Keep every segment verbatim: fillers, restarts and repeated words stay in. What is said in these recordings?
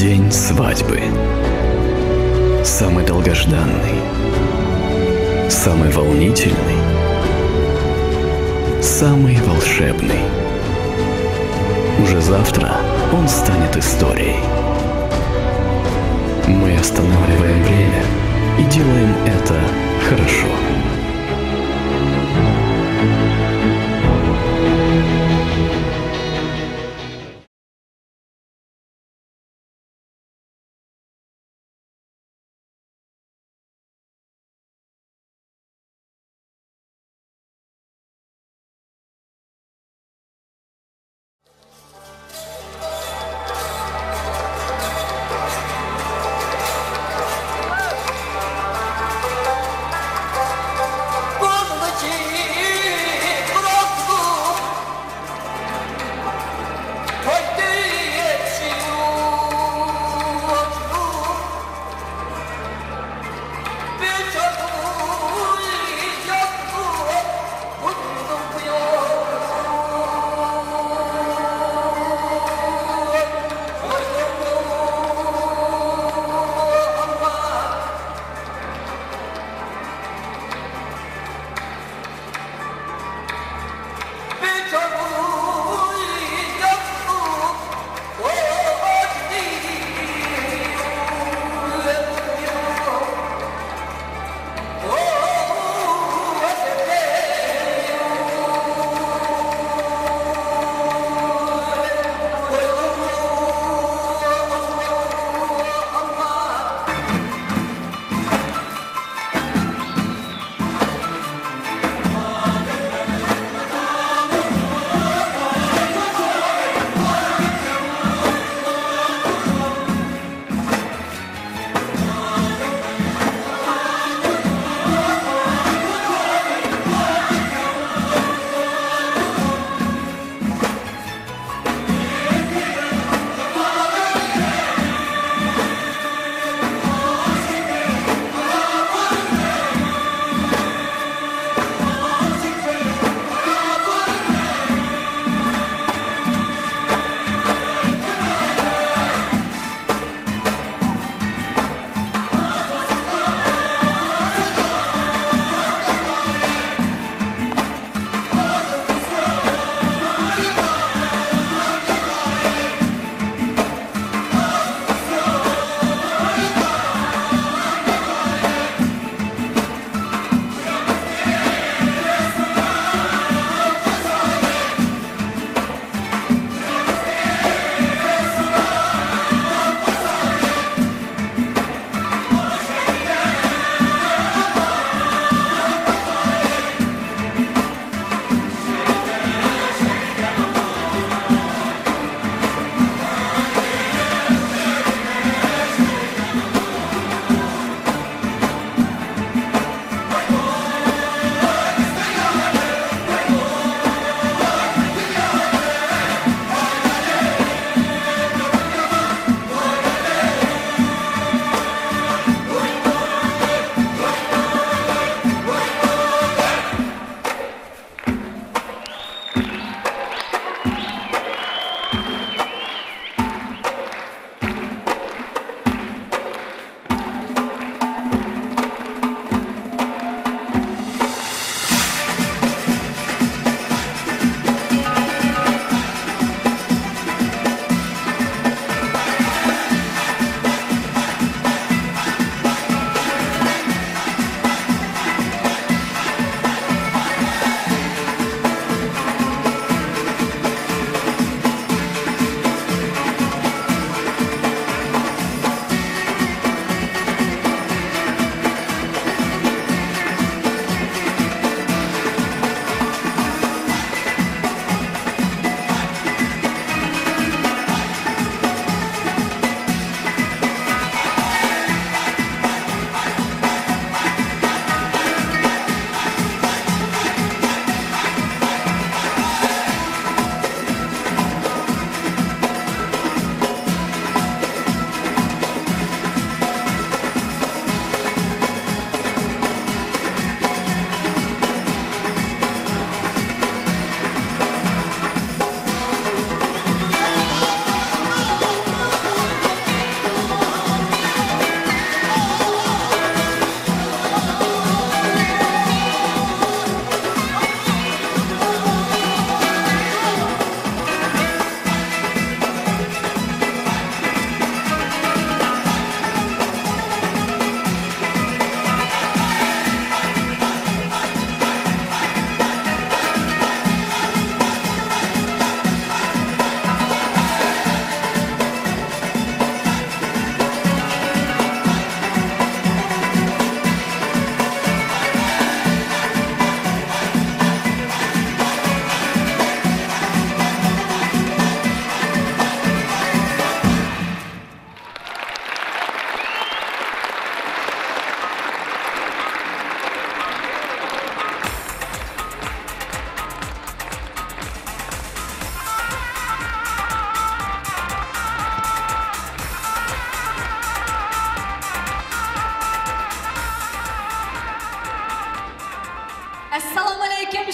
День свадьбы. Самый долгожданный, самый волнительный, самый волшебный. Уже завтра он станет историей. Мы останавливаем время и делаем это хорошо.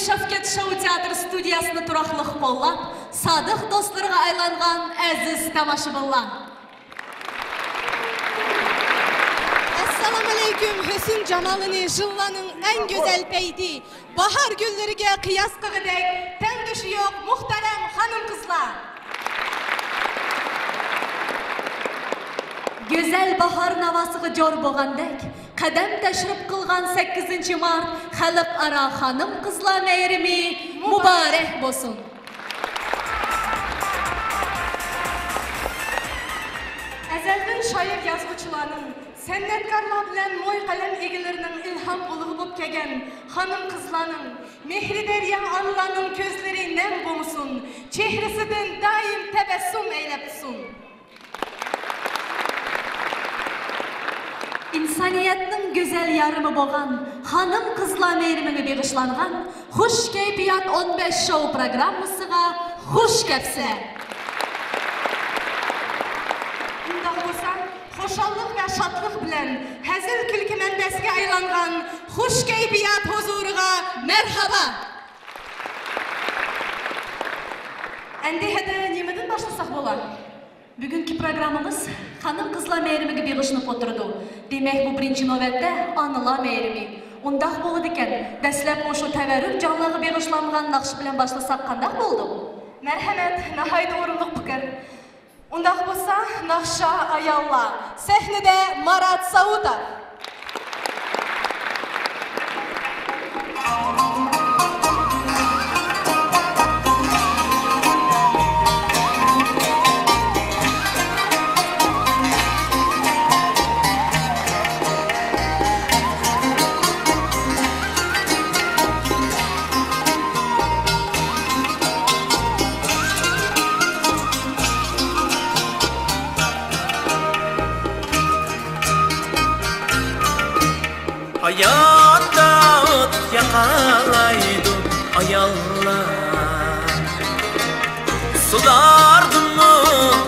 شاۋكەت شوۋ تىياتىر ستۇدىيەسىنى تۇراقلىق قوللاپ، سادىق دوستلىرىغا ئايلانغان ئەزىز تاماشىبىنلار! ئەسسالامۇئەلەيكۇم، ھۆسن جامالىنى يىللارنىڭ ئەڭ گۈزەل پەيتى، باھار گۈللىرىگە قىياس قىلغۇدەك تەڭدىشى يوق مۇھتەرەم خانىم-قىزلار! گۈزەل باھار ناۋاسىغا جور بولغاندەك، قەدەم تەشرىپ قىلغان سەككىزىنچى مارت خەلقئارا خانىم-قىزلار مەيرىمى مۇبارەك بولسۇن! ئەزەلدىن شائىر-يازغۇچىلارنىڭ، سەنئەتكارلار بىلەن موي قەلەم ئىگىلىرىنىڭ ئىلھام بۇلىقى بولۇپ كەلگەن خانىم-قىزلارنىڭ، مېھرى دەريا ئانىلارنىڭ كۆزلىرى نەم بولمىسۇن، چېھرىسىدىن دائىم تەبەسسۇم ئەيلەپ تۇرسۇن! ئىنسانىيەتنىڭ گۈزەل يارىمى بولغان خانىم-قىزلار مەيرىمىگە بېغىشلانغان خۇش كەيپىيات ئون بەش شوۋ پروگراممىسىغا خۇش كەپسىلەر! ئۇنداق بولسا، خۇشاللىق ۋە شادلىق بىلەن ھەزىل-كۈلكە مەنبەسىگە ئايلانغان خۇش كەيپىيات ھۇزۇرىغا مەرھابا! ئەندى ھەدە نېمىدىن باشلىساق بولا؟ بۈگۈنكى پروگراممىمىز خانىم-قىزلار مەيرىمىگە بېغىشلىنىپ ئولتۇرىدۇ. دېمەك، بۇ بىرىنچى نۆۋەتتە ئانىلار مەيرىمى. ئۇنداق بولىدىكەن، دەسلەپ مۇشۇ تەۋەررۈك جانلارغا بېغىشلانغان ناخشا بىلەن باشلىساق قانداق بولىدۇ؟ مەرھەمەت، ناھايىتى ئورۇنلۇق پىكىر. ئۇنداق بولسا، ناخشا ئاياللار، سەھنىدە مارات ساۋۇتوف. ھاياتتا ئوت ياقالايدۇ ئاياللار، سۇلاردىنمۇ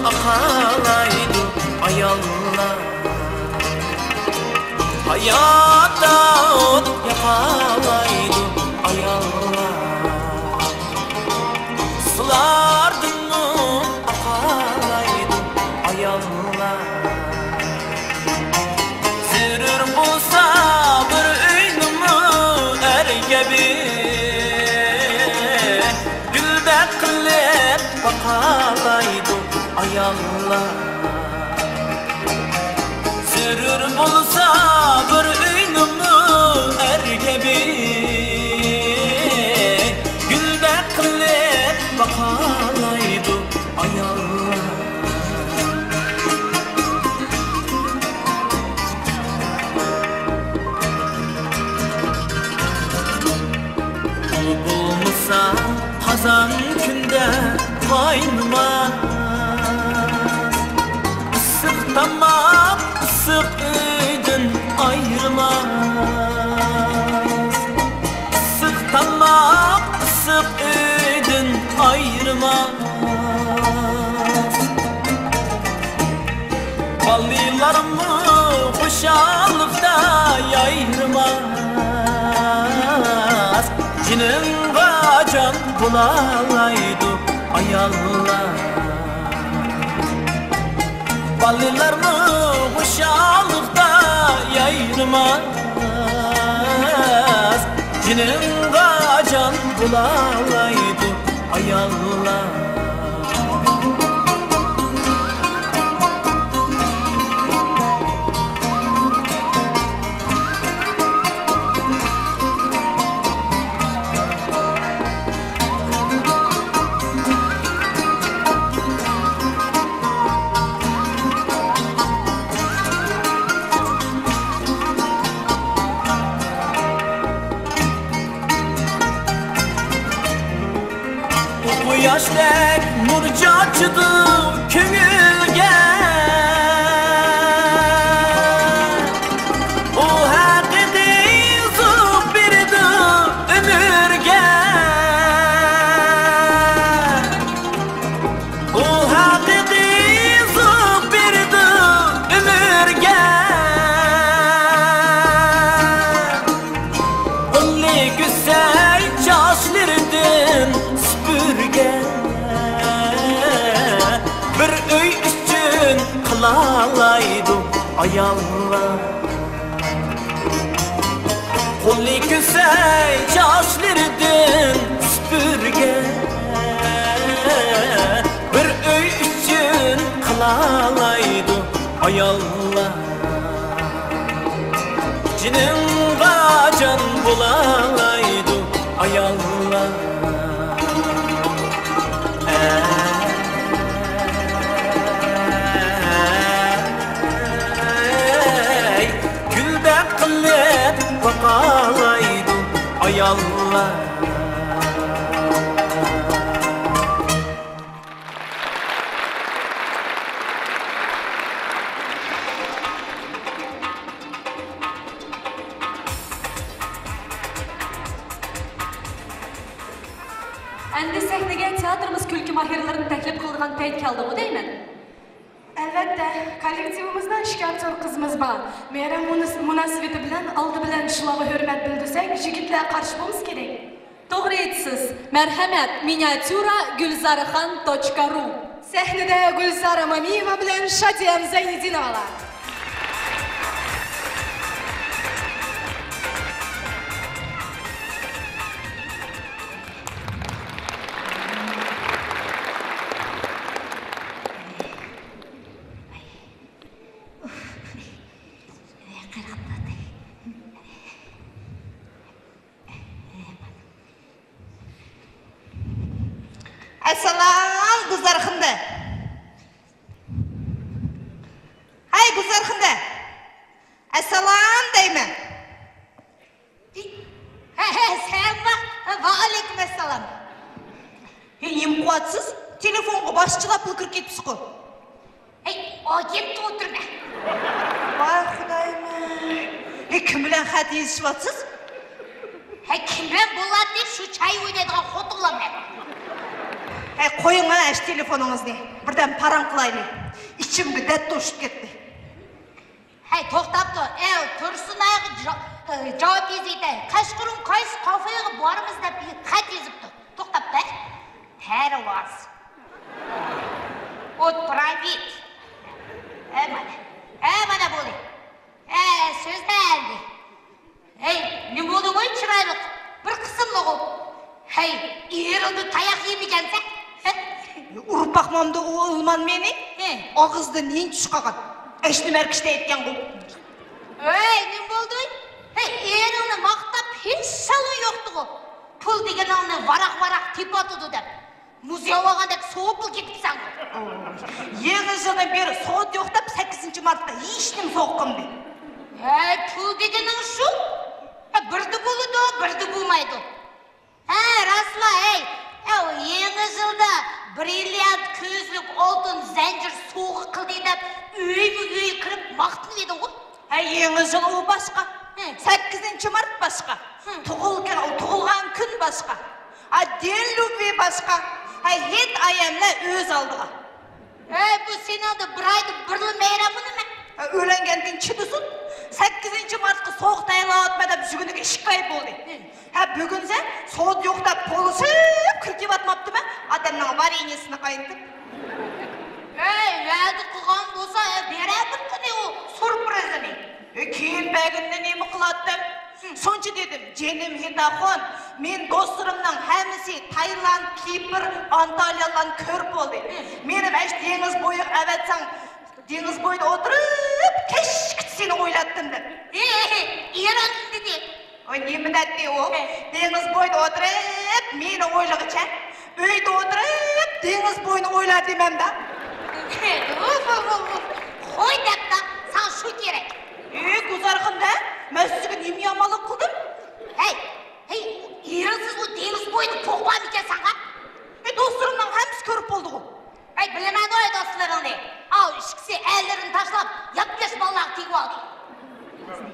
ئاقالايدۇ ئاياللار. ھاياتتا ئوت ياقالايدۇ ئاياللار، سۇلاردىنمۇ ئاقالايدۇ ئاياللار. زۆرۈر بولسا بىر ئۆينىمۇ ئەر كەبى گۈلدەك قىلىپ باقالايدۇ ئاياللار. زۆرۈر بولسا بىر ئۆينىمۇ ئەر كەبى گۈلدەك قىلىپ باقالايدۇ ئاياللار. ئۇ بولمىسا قازان كۈندە قاينىماس، ئىسسىق تاماق ئىسسىق ئۆيدىن ئايرىماس، ئىسسىق تاماق ئىسسىق ئۆيدىن ئايرىماس. بالىلارمۇ خۇشاللىقتا يايرىماس، جېنىڭغا جان بولالايدۇ ئاياللار. بالىلارمۇ خۇشاللىقتا يايرىماس، جېنىڭغا جان بولالايدۇ ئاياللار. ئۇ قۇياشتەك نۇر چاچىدۇ كۆڭۈلگە، ئۇ ھەقىقىي زوق بېرىدۇ ئۆمۈرگە. ئۇ ھەقىقىي زوق بېرىدۇ ئۆمۈرگە. ئۇنى گۈزەل چاچلىرى ئاياللار. قولى كۆسەي چاچلىرىدىن سۈپۈرگە، بىر ئۆي ئۈچۈن قىلالايدۇ ئاياللار. جېنىڭغا جان بولالايدۇ ئاياللار. ئەي، گۈلدەك قىلىپ باقالايدۇ ئاياللار. ئەمدى سەھنىگە تىياتىرىمىز كۈلكە ماھىرلىرىنى تەكلىپ قىلىدىغان پەيت كەلدىغۇ دەيمەن. ئەلۋەتتە، كوللېكتىۋىمىزنىڭ ئىشكەر تور قىزىمىز بار. مەيرەم مۇناس-، مۇناسىۋىتى بىلەن ئالدى بىلەن شۇلارغا ھۆرمەت بىلدۈرسەك، يىگىتلەر قارشى بولمىسا كېرەك. توغرا ئېيتىسىز. مەرھەمەت، مىنىياتيۇرا گۈلزارخان توچكا رۇ. سەھنىدە گۈلزارە مامىيېۋا بىلەن شادىيەم زەينىدىنوۋالار. ئەسسالام، گۈلزارخاندا. ھەي، گۈلزارخاندا. ئەسسالام دەيمەن. ھە، ھە، سەن ۋە-، ۋەئەلەيكۇم ئەسسالام. ھەي، نېمە قىلىۋاتىسىز؟ تېلېفونغا باشقىچىلا پۇل كىرىپ كېتىپسىزغۇ. ھەي، ئاگېنتتا ئولتۇرىمەن. ۋاي خۇدايىم. ھەي، كىم بىلەن خەت يېزىشىۋاتىسىز؟ ھەي، كىم بىلەن بولاتتى، شۇ چاي ئوينايدىغان خوتۇنلار بىلەن. ھەي، قويۇڭ ھە ئەش تېلېفونىڭىزنى. بىردەم پاراڭ قىلايلى. ئىچىمگە دەرد توشۇپ كەتتى. ھەي، توختاپ تۇر. ئەو، تۇرسۇنئاغا جا-، ئە، جاۋاب يېزىۋېتەي. قەشقىرىڭ قايسى كافېغا بارىمىز دەپ خەت يېزىپتۇ. توختاپ بەر. پەرۋاز. ئوت پرايۋېت. ھە، مانا. ھە، مانا بولدى. ھە، سۆزلە ئەمدى. ھەي، نېمە بولدۇڭ ئۇي چىرايلىق؟ بىر قىسىملىغۇ. ھەي، ئېرىڭدىن تاياق يېمىگەنسەن؟ ئۇرۇپ باقمامدۇ ئۇ ئىلمان مېنى؟ ھە. ئاغزىدىن نېنە چۈشۈپ قالغان؟ ئەشنى مەركىشتە ئېيتكەنغۇ. ھەي، نېمە بولدى؟ ھەي، ئېرىڭنى ماختاپ ھېچ ھالىڭ يوقتىغۇ. پۇل دېگىنىڭنى ۋاراق-ۋاراق تېپىۋاتىدۇ دەپ. مۇز ياۋالغاندەك سوۋۇپلا كېتىپسەن. يېڭى يىلدىن بېرى سودا يوق دەپ، سەككىزىنچى مارتقا ھېچنېمە سوۋغا قىلمىدى. ھەي، پۇل دېگىنىڭ شۇ. ھە، بىردە بولىدۇ، بىردە بولمايدۇ. ھە، راستلا، ھەي. ھە، يېڭى يىلدا برىليانت كۆزلۈك، ئالتۇن زەنجىر سوۋغا قىلدى دەپ، ئۆيمۇ ئۆي كىرىپ ماختىنىۋىدىڭغۇ. ھە، يېڭى يىل ئۇ باشقا. ھە. سەككىزىنچى مارت باشقا. ھە. تۇغۇلغان، تۇغۇلغان كۈن باشقا. ھە، دېن لۈبى باشقا. ھە، ھېيت ئايەملەر ئۆز ئالدىغا. ھەي، بۇ سېنىڭدە بىر ئايدا بىرلا مەيرەممۇ نېمە؟ ھە، ئۆيلەنگەندىن چىدىسۇن. سەككىزىنچى مارتقا سوغۇق تەييارلاۋاتىمەن دەپ يۈرگىنىگە ئىككى ئاي بولدى. ھە. ھە، بۈگۈنسە سودا يوق دەپ پولۇشۇپ كىرىپ كېلىۋاتماپتىمەن. ئادەمنىڭ ۋارېنىيىسىنى قاينىتىپ. ھەي، ۋەدە قىلغان بولسا، ھە، بېرەتتىڭغۇ ئۇ سۇرپرىزىنى. ھە، كېيىن بەرگىنىنى نېمە قىلاتتىم؟ شۇنچە دېدىم، جېنىم ھېيتاخۇن، مېنىڭ دوستلىرىمنىڭ ھەممىسى تايلاند، كىپر، ئانتالىيالارنى كۆرۈپ بولدى. مېنىمۇ ئەش دېڭىز بويىغا ئەۋەتسەڭ، دېڭىز بويىدا ئولتۇرۇپ، كەچكىچە سېنى ئويلاتتىم دەپ. ھېي، ھېي، ئېرىڭ نېمە دېدى؟ ۋاي، نېمە دەتتى ئۇ؟ ھە. دېڭىز بويىدا ئولتۇرۇپ، مېنى ئويلىغىچە، ئۆيدە ئولتۇرۇپ، دېڭىز بويىنى ئويلا دېمەمدە. ھە، ئۇف، ئۇف، ئۇف، ئۇف. قوي دەپتۇ، ساڭا شۇ كېرەك. ئى، گۈلزارخاندا، مەن سىزگە نېمە يامانلىق قىلدىم؟ ھەي، ھەي، ئېرىڭسىز ئۇ دېڭىز بويىدا پوق بارمىكەن ساڭا؟ ئى، دوستلىرىمنىڭ ھەممىسى كۆرۈپ بولدىغۇ. ھەي، بىلىمەن ئۇ دوستلىرىڭنى. ئاۋۇ ئىككىسى ئەرلىرىنى تاشلاپ، ياپياش بالىلارغا تېگىۋالدى.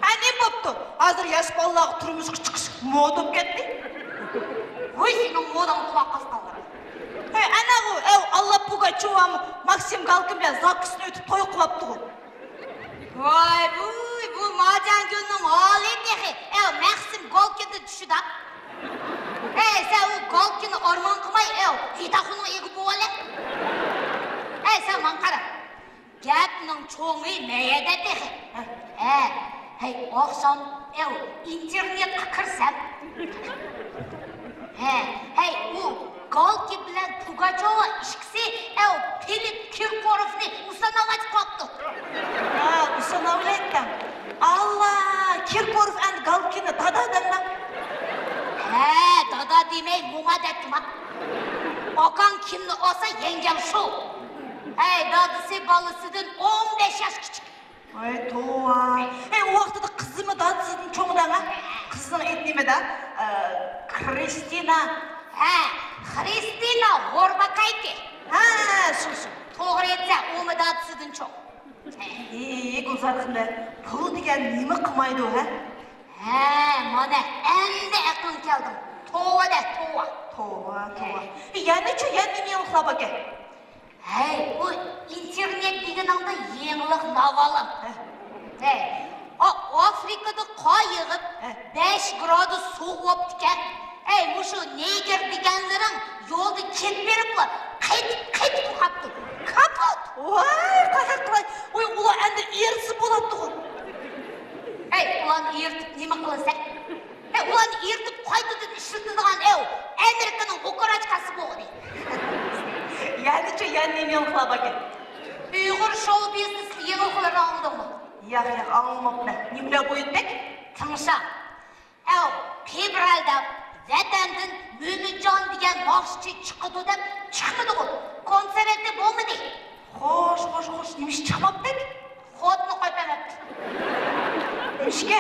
ھە، نېمە بوپتۇ؟ ھازىر ياش بالىلارغا تۇرمۇشقا چىقىش مودا بولۇپ كەتتى. ۋوي، سېنىڭ موداڭ قۇلاق ئاستىڭغا. ھەي، ئەنە ئۇ، ئەۋ، ئاللا پۇگاچوۋامۇ ماكسىم گالكىن بىلەن زاكىسنى ئۆتۈپ توي قىلىۋاپتىغۇ. ۋاي، ۋۇي، بۇ مارجانگۈلنىڭ ھالى تېخى. ئەۋ، ماكسىم گالكىندىن چۈشىدۇ. ھەي، سەن ئۇ گالكىننى ئارمان قىلماي، ئەۋ، ھېيتاخۇننىڭ ئىگە بولۇۋالە. ھەي، سەن ماڭا قارا. گەپنىڭ چوڭى مەيەدە تېخى. ھە، ھەي، ئاخشام ئەو ئىنتېرنېتقا كىرسەم، ھە، ھەي، ئۇ گالكىن بىلەن پۇگاچوۋا ئىككىسى ئەو فىلىپ كىركوروفنى ئۇسساناۋلاپ قويۇپتۇ. ھە، ئۇسساناۋلايتتىڭ. ئاللا، كىركوروف ئەمدى گالكىننى دادا دەمدۇ؟ ھە، دادا دېمەي، موما دەپتىما. ئاكاڭ كىمنى ئالسا، يەڭگەم شۇ. ھەي، دادىسى بالىسىدىن ئون بەش ياش كىچىك. ۋاي توۋا. ئەي، ئۇ ۋاقتىدا قىزىمۇ دادىسىدىن چوڭ دەڭە. قىزنىڭ ئېتى نېمىدە؟ ئە، كرىستىنا. ھە، خرىستىنا غورباكايكى. ھە، شۇ، شۇ. توغرا ئېيتسا، ئۇمۇ دادىسىدىن چوڭ. ئى، گۈلزار خانىم، پۇل دېگەن نېمە قىلمايدۇ، ھە؟ ھە، مانا ئەمدى ئەقلىڭگە كەلدىڭ. توۋا دە، توۋا. توۋا، توۋا. يەنىچۇ، يەنە نېمە يېڭىلىقلار باركەن؟ ھەي، ئۇ ئىنتېرنېت دېگىنىڭدە يېڭىلىق ناۋالام. ھە. ھەي، ئا-، ئافرىكىدا قار يېغىپ، ھە، بەش گرادۇس سوغۇق بوپتىكەن. ھەي، مۇشۇ نېگىر دېگەنلىرىڭ يولدا كېتىپ بېرىپلا قېتىپ، قېتىپ قاپتۇ. كاپۇت! ۋاي، قانداق قىلاي؟ ۋاي، ئۇلار ئەمدى ئېرىتسە بولاتتىغۇ. ھەي، ئۇلارنى ئېرىتىپ نېمە قىلىسەن؟ ھەي، ئۇلارنى ئېرىتىپ قايتىدىن ئىشلىتىدىغان ئەۋ ئامېرىكىنىڭ ئوكراشكاسى بولغىنى. يەنىچۇ، يەنە نېمە يېڭىلىقلار باركەن؟ ئۇيغۇر شوۋ بىزنېس يېڭىلىقلىرىنى ئاڭلىدىڭمۇ؟ ياق، ياق، ئاڭلىماپتىمەن. نېمىلەر بويىدى بەك؟ تىڭشا. ئەۋ، فېۋرالدا ۋەتەندىن مۆمىنجان دېگەن ناخشىچى چىقىدۇ دەپ چىقمىدىغۇ. كونسېرتى بولمىدى. خوش، خوش، خوش. نېمىش چىقماپتىكەن؟ خوتۇنى قويۇپ ئەۋەتتى. نېمىشكە؟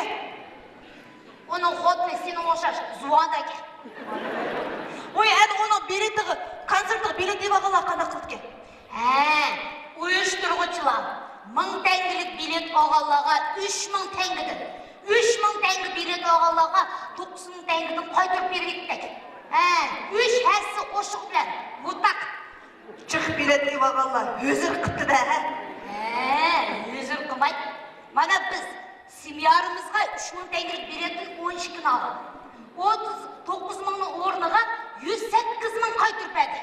ئۇنىڭ خوتۇنى سېنىڭ ئوخشاش زۇۋاندا ئىكەن. ۋاي، ئەنە ئۇنىڭ بېلىتىغا، كونسېرتىغا بېلىت ئېلىۋالغانلار قانداق قىلىدىكەن؟ ھە، ئۇيۇشتۇرغۇچىلار مىڭ تەڭگىلىك بېلىت ئالغانلارغا ئۈچ مىڭ تەڭگىدىن، ئۈچ مىڭ تەڭگە بېلىت ئالغانلارغا توققۇز مىڭ تەڭگىدىن قايتۇرۇپ بېرىۋېتىپتىكەن. ھە، ئۈچ ھەسسە ئوشۇق بىلەن مۇتاق. جىق بېلەت ئېلىۋالغانلار ھۆزۈر قىپتۇ-دە، ھە؟ ھە، ھۆزۈر قىلماي. مانا بىز سېمىنارىمىزغا ئۈچ مىڭ تەڭگىلىك بېلەتتىن ئون ئىككىنى ئالدۇق. ئوتتۇز توققۇز مىڭنىڭ ئورنىغا يۈز سەككىز مىڭ قايتۇرۇپ بەردى.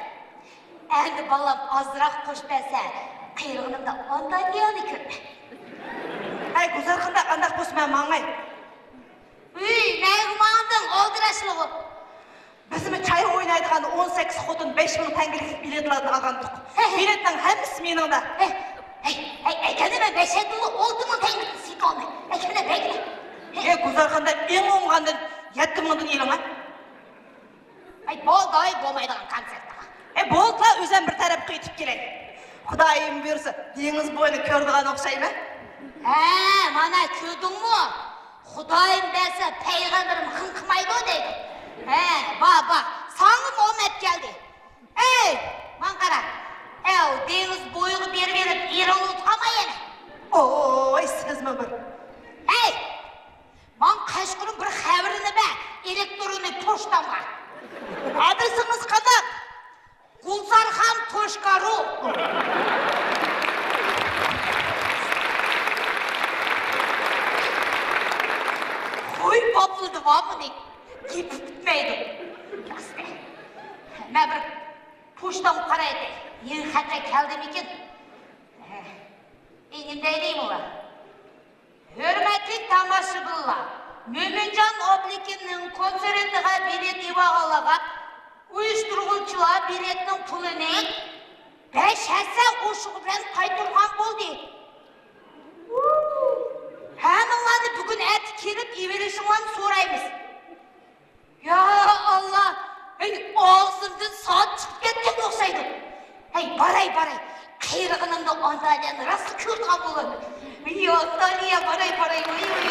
ئەمدى بالام ئازراق قوشۇپ بەرسە، قېرىغىنىمدا ئانتالىيانى كۆرىمەن. ھەي، گۈلزار خانىم، ئانداق بولسا مەن ماڭاي. ئۆي، نەگە ماڭدىڭ، ئالدىراشلىغۇ؟ بىزمۇ چاي ئوينايدىغان ئون سەككىز خوتۇن بەش مىڭ تەڭگىلىك بېلەتلەرنى ئالغانتۇق. ھە، ھە. بېلەتنىڭ ھەممىسى مېنىڭدە. ھە، ھەي، ھەي، ئەكەلدىمە، بەش يەتتىنلا ئالتە مىڭ تەڭگىلىك سېتىۋالدى. ئەكەلدە، بەگلە. ھە. ئەي، گۈلزار خانىم، ئەڭ ئوڭغاندىن يەتتە مىڭدىن ئېلىڭ، ھە. ئەي، بولدى، ئاي، بولمايدىغان كونسېرتقا. ئەي، بولدىلا، ئۆزۈم بىر تەرەپكە ئۆتۈپ كېلەي. خۇدايىم بۇيرۇسا، دېڭىز بويىنى كۆرىدىغان ئوخشايمەن. ھە، مانا كۆردۈڭمۇ؟ خۇدايىم بەرسە، پەيغەمبىرىم غىڭ قىلمايدۇ دەيدۇ. ھە، بار، بار. ساڭىمۇ ئومەت كەلدى. ئەي، ماڭا قارا. ئەو، دېڭىز بويىغا بېرىۋېرىپ، ئېرىڭنى ئۇتقانما يەنە؟ ئوي، سىزمۇ بىر. ئەي، ماڭا قەشقىرىم بىر خەۋىرىنى بەر، ئېلېكتروننىي پوچتامغا. ئادرېسىڭىز قانداق؟ گۈلزارخان توشكا رۇ. قوي باپلىدى ۋا بۇنى. گېپى پۈتمەيدۇ. راست. مەن بىر پوچتامغا قارايتتى. يېڭى خەتلەر كەلدىمىكىن؟ ئى، نېمە دەيدۇ ئۇلار؟ ھۆرمەتلىك تاماشىبىنلار، مۆمىنجان ئابلىكىمنىڭ كونسېرتىغا بېلەت ئېلىۋالغانلارغا ئۇيۇشتۇرغۇچىلار بېلەتنىڭ پۇلىنى بەش ھەسسە ئوشۇقى بىلەن قايتۇرغان بولدى. ھەممىڭلارنى بۈگۈن ئەتە كېلىپ ئېلىۋېلىشىڭلارنى سورايمىز. يا ئاللا! ھەي، ئاغزىمدىن ساۋۇت چىقىپ كەتكەن ئوخشايدۇ. ھەي، باراي، باراي. قېرىغىنىمدا ئانتالىيەنى راستلا كۆرىدىغان بولىمەن. ۋىي، ئانتالىيە، باراي، باراي، ۋىي، ۋىي.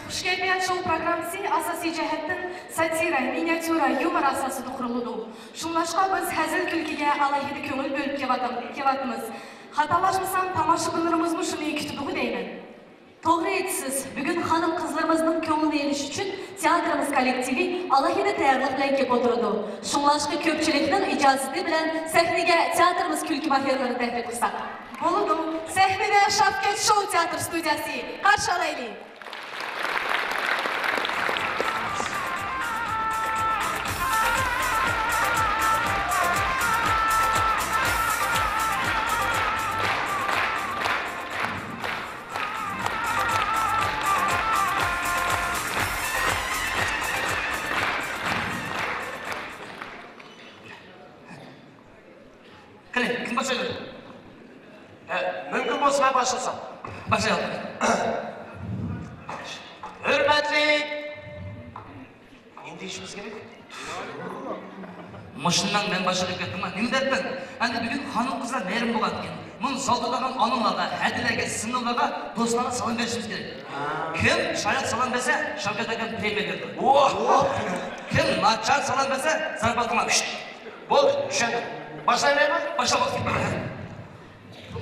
خۇش كەيپىيات شوۋ پروگراممىسى ئاساسىي جەھەتتىن ساتىرا، مىنىياتيۇرا، يۇمور ئاساسىدا قۇرۇلىدۇ. شۇڭلاشقا بىز ھەزىل-كۈلكىگە ئالاھىدە كۆڭۈل بۆلۈپ كېلىۋاتام-، كېلىۋاتىمىز. خاتالاشمىسام، تاماشىبىنلىرىمىزمۇ شۇنى كۈتىدىغۇ دەيمەن. توغرا ئېيتىسىز، بۈگۈن خانىم-قىزلىرىمىزنىڭ كۆڭلىنى ئېلىش ئۈچۈن تىياتىرىمىز كوللېكتىۋى ئالاھىدە تەييارلىق بىلەن كېلىپ ئولتۇرىدۇ. شۇڭلاشقا كۆپچىلىكنىڭ ئىجازىتى بىلەن سەھنىگە تىياتىرىمىز كۈلكە ماھىرلىرىنى تەكلىپ قىلساق. بولىدۇ، سەھنىدە شاپكەچ شوۋ تىياتىر ستۇدىيەسى، قارشى ئالايلى. قېنى، كىم باشلايدۇ؟ ئە، مۇمكىن بولسا مەن باشلىسام. باشلايلى. ھۆرمەتلىك، نېمە دېيىشىمىز كېرەك؟ مۇشۇنداق مەن باشلاپ كەتتىمما، نېمە دەپتىڭ؟ ئەمدى بۈگۈن خانىم-قىزلار مەيرىم بولغانىكەن. مۇنۇ زالدا تۇرغان ئانىلارغا، ھەدىلەرگە، سىڭىللارغا، دوستلارغا سالام بېرىشىمىز كېرەك. كىم چاياق سالام بەرسە، شاۋكەت ئاكام پرېمىيە بېرىدۇ. كىم ناچار سالام بەرسە، زاربات قىلىمەن. بولدى، چۈشەندىم. باشلايلىمۇ؟ باشلاپ بولدى.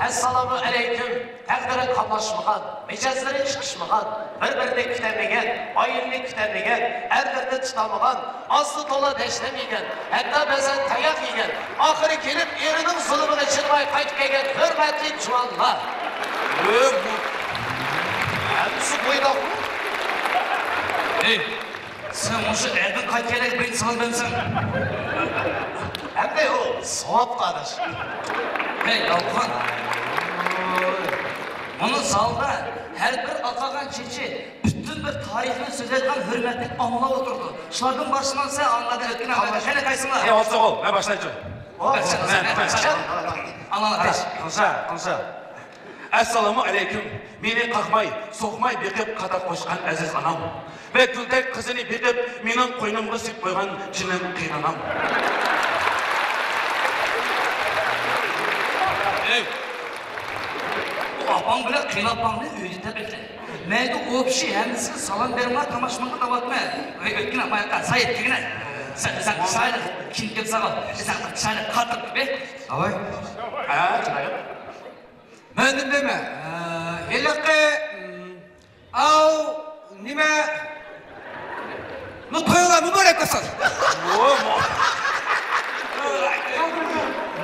ئەسسالامۇ ئەلەيكۇم. تەقدىرى قاملاشمىغان، مىجەزلىرى چىقىشمىغان، بىر-بىرىنى كۈتەلمىگەن، ئائىلىنى كۈتەلمىگەن، ئەرلىرىنى تۇتالمىغان، ئازدا تولا دەشنەم يېگەن، ھەتتا بەزەن تاياق يېگەن، ئاخىرى كېلىپ ئېرىنىڭ زۇلۇمىغا چىدىماي قايتىپ كەلگەن ھۆرمەتلىك جۇۋانلار. ھەممىسى بويداقمۇ؟ ھەي! سەن مۇشۇ ئەردىن قايتكەندەك بىرىنچى سالام بەرمىسەڭ. ئەمدى ئۇ ساۋابقا ئاداش. ھەي، يالقۇن. مۇنۇ زالدا ھەر بىر ئاقارغان چېچى پۈتۈن بىر تارىخنى سۆزلەيدىغان ھۆرمەتلىك ئاڭلاپ ئولتۇرىدۇ. شۇلاردىن باشلىمىسا ئاڭلاردىن ئۆتكىن ئاڭلاردىن خېلى قايسىڭلار؟ ئەي، ئولتۇرغۇل، مەن باشلايچۇ. باشلا، باشلا، باشلا. ئاڭلاڭلار، بەش. تىڭشا، تىڭشا. ئەسسالامۇ ئەلەيكۇم. مېنى قاقماي، سوقماي بېقىپ قاتاق قوشقان ئەزىز ئانام ۋە گۈلدەك قىزىنى بېقىپ مېنىڭ قوينۇمغا سېلىپ قويغان جېنىم قېيىنئانام. ئەي، ئۇ ئاپاڭ بىلەن قېيىنئاپاڭنى ئۆيدە تەبرىكلە. مەيلى ئوپشى ھەممىسىگە سالام بېرىڭلار، تاماشىبىنغا دەۋاتىمەن. ۋەي، ئۆتكىنە، ماياققا، سايىت، كىرگىنە. سەن، سەن چىرايلىق كىيىم كىيىپ سالغىن. سەن چىرايلىق قاتتىق بېرىپ. ئاۋاي. ھە، چىرايلىق. مەن نېمە دەيمەن؟ ئە، ھېلىقى، ئم، ئاۋ، نېمە؟ نۇتقىڭلار مۇبارەك بولسۇن.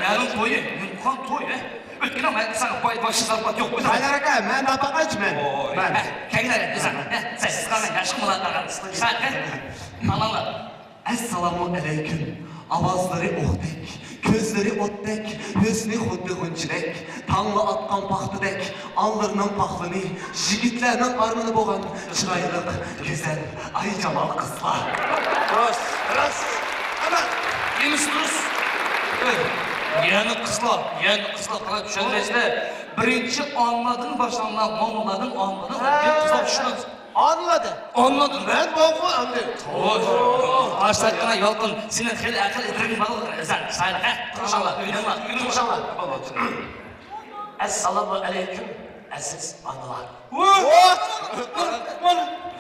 نەنىڭ تويى؟ نېمىقان توي، ھە؟ ئۆتكىنە ماياققا ساڭا باي باشلىق زاربات يوق بىزدە. قايلار ئاكا، مەن ناپاقاچ مەن. مەن. ھە، كەلگىلە، دېسەڭ، ھە، سەن سىزغاننى ياشقا مۇلاقات قىلىسىز. ساڭا، ھە؟ ئاڭلاڭلار. ئەسسالامۇ ئەلەيكۇم. ئاۋازلىرى ئوقتەك، كۆزلىرى ئوتتەك، ھۆسنى خۇددى غۇنچىدەك، تاڭلا ئاتقان پاختىدەك، ئانىلىرىنىڭ پاخلىنى، يىگىتلەرنىڭ ئارمىنى بولغان چىرايلىق، گۈزەل، ئاي جامال قىزلار. راست، راست. ئەمما نېمىسى دۇرۇس؟ ئۆي، يەنە قىزلار، يەنە قىزلار، قاراپ چۈشەنمەيسىلەر. بىرىنچى ئانىلاردىن باشلاڭلار، مومىلاردىن، ئانىلاردىن، ھە. قىزلار چۈشىنىڭىز. ئانىلىدى. ئانىلىدى. مەن بولغۇ ئەمدى. توي. ئاشتاققىنا يالقۇن، سېنىڭ خېلى ئەقىل ئىدرىكىڭ بار ئۇكا. ئىزاڭ، سايلىق، ھە؟ تىڭشاڭلار، ئۆيدىڭلار، ئۆيدىڭلار. تىڭشاڭلار. ئەسسالامۇ ئەلەيكۇم، ئەزىز ئانىلار.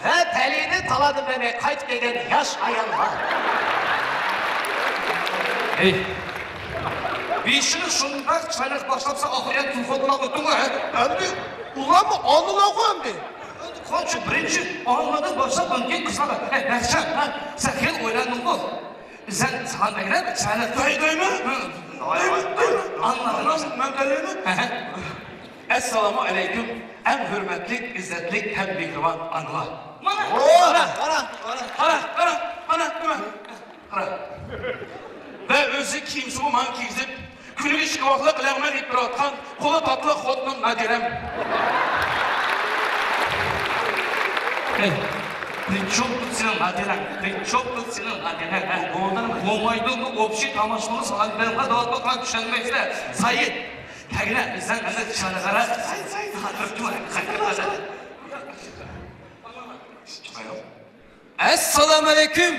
ۋە تەلىيىنى تالادىن بەرمەي قايتىپ كەلگەن ياش ئاياللار. ھەي، بېشىنى شۇنداق چايناپ باشلاپسەن، ئاخىرى يەنە تېلېفونغا ئۆتتۈڭغۇ، ھە؟ ئەمدى ئۇلارمۇ ئانىلارغۇ ئەمدى. قانچە بىرىنچى ئانىلىرىدىن باشلاپ، ئاندىن كېيىن قىزلارغا. ھەي، بەخشەم، ھە، سەن خېلى ئويلاندىڭغۇ. سەن سالام بەرگىنە، سالام. دەي، دەيمەن. ھە. دەيمەن، دەيمەن. ئانىلىرىدىن باشلاپ. مەن دەيمەن. ھە، ھە. ئەسسالامۇ ئەلەيكۇم، ئەڭ ھۆرمەتلىك، ئىززەتلىك ھەم مېھرىبان ئانىلار. مانا. قارا، قارا، قارا. قارا، قارا، مانا، مانا. قارا. ۋە ئۆزى كىيىمسىمۇ ماڭا كىيگۈزۈپ، كۈنىگە ئىككى ۋاقلىق لەڭمەن ئېلىپ بېرىۋاتقان قولى تاتلىق خوتۇنۇم نادىرەم. ھەي، پرىچوم تۇت سېنىڭ نادىرەڭ؟ پرىچوم تۇت سېنىڭ نادىرەڭ، ھە؟ بولمايدۇ، بۇ ئوبشىي تاماشىبىنغا سالام بېرىڭلار دەۋاتقان، چۈشەنمەيسىلەر. سەئىد، تەگىنە، بىزنىڭ ئەمدى چىرايغا قارا. ئەسسالامۇ ئەلەيكۇم.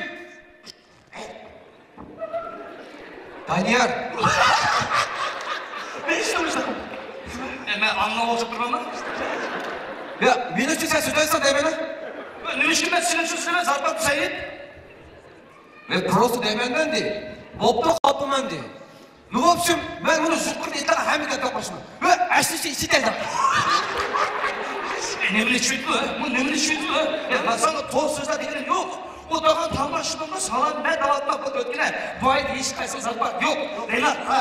دانىيار. نېمە ئىشتە بولسا؟ ئە، مەن ئاڭلاپ ئولتۇرۇپ تۇرمايمەن. يا، مېنىڭ ئۈچۈن سەن سۆزلەيسەن دەيمەن. مەن سېنىڭ ئۈچۈن سېلىمەن زارپا سەئىد. مەن پروستا دەيمەن مەن دېدى. بوپتۇ، قاپتىمەن دېدى. نو، ۋوبشېم، مەن ئۇنى يۇقىرىدا ئېيتقان ھەممە گەپنى توقلاشتىم. ۋە ئەسلىسى ئىچىدە. نېمىنى چۈشىنىدۇ؟ بۇ نېمىنى چۈشىنىدۇ؟ يا، مەن ساڭا توغرا سۆزلە دېگىنىم يوق. ئۇ دەغان تاماشىبىنغا سالام بەر دەۋاتما بۇ ئۆتكىنە. بۇ ئايدا ھېچ قايسىڭ زارپا يوق. رېنات، ھە؟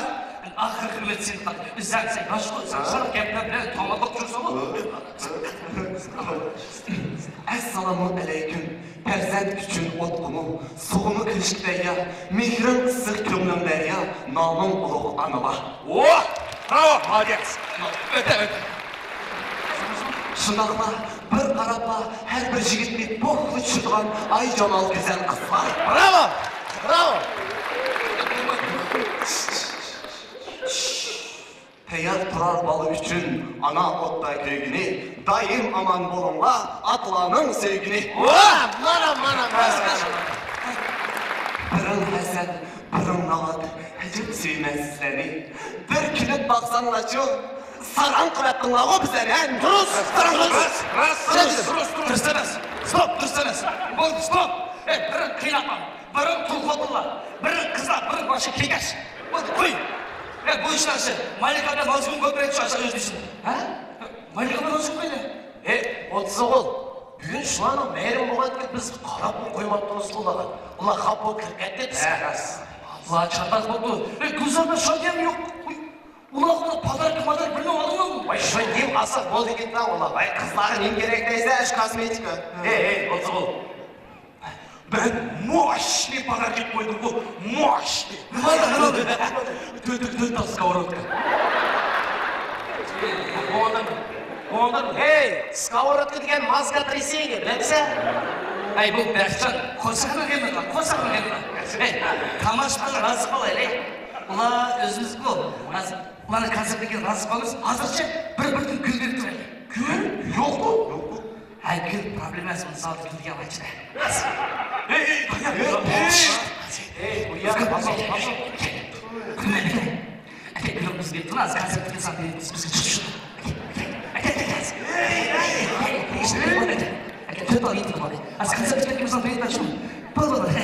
ئاخىرقى ئۈمىد سېنى قالدى. ئۆزەڭ سەن ياش قويساڭ، شۇنداق گەپلەر بىلەن تاماقلىق تۇرساڭمۇ. ئەسسالامۇ ئەلەيكۇم. پەرزەنت ئۈچۈن ئوتقىمۇ، سۇغىمۇ كىرىشكە تەييار. مېھرىڭ ئىسسىق، كۆڭلۈڭ دەريا، نامىڭ ئۇلۇغ ئانىلار. ۋاھ! براۋو، مالدېس! ئۆتە، ئۆتە. شۇنداقلا بىر قاراپلا ھەر بىر يىگىتنى پوھلا چۈشىدىغان ئايجامال گۈزەل قىزلار. براۋو! براۋو! تەييار تۇرار بالا ئۈچۈن ئانا ئوتتا كۆيگىنى، دائىم ئامان بولۇڭلار، ئاتىلارنىڭ سۆيگىنى. ۋاھ! مانا، مانا، مانا. بىرىڭ ھەسەن، بىرىڭ ناۋات، ئەجەب سۆيىمەن سىزلەرنى. بىر كۈلۈپ باقساڭلارچۇ، ساراڭ قىلىۋەتتىڭلارغۇ بىزلەرنى، ھە؟ دۇرۇس، ساراڭ قىلىپ. راست، راست، دۇرۇس، دۇرۇس، دۇرۇس ئەمەس. ستوپ، دۇرۇس ئەمەس. بولدى، ستوپ. ئەي، بىرىڭ قىيناپماڭ، بىرىڭ تۇل خوتۇنلار، بىرىڭ قىزلار، بىرىڭ باشقا كېكەچ. بولدى، قوي. ئەي، بۇ ئىشلار ئىشى. مالىكا بىلەن نازىگۈل كۆپرەك ئۇچراشسا ئۆز دېسۇن. ھە؟ مالىكا بىلەن نازىگۈل قايدا؟ ئەي، ئوتتۇز ئوغۇل. بۈگۈن شۇلارنىڭ مەيرىمى بولغانتىكىن بىز قاراپمۇ قويماپتىمىز ئۇلارغا. ئۇلار خاپا بولۇپ كىرىپ كەتتى بىزگە. ھە، راست. ئۇلار چاتاق بوپتۇ. ئەي، گۈلزاردا شادىيەم يوق. ئۇي، ئۇلارغا پاداركا ماداركا بىرنى ئالىمەنمۇ؟ ۋاي، شۇ نېمە ئالساق بولدى كېتىدۇ ئۇلار. ۋاي، قىزلارغا نېمە كېرەك دەيسە، ئاشۇ كاسمېتىكا. ھەي، ھەي، ئوتتۇز ئوغۇل. مەن ماشىنىنى پاداركا قىلىپ قويدۇمغۇ، ماشىنىنى. نېمە بولدى، نېمە بولدى؟ تۆتۈك تۆت تال سكоворودكا. ھەي، سكоворودكا دېگەن مازكا ترېسىنگى، بىلەمسەن؟ ھەي، بۇ بەختجان، قورساقنى قىينىما، قورساقنى قىينىما. ھەي، تاماشىبىنلار رازى قىلايلى. ئۇلار ئۆزىمىزگۇ، ھازىر ئۇلارنى كونسېرتتىن كېيىن رازى قىلىمىز. ھازىرچە بىر-بىرىدىن گۈل بېرىپ تۇرايلى. گۈل؟ يوققۇ، يوققۇ. ھەي، گۈل پروبلېماسى، مىسالدا گۈل دېگەن بار ئىچىدە. ھەي، ھەي، ھەي، ھەي، ھەي، ھەي، بۇ يەر بازار، بازار. ئەكە، گۈلۈم بىزگە تۇرىمىز، كونسېرتتىن كېيىن ساڭا بېرىمىز، بىزگە چىقىش. ئەكە، ئەكە، ئەكە، ئەكە، تۆت ئاي يېتىپ قالدى. ھازىر كونسېرتتىن كېيىن ساڭا بېرىمىز، بولدى، بولدى.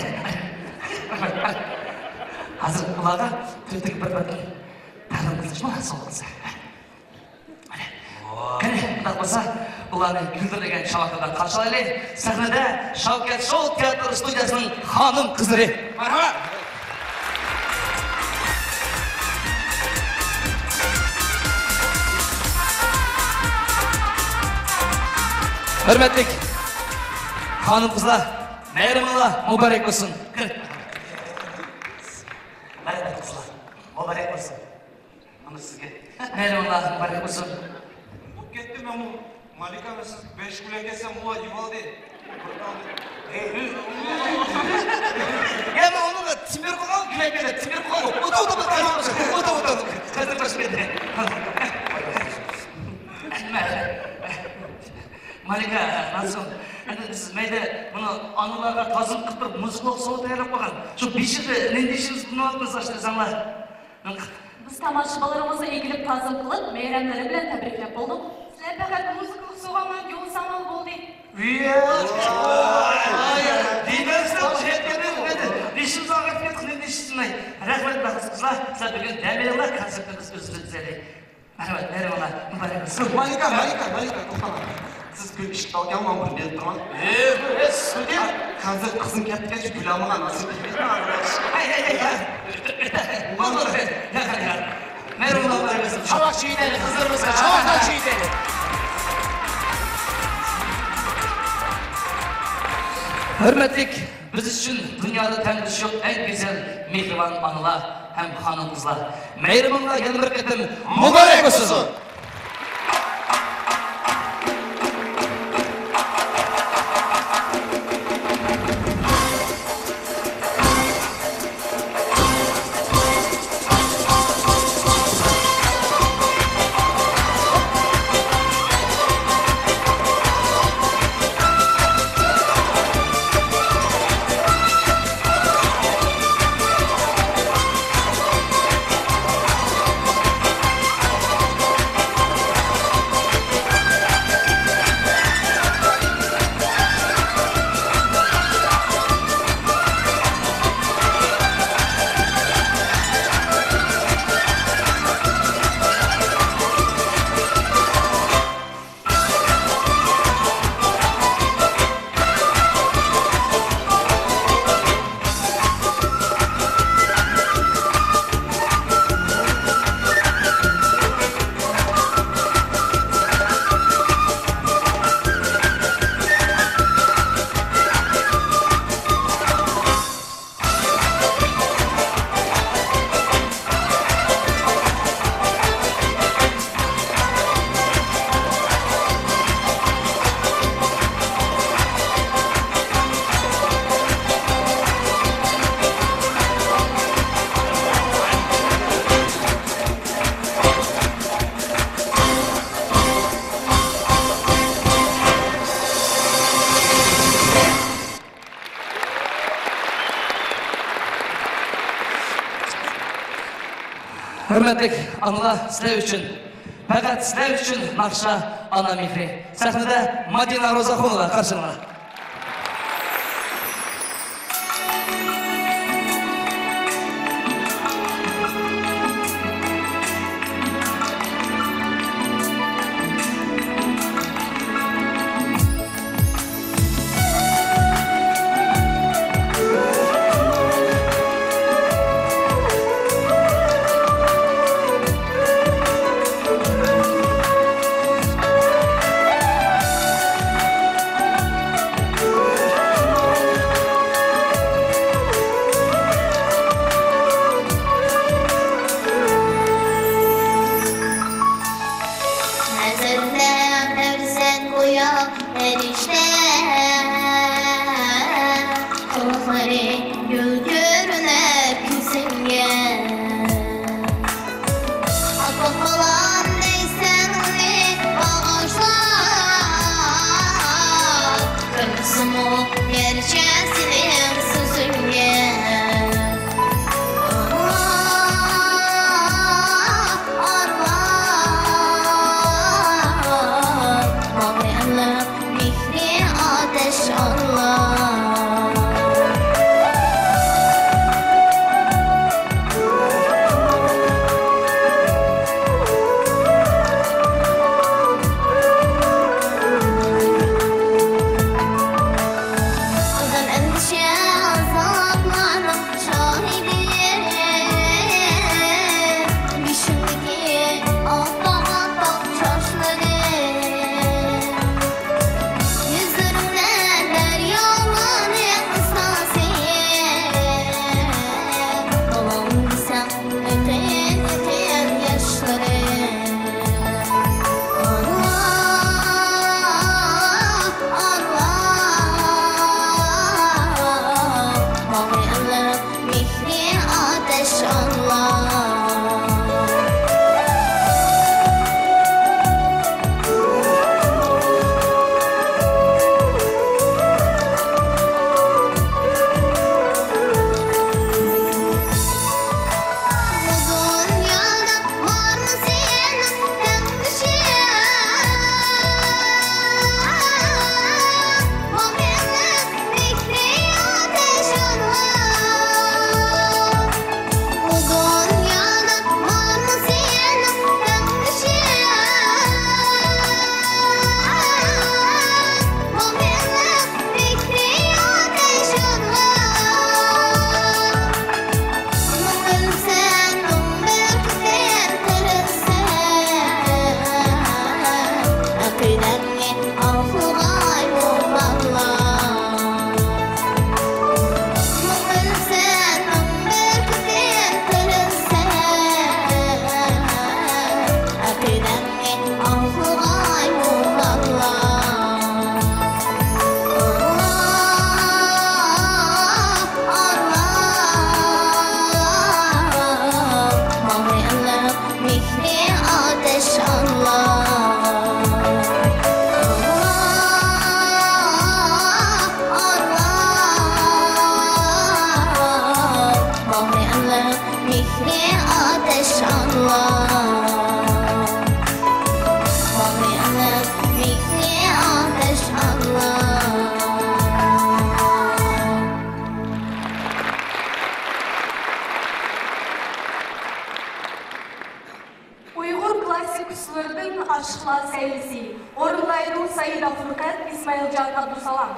ھازىر ئۇلارغا تۆتتىن بىر بەرگىن. تەلىم قىلىشمۇ ھاسىل بولسا. قېنى، ئۇنداق بولسا، ئۇلارنى گۈلدۈرلىگەن چاۋاك بىلەن قارشى ئالايلى. سەھنىدە شاۋكەت شوۋ تىياتىر ستۇدىيەسىنىڭ خانىم قىزلىرى. مەرھەمەت! ھۆرمەتلىك خانىم قىزلار، مەيرىمىڭلار مۇبارەك بولسۇن. مەرھەمەت قىزلار، مۇبارەك بولسۇن. مانا سىزگە. مەيرىمىڭلار مۇبارەك بولسۇن. بولۇپ كەتتى، مەنمۇ مالىكا بىلەن سىز بەش كۈلەك كەتسەم، ئۇلار يېۋالدى. يا، مەن ئۇنىڭغا تىمىر قويغان، كۈلەك كەتسە تىمىر قويغان. ئوتۇر، ئوتۇر، ئوتۇر، ئوتۇر، ئوتۇر. ھازىر باشقا يەردە. مالىكا، مانسۇن، ئەمدى بىز مەيدە بۇنى ئانىلارغا تازىلىق قىلىپ تۇرۇپ، مۇزىكىلىق سوۋغا تەييارلاپ قويغان. شۇ بېشىدا نېمە دېيىشىمىزنى بىلمەيۋاتىمىز، ئاشۇ ئۆزۈڭلار. بىز تاماشىبىنلىرىمىزنى ئېگىلىپ تازىم قىلىپ، مەيرەملىرى بىلەن تەبرىكلەپ بولدۇق. سىلەر پەقەت مۇزىكىلىق سوۋغامنى يوللىساڭلار بولدى. دېمەمسىلەر، بېشىمىز ئاغرىپ كەتتى، نېمە دېيىشىمىزنى بىلمەي. رەھمەت، بەختلىك قىزلار، سىلەر بۈگۈن دەم ئېلىڭلار، كونسېرتنى بىز ئۆزىمىز بېزەيلى. مەرھەمەت، مەرھەمەت، مۇبارەك بولسۇن. مالىكا، مالىكا، مالىكا، توختاڭلار. سىز گۈل ئىشىك تاۋۇتياڭ ماڭا بىر بېرىپ تۇرۇڭ. ئېي، بۇ ئەس، سۈدى. كونسېرت قىزىم كەپتىكەنچە گۈل ئالمىغان، ھازىر. ھەي، ھەي، ھەي، ھەي. بولدى، بولدى. ياق، ياق. مەرھەمەت، مۇبارەك بولسۇن. چاۋاك چېيىتەيلى، قىزلىرىمىزغا چاۋاك چېيىتەيلى. ھۆرمەتلىك بىز ئۈچۈن دۇنيادا تەڭدىشى يوق ئەڭ گۈزەل، مېھرىبان ئانىلار ھەم خانىم-قىزلار، مەيرىمىڭلار يەنە بىر قېتىم مۇبارەك بولسۇن! ھۆرمەتلىك ئانىلار، سىلەر ئۈچۈن، پەقەت سىلەر ئۈچۈن ناخشا ئانا مېھرى. سەھنىدە مادىنا روزاخۇنوۋا قارشى ئالىڭلار. ئەزەلدە پەرزەنت گويا پەرىشتە، قۇلىقلىرى گۈل كۆرۈنەر كۆزۈڭگە. ئاپا بالام دەيسەن ئۇنى باغاشلاپ، كۆرمىسىمۇ گەرچە سېنىڭ سۆزۈڭگە. ئارىلاپ، ئارىلاپ، ماڭىمەن مېھرى ئاتەش ئارىلاپ. غەم ئەندىشە ئازابلارنىڭ شاھىدى، بېشىمدىكى ئاپئاق، ئاپئاق چاچلىرى. يۈزلىرىمدە دەريالارنىڭ ئىزناسى، بولالمىسام ئېقىن، ئېقىن ياشلىرى. ئاللا، ئاللا، ماڭا ئىللىق مېھرى ئاتەش ئاللا. بۇ دۇنيادا بارمۇ سېنىڭ تەڭدىشىڭ؟ مۇھەممەت مېھرى ئاتەش ئاللا. بۇ دۇنيادا بارمۇ سېنىڭ تەڭدىشىڭ؟ مۇھەممەت مېھرى ئاتەش ئاللا. مىڭ ئۆلسەم، مىڭ بىر قېتىم تىرىلسەم، ئەقىدەمنى ئاقلىغايمۇ باللا. مىڭ ئۆلسەم، مىڭ بىر قېتىم تىرىلسەم، ئەقىدەمنى ئاقلىغايمۇ باللا. ئارىلاپ، ئارىلاپ، ماڭا ئىللىق مېھرى ئاتەش ئاللا. ئارىلاپ، ئارىلاپ، ماڭا ئىللىق مېھرى ئاتەش ئاللا. ماڭا ئىللىق مېھرى ئاتەش ئاللا. ئۇيغۇر كلاسسىك ئۇسسۇللىرىدىن ئاشىقلار سەيلىسى. ئورۇنلايدۇ سەئىدە فۇرقەت، ئىسمائىلجان ئابدۇسالام.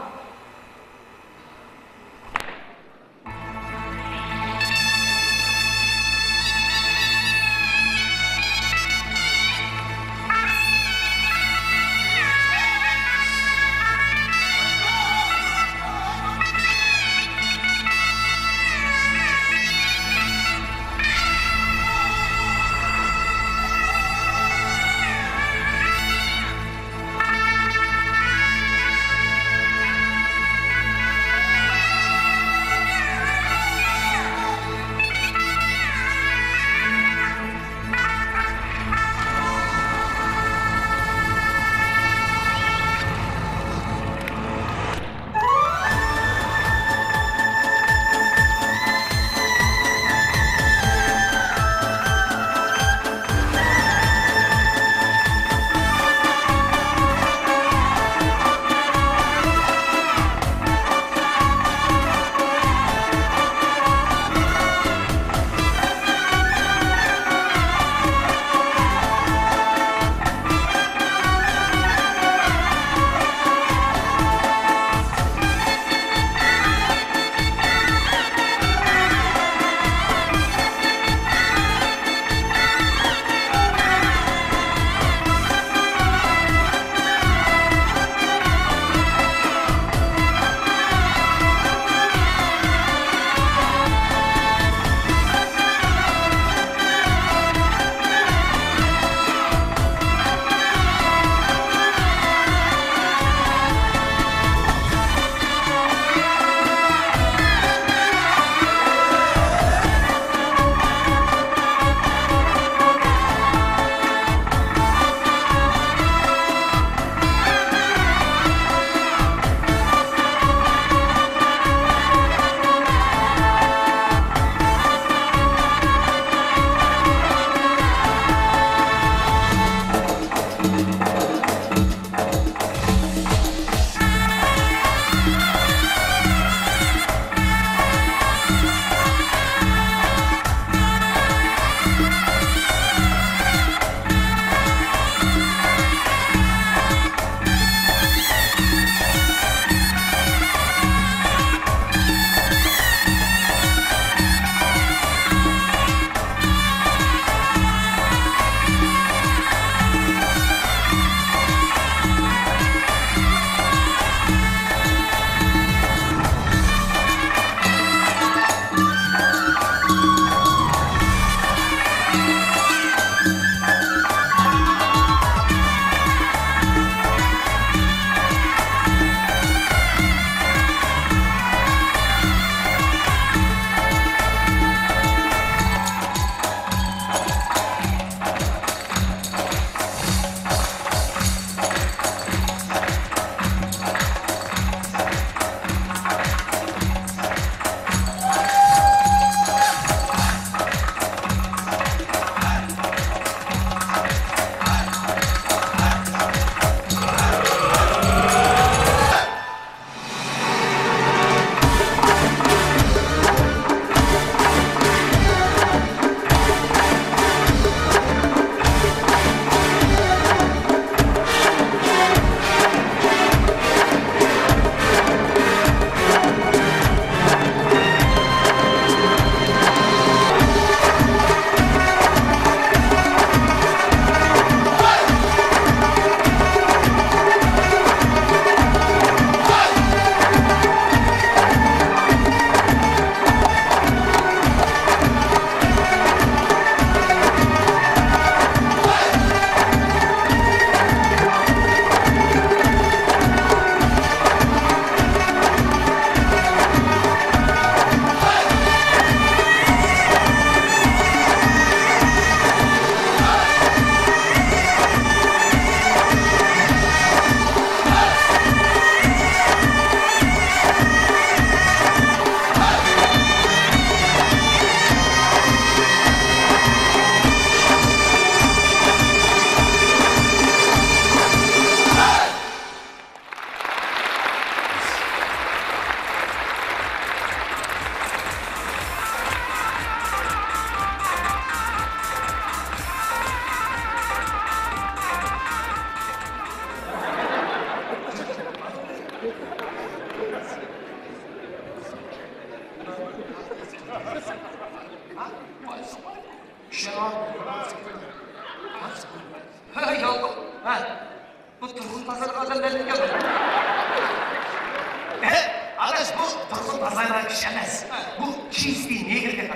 ئازايدىغان ئىش ئەمەس. بۇ چىستىي نېگىر دەپ.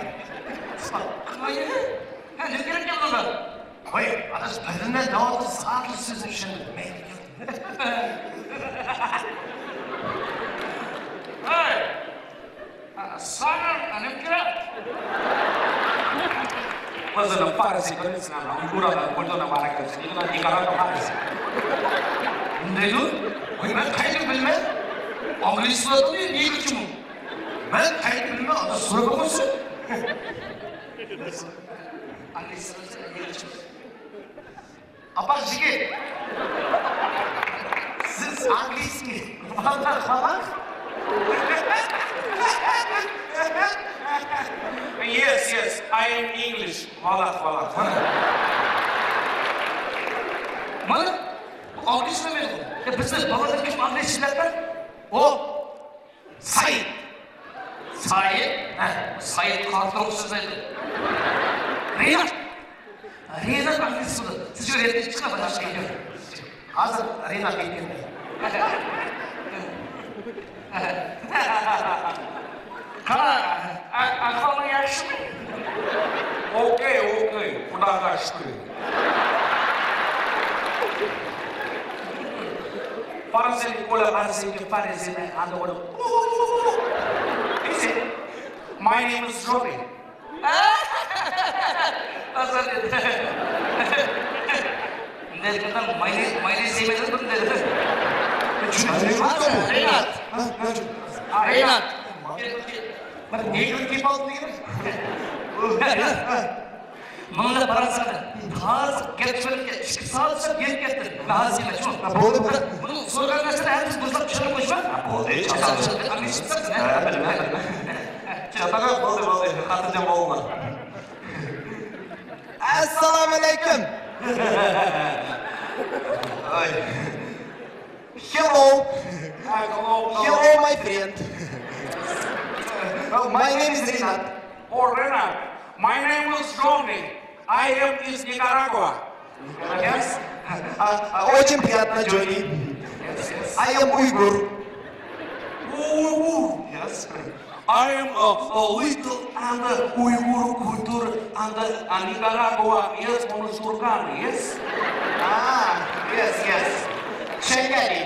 ھە، نېمە كېرەك بۇنىڭغا؟ ۋاي، ئاداش، بىردىنلا داۋاملىق سادىلا سۆزنى چۈشەنمىدىم. ھەي! ساڭا نېمە كېرەك؟ ئۆزىنىڭ پارسى بىلمىسىڭ، ئۇيغۇرلارنىڭ كۇلتۇرىنىڭ بارىكى، سېنىڭ نېگىرلارنىڭ پارسى. نېمە دەيدۇ؟ ۋاي، مەن قايتىپ بىلمەن. ئانگلىزچە سۆزلەتتىمۇ، نېگىرچىمۇ؟ مەن قايتىپ بىلمەن، ئادا سورىمىغۇسى. ئانگلىزچە سۆزلەتتىمۇ، نېگىرچىمۇ؟ ئاپاق جىگىت! سىز ئانگلىسكىي. ۋالاق، ۋالاق. Yes, yes, I am English. ۋالاق، ۋالاق. مانا، بۇ ئانگلىس دېمەيدۇ. يا، بىزنى بالىلىرىمىز ئانگلىس دەپ. ئۇ سايىت. سايىت؟ ھە، سايىت قاتىل سۆزلەيدۇ. رىنات. رىنات ئانگلىس بولىدۇ. سىز شۇ رەتنى چىقىپ باشقا گەپ. ھازىر رىنات كەتكەندە. قارا، ئە-، ئەھۋالىڭ ياخشىمۇ؟ ئوكەي، ئوكەي، خۇداغا شۈكرى. فارسىنى قولى ئارزىنكى فارسىنى ئاندىغۇنى. Is it? My name is Johnny. ئازادە. ماينى، ماينى سېمىز بۇندىن. رىنات. رىنات. بىر نېگىر كېلىپ قالدى دېگەن. ماڭا بارساڭ، ھازىر گەپ سۆزلەپ ئىككى سائەت سۆزلەپ يېنىپ كەتتىم. ھازىر يەنە شۇ. بولدى، بولدى. بۇنىڭ سورىغان نەرسىنى ھەممىسى بۇزۇپ چىقىرىپ قويۇشما. بولدى، چاتاق. چاتاق، بولدى، بولدى. خاتىرجەم بولما. ئەسسالامۇئەلەيكۇم. Hello. Hi, hello, hello. Hello, my friend. Oh, my name is Rinat. Oh, Rinat. My name is Johnny. I am is Nicaragua. Yes? Uh, uh, очень приятно, Johnny. Yes, yes. I am Uyghur. Ooh, yes. I am a, a little and a Uyghur culture and a, a Nicaragua, yes, on Surkan, yes? Ah, yes, yes. Şengeli.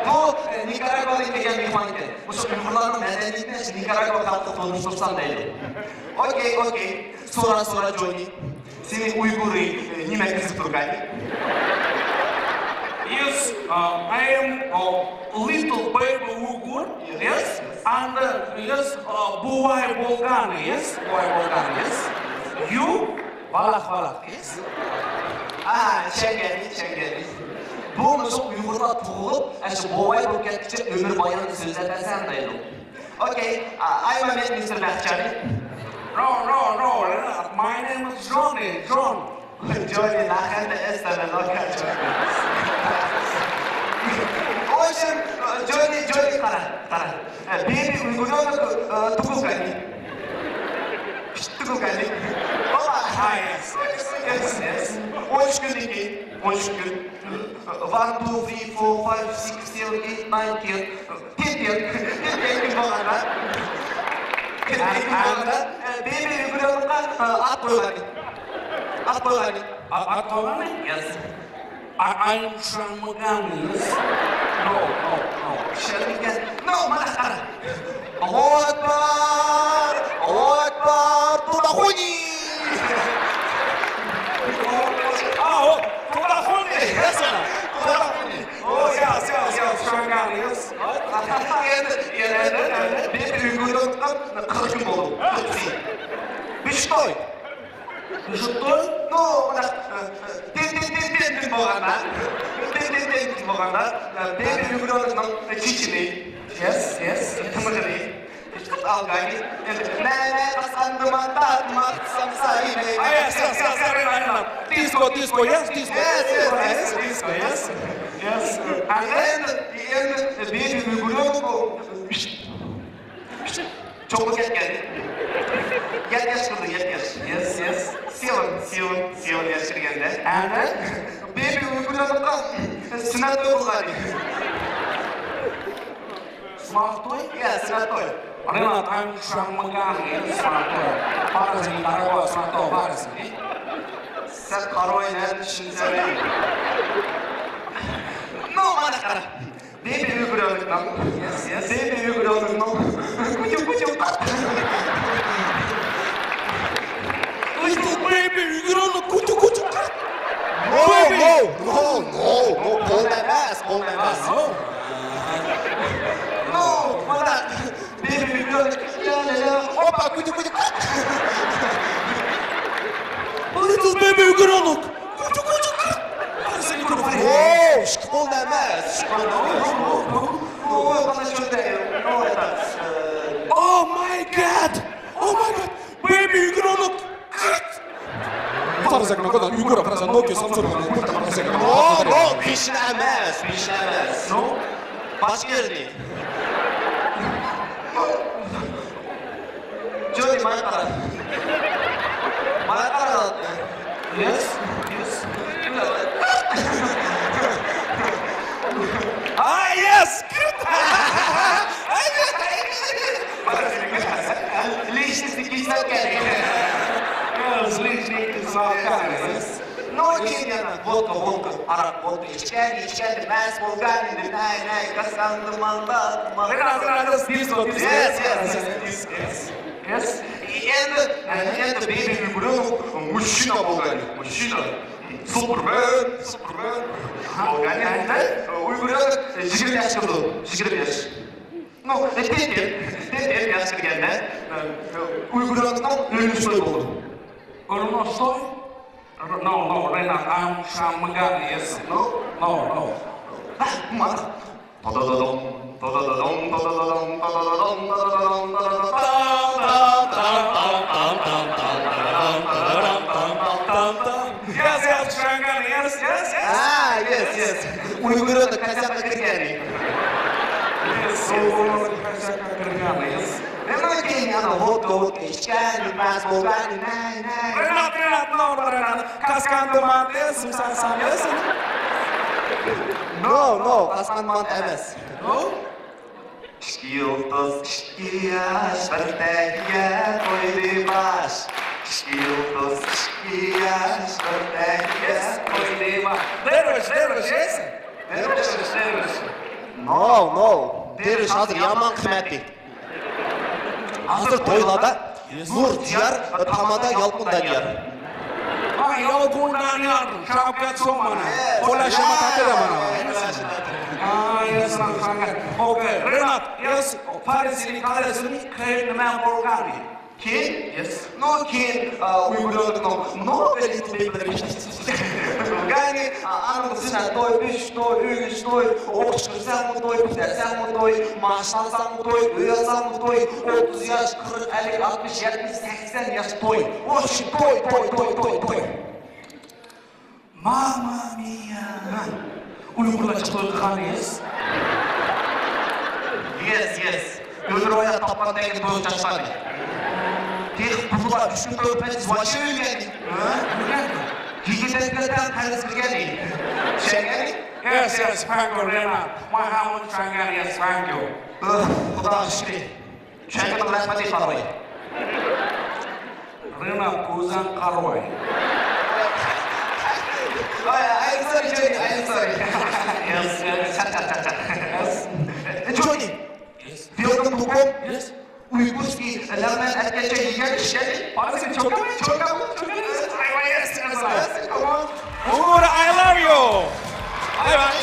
Bu, e, Nikaragvadan kelgen mehman eken. Bu şu Uyghurların medeniyetini şu Nikaragua halkı tanıştırsam deydi. Okey, okey. Sonra, sonra, Johnny. Seni Uygur, e, niye kızıp durgan? Yes, uh, I am a little baby Uyghur, yes, and, uh, yes, uh, boy Bolgan, yes, boy Bolgan, yes. You? Balaq, balaq, yes. Ah, Şengeli, Şengeli. Bu muzu Uygurlar tuğulup, e, şu boy Bolgan için ömür boyu sözler desem de yok. Okay, uh, I'm a Mister Bahçani. No, no, no, my name is Johnny, John. Johnny, nachher ist der locker Johnny. Очень, Johnny, Johnny, qara, qara. Baby, Uygurlar tuğulgani. Tuğulgani. Baba. Ah, yes, yes, yes, yes. On üç gün iki, on üç gün. One, two, three, four, five, six, seven, eight, nine, ten. Тентен, тентен күн болғанда. Тентен күн болғанда, ә, бейбіт Ибрагимға, ә, ат қойған. Ат қойған. А, ат қойған? Yes. I, I am Шамган, yes. No, no, no. Шамган. No, мына қара. Аллаху Акбар! Аллаху Акбар! Тудахуни! А, о, Тудахуни! Yes, Тудахуни! Oh, yes, yes, yes, Шамган, yes. Endi, endi, endi, endi, men uyg'unlikdan qirq kun bo'ldi. Qirq kun. Биштой. Биштой? Ну, mana, ten, ten, ten, ten kun bo'lganda. Ten, ten, ten kun bo'lganda. Baby uyg'unlikdan chechini. Yes, yes. Timig'ini. Algani. Endi, men, men qasqandim, tat, mat, samsayini. Ah, yes, yes, yes, yes, yes, yes. Disco, disco, yes, disco. Yes, yes, yes, disco, yes. Yes. And then, endi, baby uyg'unlik. Cho'qqa ketgan. Yetmish qildi, yetmish. Yes, yes. Seven, seven, seven yash kirganda. Endi baby uyg'unlikqa sunnat o'qilgan. Yes, it's my toy. Renat, I'm Shamagami, it's my toy. Paris in Paraguay, it's my toy, Paris. Sen paroy ne düşünsene? No, mana kara. Baby Ugronic no. Yes, yes. Baby Ugronic no. Kuchu kuchu. Baby Ugronic kuchu kuchu. No, no, no, no, no. Qolun emas, qolun emas. No, mana. Baby Ugronic. Opa, kuchu kuchu. Little baby Ugronic. Kuchu kuchu. Wow, qolun emas. Qolun emas. Oh my God. Oh my God. Baby Ugronic. Tarzak nagoda Ugronic, Tarzak Nokia, Samsung. No, no, pishni emas, pishni emas. No. Başka yerni. Jodi, mana qara. Mana qara. Yes, yes. Ah, yes. Lishni sikishdan kerak. Yes, lishni sikishdan kerak. No, keyin yana vodka, vodka, araq, vodka ichgan, ichgan, mast bo'lgan, nay, nay, qasangdi, manda, manda. Yes, yes, yes, yes. Yes. Endi, endi Baby Ugronic mushina bo'lgan, mushina. Superman, Superman. Bo'lgan endi Ugronic yigirma yosh kirdi, yigirma yosh. No, tep-tep, tep-tep yosh kirganda Ugronicni o'limish to'y bo'ldi. O'limish to'y? No, no, Renat, I'm Shamagami, yes. No? No, no. Ah, mana. Tadadadam, tadadadam, tadadadam, tadadadam, tadadadam, tadadadam. Yes, yes, Shangan, yes, yes, yes. Ah, yes, yes. Uyg'ur qasabga kirgan. Yes, Uyg'ur qasabga kirgan, yes. Nima keyin yana vodka, vodka ichgan, mast bo'lgan, nay, nay. Renat, Renat, no, Renat. Qasqan dumanda sumsa sanıyorsun. No, no, qasqan mant emas. No? Ikki yulduz, ikki yosh, bir tanga qo'ydi bosh. Ikki yulduz, ikki yosh, bir tanga qo'ydi bosh. Dervish, dervish, yes? Dervish, dervish. No, no. Dervish hozir yomon qimmatli. Hozir to'ylarda nur diyor, tamada yolqin doniyor. Ha, yolqin doniyor, Shavkat Somana. Qo'lashama tatida mana. Ha, yes, Shavkat. Okay, Renat, yes, Farisini qalasini keyin nima bo'lgani? Keyin? Yes. No, keyin, uh, we will know. No, the little baby. Gani, anavi sizdan to'y, uch to'y, uch to'y, o'qishga kirsanmi to'y, bitasangmi to'y, maash olsangmi to'y, uy olsangmi to'y, o'ttiz yosh, qirq, ellik, oltmish, yetmish, sakson yosh to'y. O'sha to'y, to'y, to'y, to'y, to'y. Mamma mia! Uyg'urlarcha to'y qilganmiz. Yes, yes. O'zaro oyoq topgandan keyin to'y chaqmadi. Tex buzilib, uch kun to'y payt voshe o'lgandi. Ha? Yigit aytgandan qarz qilgandi. Tushungandi? Yes, yes, thank you, Renat. My husband, yes, thank you. Xudo shukr. Tushundim, rahmat, qarvoy. Renat, ko'zing qarvoy. Ay, ay, sorry, Johnny, ay, sorry. Yes, yes, cha, cha, cha, cha. Yes. Johnny. Yes. Building bukom. Yes. Uyg'urskiy, laman aytgancha yegan ishga. Parasini cho'kaman, cho'kaman, cho'kaman. Ay, yes, yes, yes. Come on. Uyg'ur, I love you. Bye bye.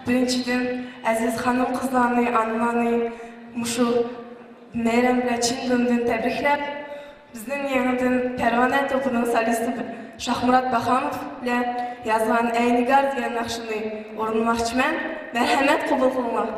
بىرىنچىدىن، ئەزىز خانىم-قىزلارنى، ئانىلارنى مۇشۇ مەيرەم بىلەن چىن دىلىمدىن تەبرىكلەپ، بىزنىڭ يېڭىدىن پەرۋانە توپىنىڭ سولىستى شاھمۇرات باخاموف بىلەن يازغان ئەي نىگار دېگەن ناخشىنى ئورۇنلىماقچىمەن. مەرھەمەت، قوبۇل قىلىڭلار.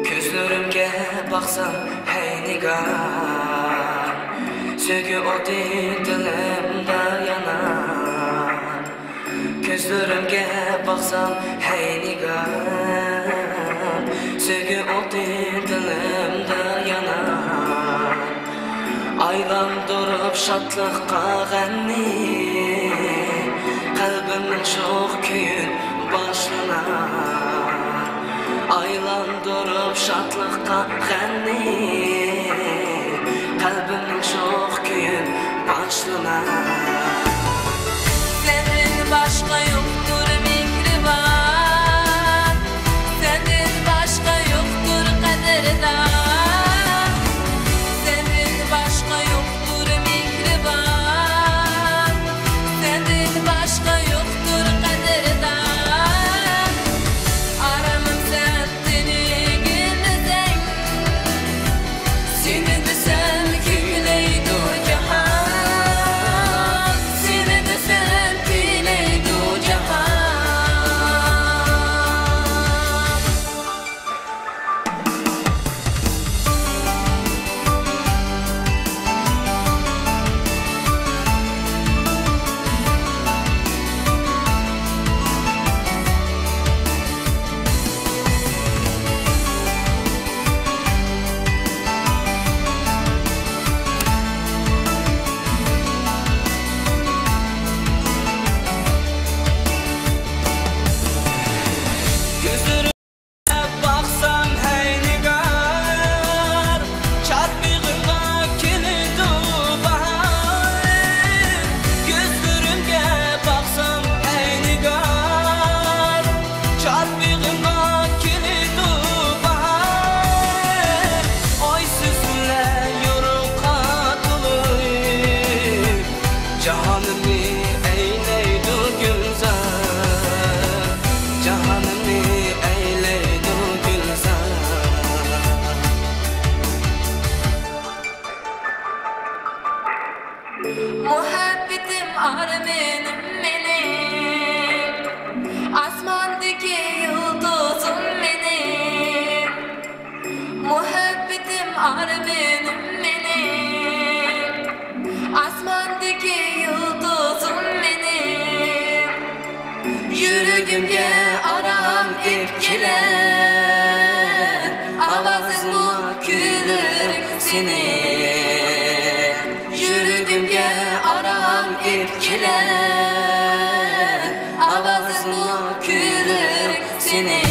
كۆزلىرىمگە باقسام، ھەي نىگار، سۆيگۈ ئوتى دىلىمدا يانار. كۆزلىرىمگە باقسام، ھەي نىگار، سۆيگۈ ئوتى دىلىمدا يانار. ئايلاندۇرۇپ شادلىققا غەمنى، قەلبىمنىڭ شوخ كۈيىن باشلىنار. ئايلاندۇرۇپ شادلىققا غەمنى، قەلبىمنىڭ شوخ كۈيىن باشلىنار. سەندىن باشقا يوقتۇر مېھرىبان، سەندىن باشقا يوقتۇر قەدىردان، سەندىن باشقا يوقتۇر مېھرىبان، سەندىن باشقا يوقتۇر قەدىردان. ئارامىم سەن، سېنى دېسەم كۆكلەيدۇ جاھان، سېنى دېسەم كۈيلەيدۇ جاھان. كۆزلىرىڭگە باقسام، ھەي نىگار، چاچ بېغىمغا كېلىدۇ باھار. كۆزلىرىڭگە باقسام، ھەي نىگار، چاچ بېغىمغا كېلىدۇ باھار. ئايسىز كۈنلەر يورۇققا تولۇپ، جاھانىمنى ئەيلەيدۇ گۈلزار، جاھانىمنى ئەيلەيدۇ گۈلزار. مۇھەببىتىم، ئارمىنىم مېنىڭ، ئاسماندىكى يۇلتۇزۇم مېنىڭ. مۇھەببىتىم، ئارمىنىم مېنىڭ، ئاسماندىكى يۇلتۇزۇم مېنىڭ. يۈرىكىمگە ئارام ئېلىپ كېلەر ئاۋازىڭمۇ، كۈيلىرىڭ سېنىڭ. يۈرىكىمگە ئارام ئېلىپ كېلەر ئاۋازىڭمۇ، كۈيلىرىڭ سېنىڭ.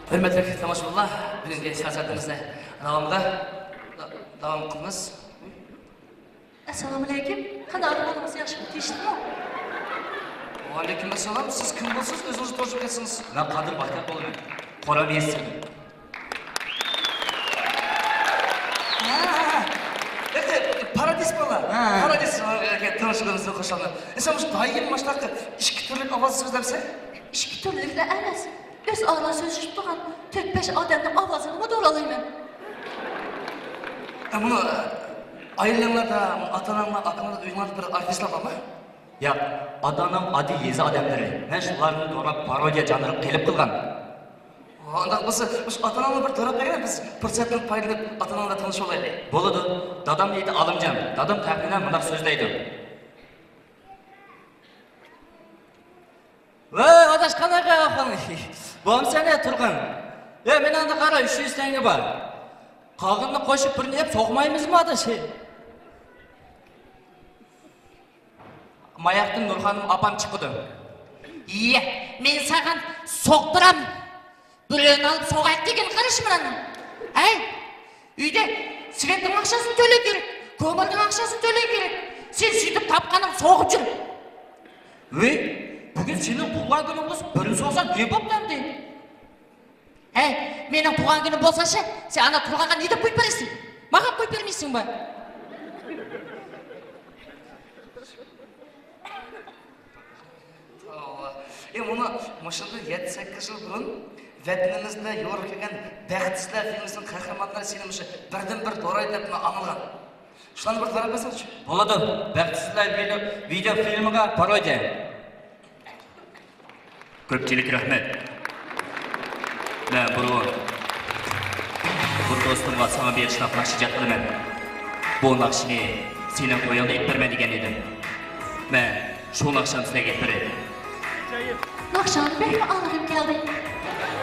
ھۆرمەتلىك تاماشىبىنلار، بۈگۈنكى كونسېرتىمىزنى داۋامىدا داۋام قىلىمىز. ئەسسالامۇئەلەيكۇم. قانداق ئەھۋالىڭىز، ياخشىمۇ، تىنچلىقمۇ؟ ۋەئەلەيكۇم ئەسسالام. سىز كىم بولىسىز؟ ئۆزىڭىزنى تونۇشتۇرۇپ كەتسىڭىز. مەن قادىر بايتاق بولىمەن. قورام يېزىسىدىن. ھە، ھە، ھە. ئېقى، پارادىس بالا. ھە. پارادىس، ئە، تونۇشقىنىمىزدىن خۇشالمەن. ئە، سەن مۇشۇ دائىم مۇشۇنداق ئىككى تۈرلۈك ئاۋاز سۆزلەمسەن؟ ئىككى تۈرلۈكلا ئەمەس. ئۆزئارا سۆزلىشىپ تۇرغان تۆت-بەش ئادەمنىڭ ئاۋازىنىمۇ دورالايمەن. ئە، بۇنى، ئە، ئائىلەڭلەردە، ئاتا-ئاناڭلار، ئاكاڭلار، ئۆيۈڭلەردە بىر ئارتىسلار بارمۇ؟ ياق، ئاتا-ئانام ئاددىي يېزا ئادەملىرى. مەن شۇلارنى دوراپ، پارودىيە جانىرىغا قېلىپ قالغان. ئۇنداق بولسا، مۇشۇ ئاتا-ئاناڭنى بىر دوراپ بەرگىن، بىز پۇرسەتتىن پايدىلىنىپ ئاتا-ئاناڭ بىلەن تونۇشۇۋالايلى. بولىدۇ. دادامنىڭ ئېتى ئالىمجان. دادام تەخمىنەن مۇنداق سۆزلەيدۇ. ۋاي، ئاداش، قانداق ئەھۋالىڭ؟ بولامسەن، ھە، تۇرغان؟ ھە، مېنىڭدە قارا، ئۈچ يۈز تەڭگە بار. قالغىنىنى قوشۇپ بىرنى يەپ سوقمايمىزمۇ، ئاداش؟ ماياقتىن نۇرخانىم ئاپام چىقىدۇ. يە، مەن ساغان سوقتۇرام. بىرىنى ئالىپ سوغايلى دېگەن قارىشىمەن. ھەي، ئۆيدە سۋېتنىڭ ئاقچاسىنى تۆلەپ يۈر، كۆمۈرنىڭ ئاقچاسىنى تۆلەپ يۈر. سەن سۈيتۈپ تاپقانىڭ سوغۇپ يۈر. ۋەي، بۈگۈن سېنىڭ تۇغۇلغان كۈنۈڭ بولسا، بىرىنى سوقساڭ نېمە بوپتۇ ئەمدى؟ ھەي، مېنىڭ تۇغان كۈنۈم بولسا شە، سەن ئانا تۇرغانغا نېدەپ قويۇپ بېرىسەن؟ ماڭا قويۇپ بېرمەيسەنمۇ؟ توۋا. ئى، مانا مۇشۇندىن يەتتە-سەككىز يىل بۇرۇن ۋەتىنىمىزدە يورۇقلىغان بەختسىزلەر فىلىمىسىنىڭ قەھرىمانلىرى سېنى مۇشۇ بىردىن بىر دورايدۇ دەپ مەن ئاڭلىغان. شۇلارنى بىر دوراپ بەرسەڭچۇ؟ بولىدۇ. بەختسىزلەر ۋىدېئو، ۋىدېئو فىلىمىغا پارودىيە. كۆپچىلىك رەھمەت. مەن بۇرۇن بۇ دوستۇمغا ساڭا بېغىشلاپ ناخشا ئىجاد قىلىمەن. بۇ ناخشىنى سېنىڭ تويۇڭدا ئېيتىپ بېرىمەن دېگەن ئىدىم. مەن شۇ ناخشامنى سىلەرگە ئېيتىپ بېرەي. ناخشاڭنى بەكمۇ ئاڭلىغۇم كەلدى.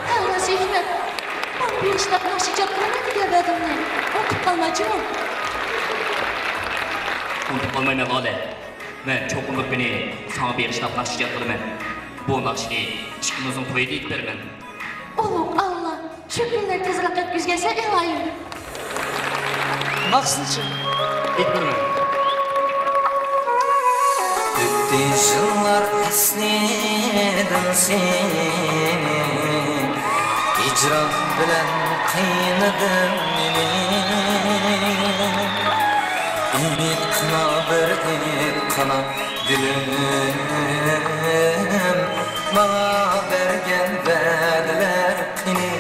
ھە، راست ھېكمەت. ماڭا بېغىشلاپ ناخشا ئىجاد قىلىمەن دېگەن ۋەدىڭنى ئۇنتۇپ قالما جۇمۇ. ئۇنتۇپ قالمايمەن، لالە. مەن چوقۇم بىر كۈنى ساڭا بېغىشلاپ ناخشا ئىجاد قىلىمەن. بۇ ناخشىنى ئىككىمىزنىڭ تويىدا ئېيتىپ بېرىمەن. ئۇلۇغ ئاللا، شۇ كۈنلەر تېزراق يەتكۈزگەيسەن، ئىلاھىم. ناخشىسىنى ئېيتىپ بېرىمەن. ئۆتتى يىللار ئەسلىدىم سېنى، ھىجران بىلەن قىينىدىم مېنى. ئېيتقىنا بىر ئېيتقىنا گۈلۈم، ماڭا بەرگەن ۋەدىلەر قېنى؟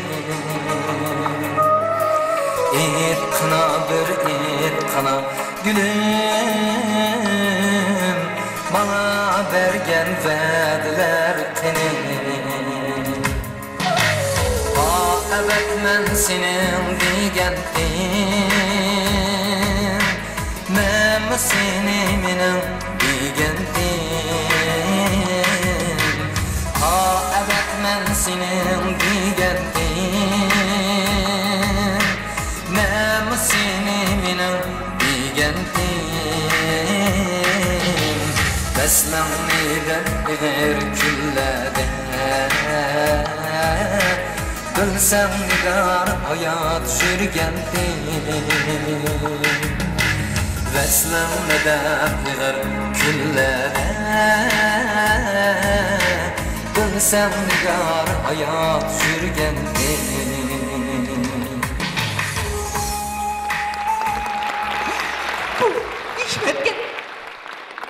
ئېيتقىنا بىر ئېيتقىنا گۈلۈم، ماڭا بەرگەن ۋەدىلەر قېنى؟ ھا، ئەبەد مەن سېنىڭ دېگەنتىم، مەنمۇ سېنى مېنىڭ دېگەنتىم. ھا، ئەبەد مەن سېنىڭ دېگەنتىم، مەنمۇ سېنى مېنىڭ دېگەنتىم. ۋەسلىڭنى دەپ ئېغىر كۈنلەردە، بىلسەڭ نىگار ھايات يۈرگەنتىم. ۋەسلىڭنى دەپ ئېغىر كۈنلەردە، بىلسەڭ نىگار ھايات يۈرگەنتىم. بۇ ھېكمەتكەن.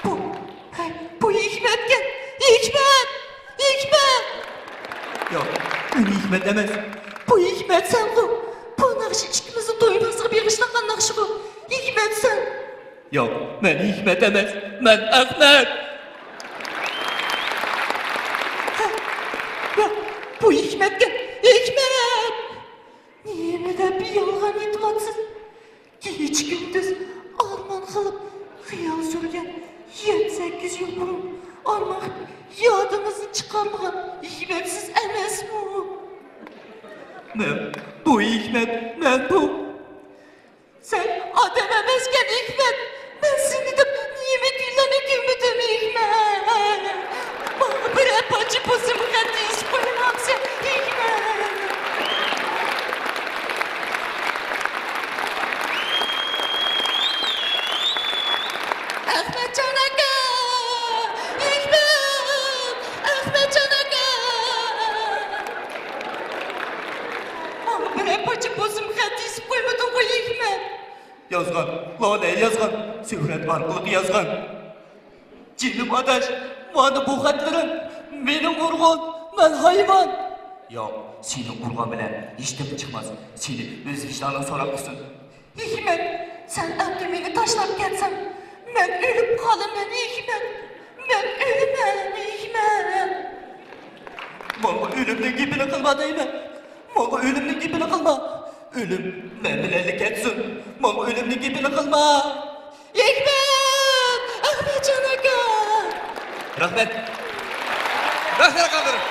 بۇ، ھەي، بۇ ھېكمەتكەن. ھېكمەت! ھېكمەت! ياق، مەن ھېكمەت ئەمەس. بۇ ھېكمەتسەنغۇ؟ بۇ ناخشا ئىككىمىزنىڭ توي ناخشىسىغا بېغىشلانغان ناخشىغۇ؟ ھېكمەتسەن! ياق، مەن ھېكمەت ئەمەس، مەن ئەخمەت! ھە، ياق، بۇ ھېكمەتكەن، ھېكمەت! نېمە دەپ يالغان ئېيتىۋاتىسىز؟ كېچە-كۈندۈز ئارمان قىلىپ خىيال سۈرگەن، يەتتە-سەككىز يىل بۇرۇن ئارمان قىلىپ يادىڭىزدىن چىقارمىغان ھېكمەت سىز ئەمەسمۇ؟ مەن بۇ ھېكمەت، مەن بۇ. سەن ئادەم ئەمەسكەن، ھېكمەت! مەن سېنى دەپ نېمە كۈنلەرنى كۆرمىدىم، ھېكمەت! ماڭا بىرەر پارچە بوسۇمغا خەت يېزىپ قويمامسەن، ھېكمەت! ئەخمەتجان ئاكا! ھېكمەت! بولسىمۇ خەت يېزىپ قويمىدىڭغۇ ھېكمەت؟ يازغان، لالە يازغان، سۈرەت ئارقىلىق يازغان. جېنىم ئاداش، مانا بۇ خەتلىرىڭ مېنى ئۇرغۇن، مەن ھايۋان. ياق، سېنى ئۇرغان بىلەن ھېچنېمە چىقماس. سېنى ئۆز ۋىجدانىڭ سوراق قىلسۇن. ھېكمەت، سەن ئەمدى مېنى تاشلاپ كەتسەڭ، مەن ئۆلۈپ قالىمەن، ھېكمەت. مەن ئۆلىمەن، ھېكمەت. ماڭا ئۆلۈمنىڭ گېپىنى قىلما دەيمەن. ماڭا ئۆلۈمنىڭ گېپىنى قىلما. ئۆلۈم مەن بىلەنلا كەتسۇن. ماڭا ئۆلۈمنىڭ گېپىنى قىلما. ھېكمەت! ئەخمەتجان ئاكا! رەھمەت. رەھمەت قالدۇر.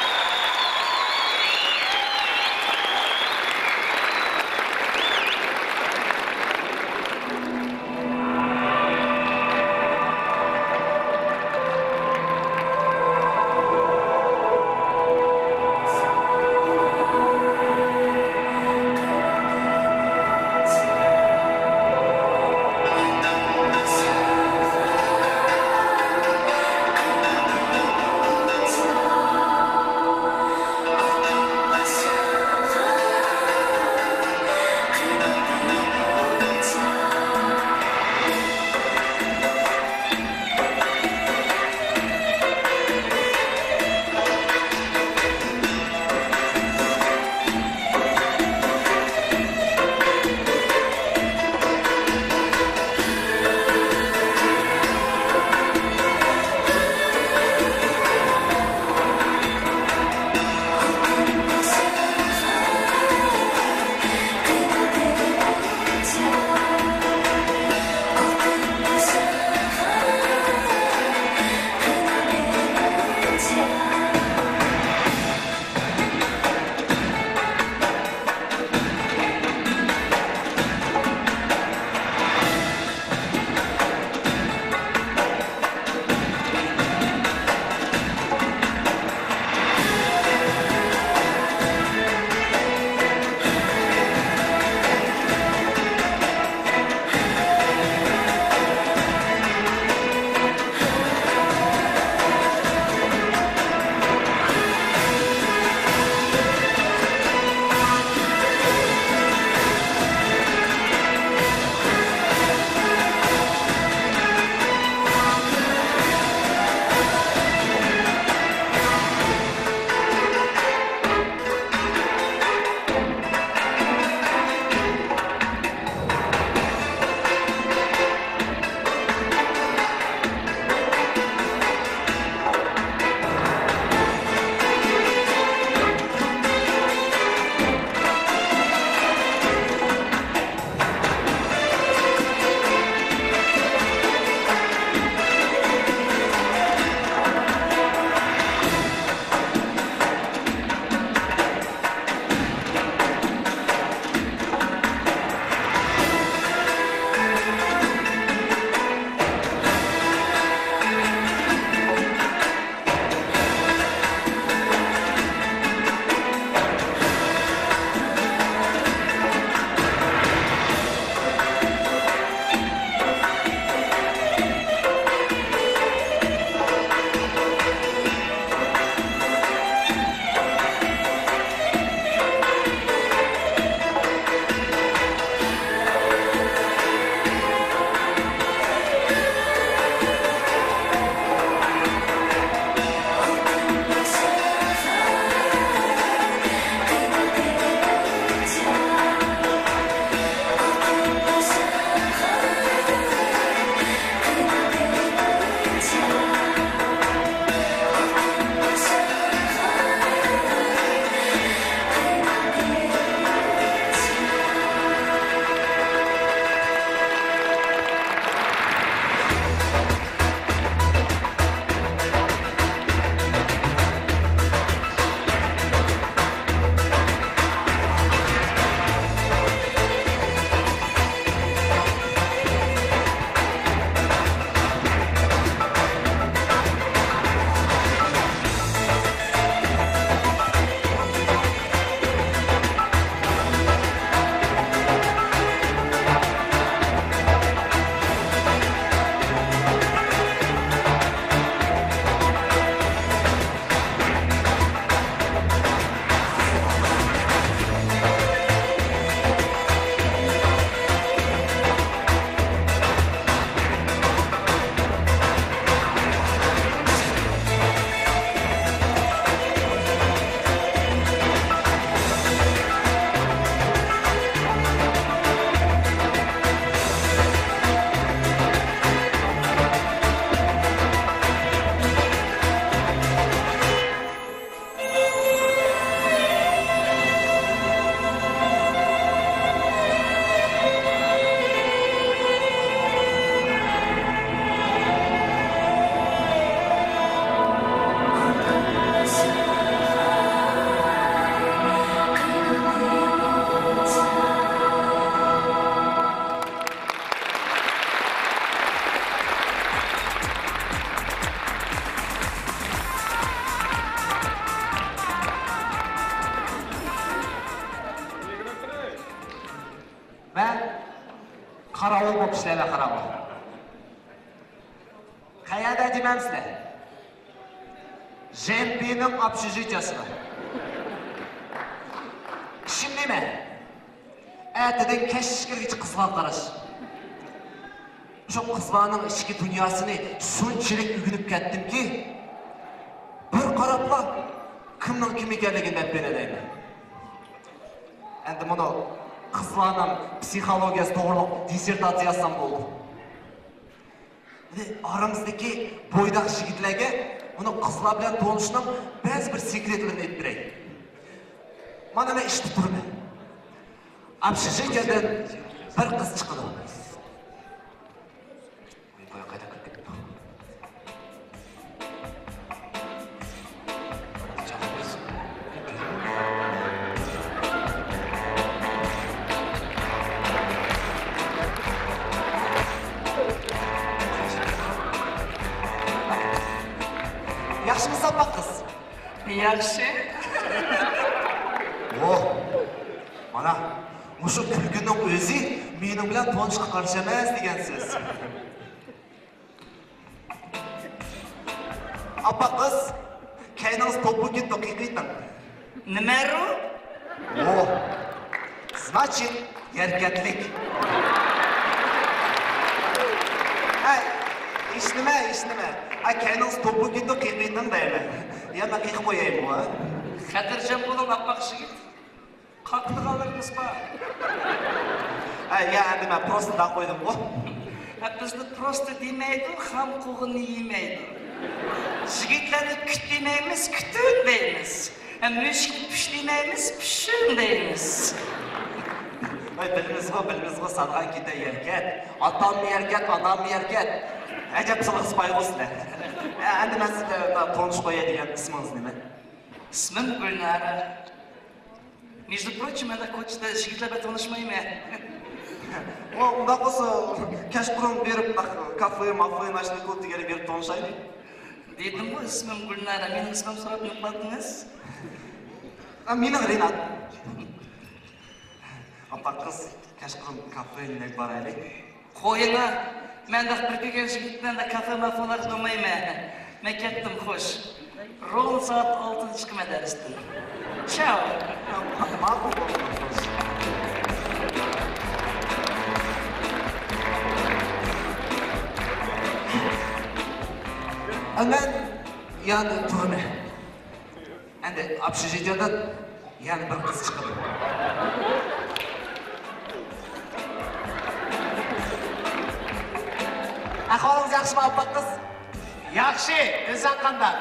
قاراۋۇل بولۇپ ئىشلەيلى، قاراۋۇل. قەيەردە دېمەمسىلەر؟ ژېمپىنىڭ ئابشىژىتىيەسىدە. ئىشىم نېمە؟ ئەتىدىن كەچكىچە قىزغا قاراش. شۇ قىزلارنىڭ ئىچكى دۇنياسىنى شۇنچىلىك ئۆگىنىپ كەتتىمكى، بىر قاراپلا كىمنىڭ كىم ئىكەنلىكىنى دەپ بېرەلەيمەن. ئەمدى مۇنۇ قىزلارنىڭ پسىخولوگىيەسى توغرۇلۇق دىسسېرتاتسىيە يازسام بولدى. ئارىمىزدىكى بويداق يىگىتلەرگە مۇنۇ قىزلار بىلەن تونۇشنىڭ بەزى بىر سېكرېتلىرىنى ئېيتىپ بېرەي. مانا مەن ئىشتە تۇرىمەن. ئابشىژىتىيەدىن بىر قىز چىقىدۇ. ياخشىمۇسەن، ئاپاق قىز؟ ياخشى. ۋوھ، مانا مۇشۇ كۈلكىنىڭ ئۆزى مېنىڭ بىلەن تونۇشقا قارشى ئەمەس دېگەن سۆز. ئاپاق قىز، كەينىڭىز توپا كېتىدۇ، قىيقىيتىڭ. نېمە رۇ؟ ۋوھ، значит، يەركەتلىك. ھەي، ھېچنېمە، ھېچنېمە. ھە، كەينىڭىز توپا كېتىدۇ، قىيقىيتىڭ دەيمەن. يا مەن قىيقىپ قويايمۇ، ھە؟ خاتىرجەم بولۇڭ، ئاپاق يىگىت. قاقىدىغانلىرىمىز بار. ھە، يا، ئەمدى مەن پروستو دەپ قويدۇمغۇ. ھە، بىزنى پروستو دېمەيدۇ، خام قوغۇننى يېمەيدۇ. يىگىتلەرنى كۈت دېمەيمىز، كۈتۈن دەيمىز. ھە، مۈشۈكنى پۈش دېمەيمىز، پۈشۈن دەيمىز. ۋاي، بىلىمىزغۇ، بىلىمىزغۇ، سالغان كېتەر يەركەت. ئاتاممۇ يەركەت، ئاناممۇ يەركەت. ئەجەب سىلىق سىپايىغۇ سىلەر. ھە، ئەمدى مەن سىزگە تونۇش قوياي دېگەن، ئىسمىڭىز نېمە؟ ئىسمىم گۈلنارە. مىجدۇ پروچىم، مەن كوچىدا يىگىتلەر بىلەن تونۇشمايمەن. ئۇ ئۇنداق بولسا، كەچقۇرۇن بېرىپ، كافې، مافې، ناشنى كوت دېگەنگە بېرىپ تونۇشايلى. دېدىمغۇ، ئىسمىم گۈلنارە، مېنىڭ ئىسمىمنى سوراپ نېمە قىلاتتىڭىز؟ ئا، مېنىڭ رىنات. ئاپاق قىز، كەچقۇرۇن كافېغا بارايلى. قويۇڭا، مەن داق بىر كۆرگەن يىگىت بىلەن داق كافې مافېلارغا بارمايمەن. مەن كەتتىم، خوش. روۋۇن سائەت ئالتىدا چىقىمەن دەرستىن. چاۋ. ماقۇل، ماقۇل، خوش. مەن يەنە تۇرىمەن. ئەمدى ئوبشېژىتىيەدىن يەنە بىر قىز چىقىدۇ. ئەھۋالىڭىز ياخشىمۇ، ئاپاق قىز؟ ياخشى، ئۆزۈڭ قانداق؟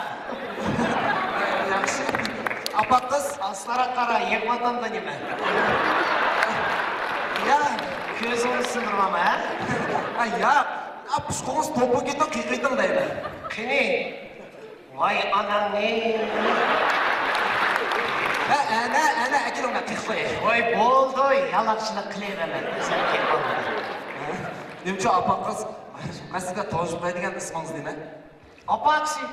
ياخشى. ئاپاق قىز؟ ئاستىراق قارا، يىغىۋاتامدۇ نېمە؟ يا، كۆزۈڭنى سىندۇرۇۋالما، ھە؟ ھە، ياق. ئا، پۇشقىڭىز توپا كېتىڭ، قىيقىيتىڭ دەيمەن. قېنى؟ ۋاي ئاناڭنى! ھە، ئەنە، ئەنە، ئەكېلىڭلار، قىيقىپ قوياي. ۋاي بولدى، يالاقچىلىق قىلىۋەرمە، ئۆزۈڭ قىيقىپ. نېمىچۇ ئاپاق قىز؟ مەن سىزگە تونۇشۇپ بېرەي دېگەن، ئىسمىڭىز نېمە؟ ئاپاقسى!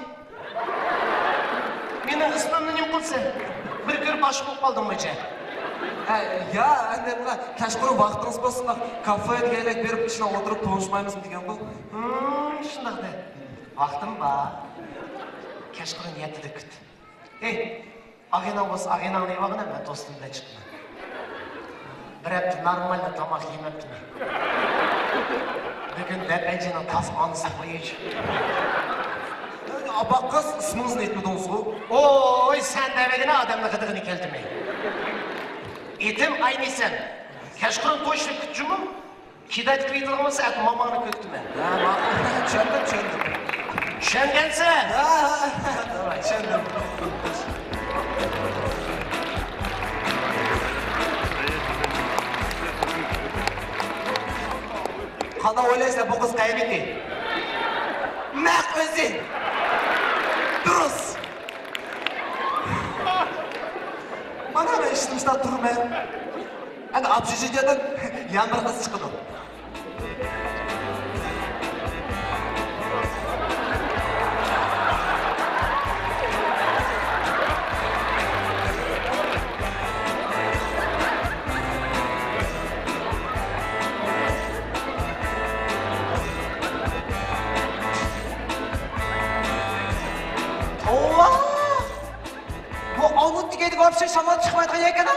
مېنىڭ ئىسمىمنى نېمە قىلىسەن؟ بىر كۆرۈپ ئاشىق بولۇپ قالدىڭمۇ جە؟ ھە، يا، ئەنە، كەچقۇرۇن ۋاقتىڭىز بولسا، كافېغا دېگەندەك بېرىپ، ئىشنى ئولتۇرۇپ تونۇشمايمىزمۇ دېگەنغۇ. ھىم، شۇنداق دە. ۋاقتىم بار. كەچقۇرۇن يەتتىدە كۈت. ھېي، ئاغىنەڭ بولسا ئاغىنەڭنى ئېلىۋالغىنا، مەن دوستۇم بىلەن چىقىمەن. بىر ھەپتە نورمالنى تاماق يېمەپتىمەن. بۈگۈن لەپەنچىنىڭ تاز ئانىسىنى قويۇش. ئاپاق قىز، ئىسمىڭىزنى ئېيتمىدىڭىزغۇ؟ ئوي، سەن دەۋەرگىنە ئادەمنىڭ غىدىقىنى كەلتۈرمەي. ئېتىم ئاينىسەن. كەچقۇرۇن توشۇپ كۈتچىمۇ؟ كىداچ كىرىدىغان بولسا، ئەتە ماماڭنى كۆتۈتىمەن. ھە، ماقۇل. چۈشەندىم، چۈشەندىم. چۈشەنگەنسىز؟ ھە، ھە، ھە. چۈشەندىم. قانداق ئويلايسىلەر، بۇ قىز قەيەردىكى؟ نەق ئۆزى. دۇرۇس. مانا مەن ئىشتىن ئىشتا تۇرىمەن. ئەنە ئوبشېژىتىيەدىن يەنە بىر قىز چىقىدۇ. ئەكەن.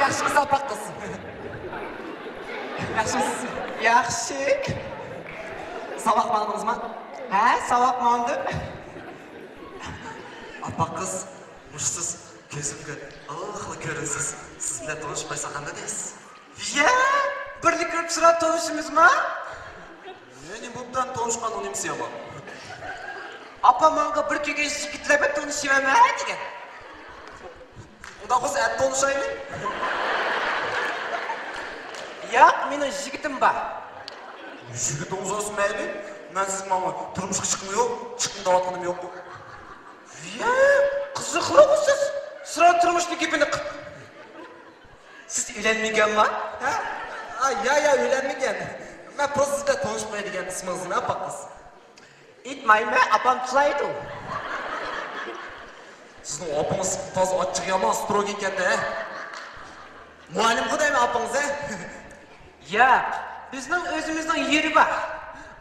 ياخشىمۇسىز، ئاپا قىز؟ ياخشىمۇسىز؟ ياخشى. ساۋاق ماڭدىڭىزما؟ ھە، ساۋاق ماڭدىم. ئاپا قىز، مۇشۇ سىز كۆزۈمگە ئىللىقلا كۆرۈنىسىز. سىز بىلەن تونۇشۇپ قويساق قانداق دەيسىز؟ يە، بىرنى كۆرۈپ سىرا تونۇشىمىزما؟ مېنى ئوبدان تونۇشقان ئۇنىمىسى يامان. ئاپام ماڭا بىر كۆرگەن يىگىتلەر بىلەن تونۇشۇۋەرمە دېگەن. ئۇنداق بولسا ئەتە تونۇشايلى. ياق، مېنىڭ يىگىتىم بار. يىگىتىڭىز بولسا مەيلى. مەن سىز ماڭا تۇرمۇشقا چىققىنى يوق، چىققىن دەۋاتقىنىم يوق. يە، قىزىقلىغۇ سىز. سىرا تۇرمۇشنىڭ گېپىنى قىپ. سىز ئۆيلەنمىگەنما؟ ھە؟ ئا، يا، يا، ئۆيلەنمىگەن. مەن پروستا سىز بىلەن تونۇشۇپ قوياي دېگەن. ئىسمىڭىز نېمە، ئاپا قىز؟ ئېيتمايمەن، ئاپام تىلايدۇ. سىزنىڭ ئاپىڭىز تازا ئاچچىقى يامان، ستروگىي ئىكەن-دە. مۇئەللىمغۇ دەيمەن ئاپىڭىز، ھە؟ ياق، بىزنىڭ ئۆزىمىزنىڭ يېرى بار.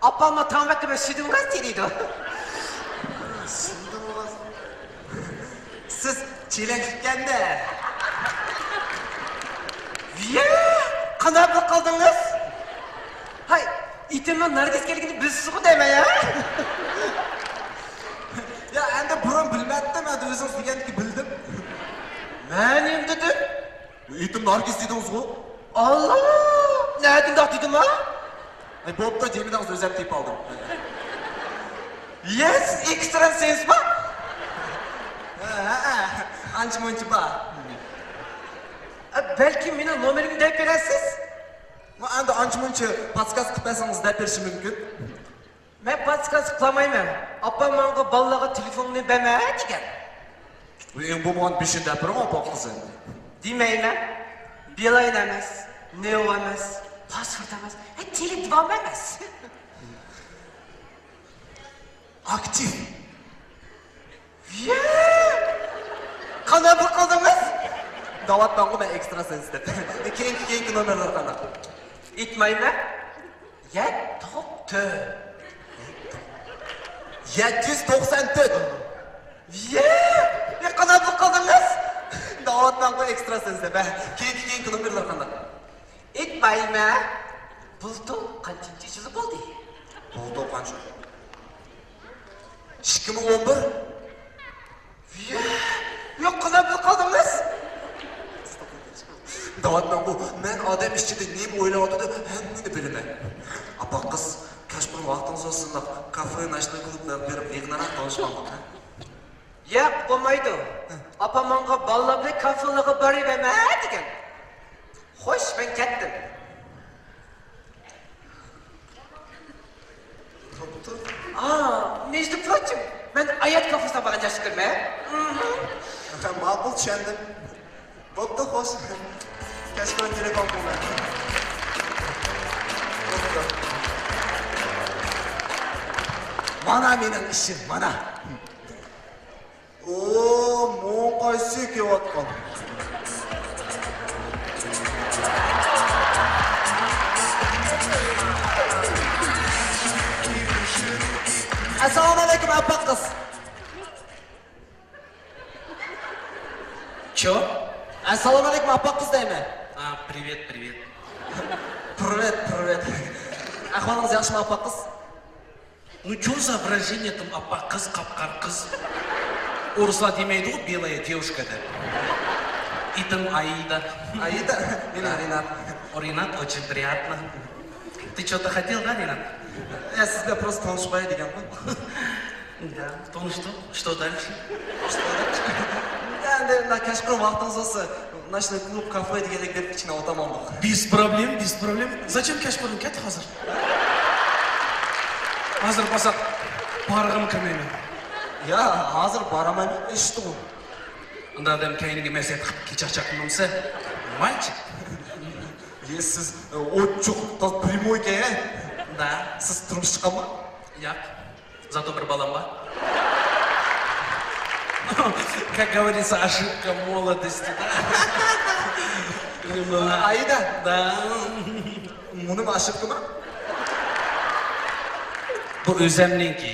ئاپاممۇ تاڭ بەكرى بىلەن سۈيدۈڭغاز تېرىيدۇ. سۈيدۈڭغاز. سىز چېلەكلىككەن-دە. يە، قانداق بىلىپ قالدىڭىز؟ ھاي، ئېتىمنىڭ نەرگىز كەلگىنىنى بىلىسىزغۇ دەيمەن يا. يا، ئەمدى بۇرۇن بىلمەتتىم، ئەمدى ئۆزىڭىز دېگەندىكىن بىلدىم. مەن نېمە دېدىم؟ ئېتىم نەرگىز دېدىڭىزغۇ؟ ئاللا! نەدىن داق دېدىم ھا؟ ئەي، بوپتۇ، دېمىدىڭىز، ئۆزۈم تېپىپ ئالدىم. يە، سىز ئېكستراسېنسما؟ ھە، ھە، ھە. ئانچە مۇنچە بار. ئە، بەلكىم مېنىڭ نومۇرۇمنى دەپ بېرەرسىز؟ ما ئەمدى ئانچە مۇنچە پاسكاز قىلىپ بەرسىڭىز دەپ بېرىشىم مۇمكىن. مەن پاسكاز قىلالمايمەن. ئاپام ماڭا بالىلارغا تېلېفوننى بەرمە دېگەن. ئەڭ بولمىغان بېشىنى دەپ بېرىڭ، ئاپا قىز ئەمدى. دېمەيمەن. بىلاين ئەمەس، نېۋا ئەمەس، پاسپورت ئەمەس، ھە، تېلېدۋام ئەمەس. ئاكتىپ. يە! قانداق بىلىپ قالدىڭىز؟ دەۋاتمامغۇ مەن ئېكستراسېنس دەپ. كېيىنكى، كېيىنكى نومېرلار قانداق؟ ئېيتمايمەن. يەتتە توققۇز تۆت. يەتتە يۈز توقسان تۆت. يە! يە، قانداق بىلىپ قالدىڭىز؟ دەۋاتمامغۇ ئېكستراسېنس دەپ. كېيىنكى، كېيىنكى نومېرلار قانداق؟ ئېيتمايمەن. بۇلتۇر قانچىنچى يىلى بولدى؟ بۇلتۇر قانچە؟ ئىككى مىڭ ئون بىر. يە، يوق، قانداق بىلىپ قالدىڭىز؟ دەۋاتمامغۇ، مەن ئادەم ئىچىدە نېمە ئويلاۋاتىدۇ، ھەممىنى بىلىمەن. ئاپا قىز، كەچقۇرۇن ۋاقتىڭىز بولسا، كافې، ناچنوي كلۇبلارغا بېرىپ يېقىنراق تونۇشقانلىق، ھە؟ ياق، بولمايدۇ. ئاپام ماڭا بالىلار بىلەن كافېلارغا بېرىۋەرمە دېگەن. خوش، مەن كەتتىم. بوپتۇ. ئا، مېجدى پروچىم، مەن ھايات كافېسىغا بارغان ياخشى كۆرىمەن. ماقۇل، چۈشەندىم. بوپتۇ، خوش. كەچقۇرۇن تېلېفون قىلىمەن. بوپتۇ. مانا مېنىڭ ئىشىم، مانا. ئو، ماڭا قايسى كېلىۋاتقان؟ ئەسسالامۇئەلەيكۇم، ئاپا قىز. چو؟ ئەسسالامۇئەلەيكۇم، ئاپا قىز دەيمەن. А, привет, привет. پىرۋەت، پىرۋەت. ئەھۋالىڭىز ياخشىمۇ، ئاپا قىز؟ Ну, чё за выражение там, ئاپا قىز، قاپقارا قىز؟ ئورۇسلار دېمەيدىغۇ بېلايا دېۋۇشكا دەپ. ئېتىڭ ئايدا. ئايدا، مېنىڭ رىنات. Ринат, очень приятно. Ты чё-то хотел, да, Ринат? يا، سىز بىلەن پروستا تونۇشۇپ قوياي دېگەنغۇ. Да, تونۇشتۇق. Что дальше? ئەمدى مۇنداق كەچقۇرۇن ۋاقتىڭىز بولسا، ناچنوي كلۇب، كافې دېگەنلەرگە بېرىپ ئىچىنى ئاۋۇتامانلىق. Без проблем, без проблем. زاچېم كەچقۇرۇن كەت ھازىر. ھازىر بارساق بارغىمۇ كىرمەيمەن. يا، ھازىر بارامەن، ئىشتىغۇ. ئۇنداق ئادەم كەينىگە مەسلىھەت قىلىپ كېچە چاقمامسە، مايچى. يە، سىز، ئوچۇق، تاز پريموي ئىكەن، ھە؟ Да. سىز تۇرمۇش چىققانما؟ ياق. Зато بىر بالام بار. Как говорится, ошибка молодости, да? ئايدا. Да. مۇنىمۇ ئاشىقتىما؟ بۇ ئۆزەمنىڭكى.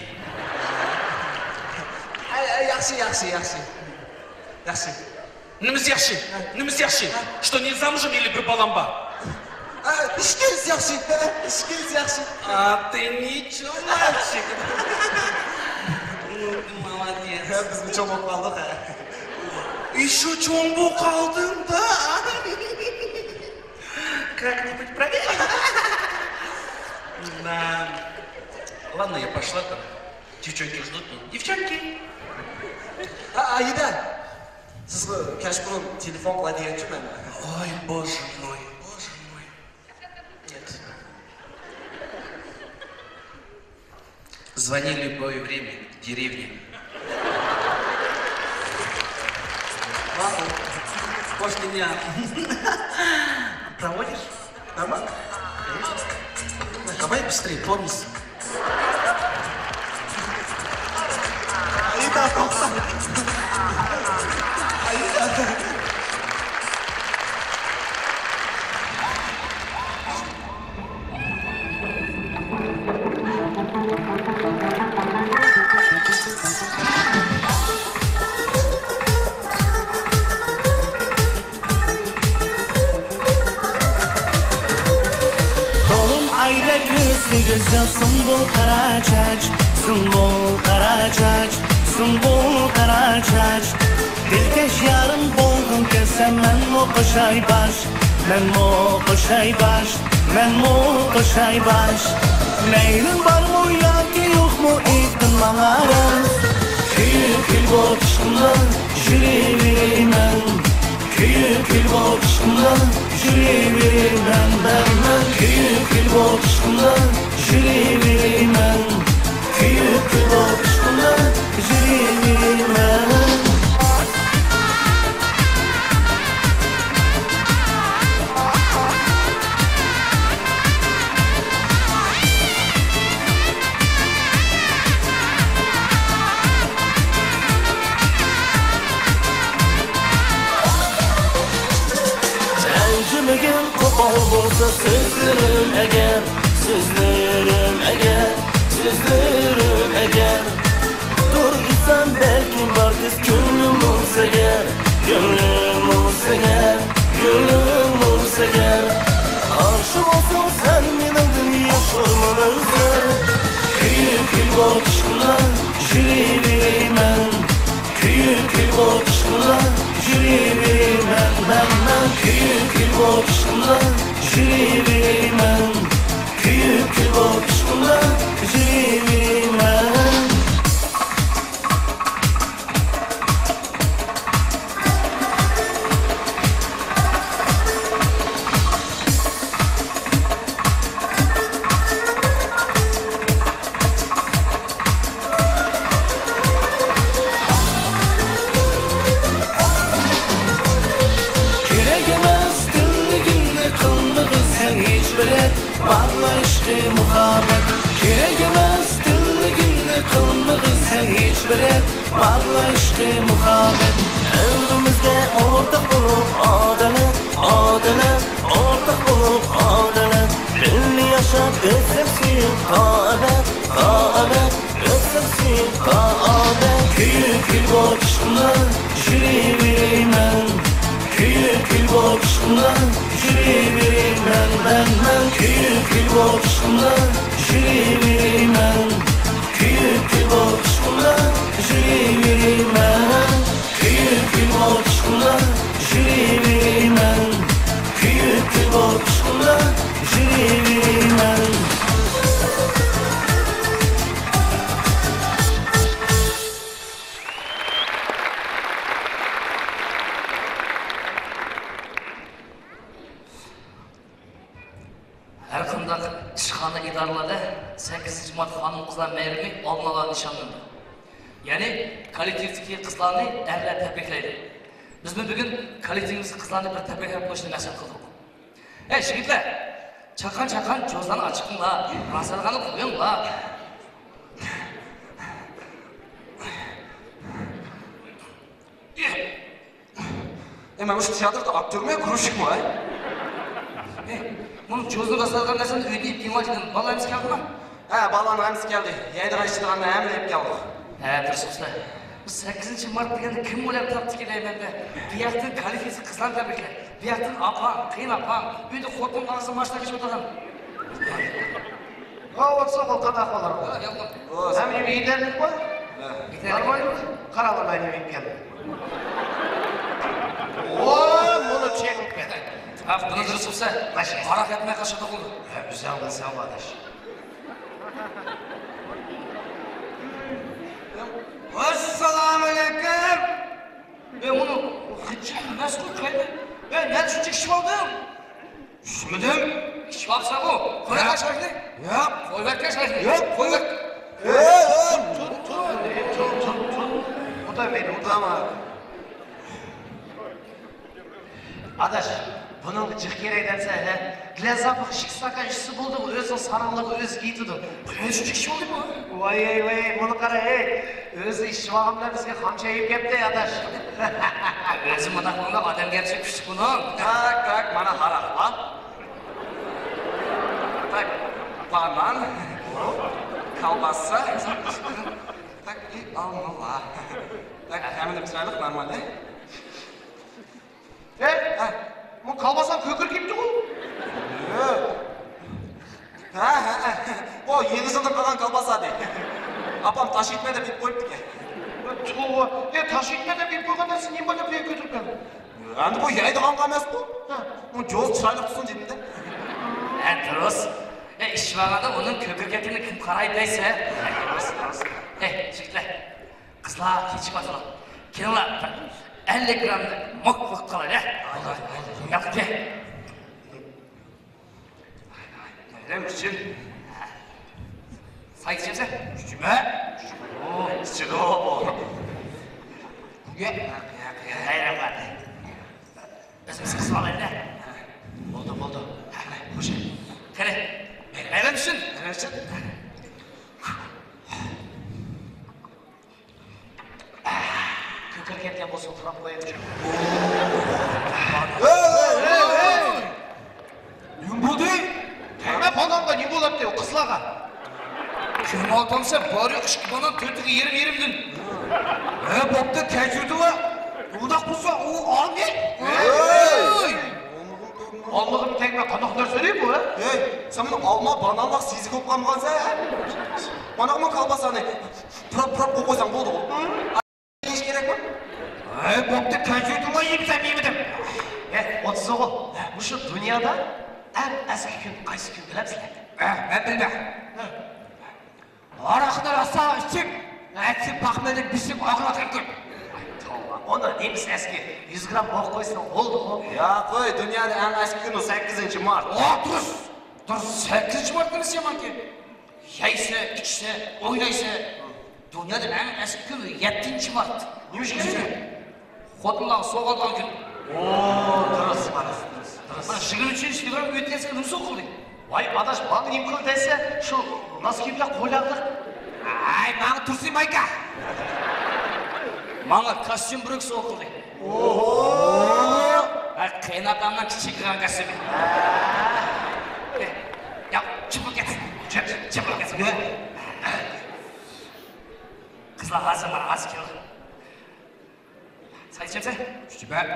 ئەي، ئەي، ياخشى، ياخشى، ياخشى. ياخشى. نېمىسى ياخشى؟ نېمىسى ياخشى؟ Что, не замужем или بىر بالام بار؟ ئە، ئىككىلىسى ياخشى. ئىككىلىسى ياخشى. А ты ничего, мальчик. Ну, молодец. بىزمۇ چوڭ بولۇپ قالدۇق، ھە. Ещё چوڭ بولۇپ قالدىڭ-دا. Как-нибудь проверим. Да. Ладно, я пошла там. Девчонки ждут меня. Девчонки! ئا، ئايدا! سىزگە كەچقۇرۇن تېلېفون قىلاي دېگەنچۇ مەن. Ой, боже мой, боже мой. Нет. Звони любое время, деревня. Ладно. Может, ты меня проводишь? Нормально? Конечно. Давай быстрее, помнишь? Аида, тоқта. Аида. تولۇن ئايدەك يۈزى گۈزەل، سۇمبۇل قارا چاچ، سۇمبۇل قارا چاچ، سۇمبۇل قارا چاچ. دىلكەش يارىم بولغۇم كەلسە، مەنمۇ قوشاي باش، مەنمۇ قوشاي باش، مەنمۇ قوشاي باش. مەيلىڭ بارمۇ ياكى يوقمۇ، ئېيتقىن ماڭا راست. كۆيۈپ كۈل بوپ ئىشقىمدا يۈرۈۋېرىمەن. كۆيۈپ كۈل بوپ ئىشقىمدا يۈرۈۋېرىمەن، مەن، مەن. كۆيۈپ كۈل بوپ ئىشقىمدا يۈرۈۋېرىمەن. كۆيۈپ كۈل بوپ ئىشقىمدا يۈرۈۋېرىمەن. رەنجىمىگىن قوپال بولسا سۆزلىرىم ئەگەر، سۆزلىرىم ئەگەر، سۆزلىرىم ئەگەر. تۇر ئېيتسام بەلكىم بار تېز كۆڭلۈم بولسا ئەگەر، كۆڭلۈم بولسا ئەگەر، كۆڭلۈم بولسا ئەگەر. ئاشۇ بولساڭ سەن مېنىڭدىن ياش ئورمان ئۆزگەر. كۆيۈپ كۈل بوپ ئىشقىمدا يۈرۈۋېرىمەن. كۆيۈپ كۈل بوپ ئىشقىمدا يۈرۈۋېرىمەن، مەن، مەن. كۆيۈپ كۈل بوپ ئىشقىمدا يۈرۈۋېرىمەن. كۆيۈپ كۈل بوپ ئىشقىمدا يۈرۈۋېرىمەن. كېرەك ئەمەس تىللىگىننى، قىلمىغىن سەن ھېچ بىر رەت. بارلا ئىشقى مۇھەببەت. كېرەك ئەمەس تىللىگىننى، قىلمىغىن سەن ھېچ بىر رەت. بارلا ئىشقى مۇھەببەت. ئۆمرىمىزگە ئورتاق بولۇپ ئادالەت، ئادالەت، ئورتاق بولۇپ ئادالەت. بىللە ياشاپ ئۆتسەك سۆيۈپ تا ئەبەد، تا ئەبەد. ئۆتسەك سۆيۈپ تا ئەبەد. كۆيۈپ كۈل بوپ ئىشقىمدا يۈرۈۋېرىمەن. كۆيۈپ كۈل بوپ ئىشقىمدا يۈرۈۋېرىمەن، مەن، مەن. كۆيۈپ كۈل بوپ ئىشقىمدا يۈرۈۋېرىمەن. كۆيۈپ كۈل بوپ ئىشقىمدا يۈرۈۋېرىمەن. كۆيۈپ كۈل بوپ ئىشقىمدا يۈرۈۋېرىمەن. كۆيۈپ كۈل بوپ ئىشقىمدا يۈرۈۋېرىمەن. ھەر قانداق ئىشخانا، ئىدارىلەردە سەككىزىنچى مارت خانىم-قىزلار بايرىمى ئالدىن ئالا نىشانلىنىدۇ. يەنى كوللېكتىۋتىكى قىزلارنى ئەرلەر تەبرىكلەيدۇ. بىزمۇ بۈگۈن كوللېكتىۋىمىزدىكى قىزلارنى بىر تەبرىكلەپ قويۇشنى مەقسەت قىلدۇق. ھەي، يىگىتلەر! چاققان-چاققان جوزلارنى ئاچىقىڭلار، راسالغاننى قويۇڭلار. ئەي، مەن مۇشۇ تىياتىردا ئاپتورمۇ يا گروشكىمۇ، ھەي؟ ئەي، مانا جوزنى راسالغان نەرسىنى ئۆيدە يېيىپ كېلىڭلار دېدىم. بالىلار ھەممىسى كەلدىما؟ ھە، بالىلارنىڭ ھەممىسى كەلدى. يەيدىغان، ئىچىدىغاننى ھەممىنى ئېلىپ كەلدۇق. ھە، دۇرۇس ئۇستا. بۇ سەككىزىنچى مارت دېگەندە كىم ئويلاپ تاپتىكىن دەيمەن-دە. بۇ ياقتىن كالىفىسى قىزلارنى تەبرىكلەپ، بۇ ياقتىن ئاپاڭ، قېيىنئاپاڭ، ئۆيدە خوتۇنۇڭ ئاغزىدىن ماشىنا كېچىۋاتىدىغان. ھاۋا سوغۇق، قانداق ئەھۋاللار؟ ھە، ياخشى. ئەمدى يېتەرلىكمۇ؟ ھە. يېتەرلىك. نورمالمۇ؟ قاراۋۇللار نېمە ئېلىپ كەلدى؟ ۋاي، مانا چېقىپ كەتتى. ھە، بۇنى دۇرۇس بولسا، ھاراق ئەتمەي قاچىدۇ قىلدى. ھە، ئۆزۈڭ بىلسەڭ، ئاداش. ئەسسالامۇئەلەيكۇم. ئە، مانا خىجىل مەسئۇل كەلدى. ئە، نەدە شۇنچە ئىچىۋالدىڭ؟ چۈشمىدىم. ئىچىۋالساڭغۇ. قويۇۋەت شاينى. ياق. قويۇۋەتكەن شاينى. ياق. قويۇۋەت. ئە، ئە، تۇر، تۇر، تۇر، تۇر، تۇر. ئۇدا مېنى، ئۇداما. ئاداش، بۇنىڭغا جىق كېرەك دەمسەن، ھە؟ گىلەن زاپىغا ئىككى ئىستاكان ئىچسە بولدىغۇ، ئۆزىنىڭ ساراڭلىقى ئۆزىگە يېتىدۇ. قانچە ئىچىش بولدى بۇ؟ ۋاي، ۋاي، ۋاي، بۇنى قارا، ھەي. ئۆزى ئىچىۋالغان بىلەن بىزگە قامچا يېيىپ كەپتۇ، ئاداش. ئۆزى مۇنداق بولغان ئادەمگەرچىلىك كۈچلۈك بۇنىڭ. تاك، تاك، مانا ھاراق بار. تاك، بانان، كالباسا، تاك، ئى، ئالما بار. تاك، ھەممىنى بىر سايلىق نورمال، ئە؟ ھە؟ ھە. بۇ كالباسا كۆكىرىپ كېتىپتىغۇ؟ ياق. ھە، ھە، ھە. ئۇ يېڭى يىلدىن قالغان كالباسا دەيدۇ. ئاپام تاش ئېتىمەن دەپ ئېلىپ قويۇپتىكەن. توۋا. ئە، تاش ئېتىمەن دەپ ئېلىپ قويغاندا سەن نېمە دەپ كۆتۈرگەن؟ ئەمدى بۇ يەيدىغانغا ئەمەسقۇ. ھە. ئۇ جوز چىرايلىق تۇرسۇن دېدىم-دە. ھە، دۇرۇس. ئە، ئىچىۋالغاندا ئۇنىڭ كۆكىرىكىنى كىم قارايدۇ دەيسەن؟ ھە، دۇرۇس، دۇرۇس. ئە، يىگىتلەر. قىزلار كېچىكىۋاتىدۇ. كېلىڭلار، بىر ئەللىك گرامنى موك بوك قىلايلى. ياق، كەل. بايرام ئۈچۈن. سايچىسى؟ ئۈچمە. ئۇ ئىچىدۇ. بايرامغا. ئۆزىمىز قىسىپ ئالايلى. بولدى، بولدى. خوش. قېنى، بايرام ئۈچۈن. بايرام ئۈچۈن. كۆكىرىپ كەتكەن بولسا پۇراپ قويايمىچۇ. ھەي، ھەي، ھەي، ھەي! نېمە بولدى؟ تەگمە پالانغا نېمە بولاتتى ئۇ قىزلارغا؟ كۆرمەۋاتامسەن، بار يوق ئىككى پالان تۆتىگە يېرىم يېرىمدىن. ھە، بوپتۇ، كەچۈردى ۋە ئۇنداق بولسا ئۇ ئالدى. ھەي! ئالمىغىمۇ تەگمە، قانداق نەرسە دەيدۇ بۇ، ھە؟ ھەي، سەن بۇنى ئالما، بانانلىق سېزىك بولۇپ قالمىغانسەن، ھە؟ مانا بۇ كالباسانى پۇراپ، پۇراپ قويۇپ قويساڭ بولدىغۇ. يېيىش كېرەكمۇ؟ ھەي، بوپتۇ، كەچۈردۈڭلار، يېمىسەم يېمىدىم. ھە، ئوتتۇز ئوغۇل، مۇشۇ دۇنيادا ئەڭ ئەسكى كۈن قايسى كۈن بىلەمسىلەر؟ ھە، مەن بىلىمەن. ھە. ھاراقنى راسا ئىچىپ، ئەتىسى پاخمىلىنىپ بېشىم ئاغرىۋاتقان كۈن. توۋا، ئۇنىڭ نېمىسى ئەسكى؟ يۈز گرام موك قويسىلا بولدىغۇ. ياق، قوي، دۇنيادا ئەڭ ئەسكى كۈنى سەككىزىنچى مارت. ئا، دۇرۇس. دۇرۇس، سەككىزىنچى مارت نېمىسى يامانكەن؟ يەيسە، ئىچسە، ئوينايسە. دۇنيادا ئەڭ ئەسكى كۈن يەتتىنچى مارت. نېمە ئۈچۈن؟ خوتۇنلارغا سوۋغا ئالىدىغان كۈن. ئو، دۇرۇس، دۇرۇس، دۇرۇس، دۇرۇس. مانا يىگىرمە ئۈچىنچى فېۋرال ئۆتكەنسېرى نېمە سوۋغا قىلدى؟ ۋاي ئاداش، ماڭا نېمە قىلدى دەيسە، شۇ ناسكى بىلەن قولئاغلىق. ھەي، ماڭا تۇرسۇن مايكا. ماڭا كاستيۇم بروك سوۋغا قىلدى. ئوھو! ھە، قېيىنئاپامنىڭ كىچىك قىلغان كاستيۇمى. يا، چىقىپ كەتسۇن. چىق، چىقىپ كەتسۇن. قىزلار ھازىر، مانا ھازىر كېلىدۇ. سەن ئىچەمسەن؟ ئىچىمەن.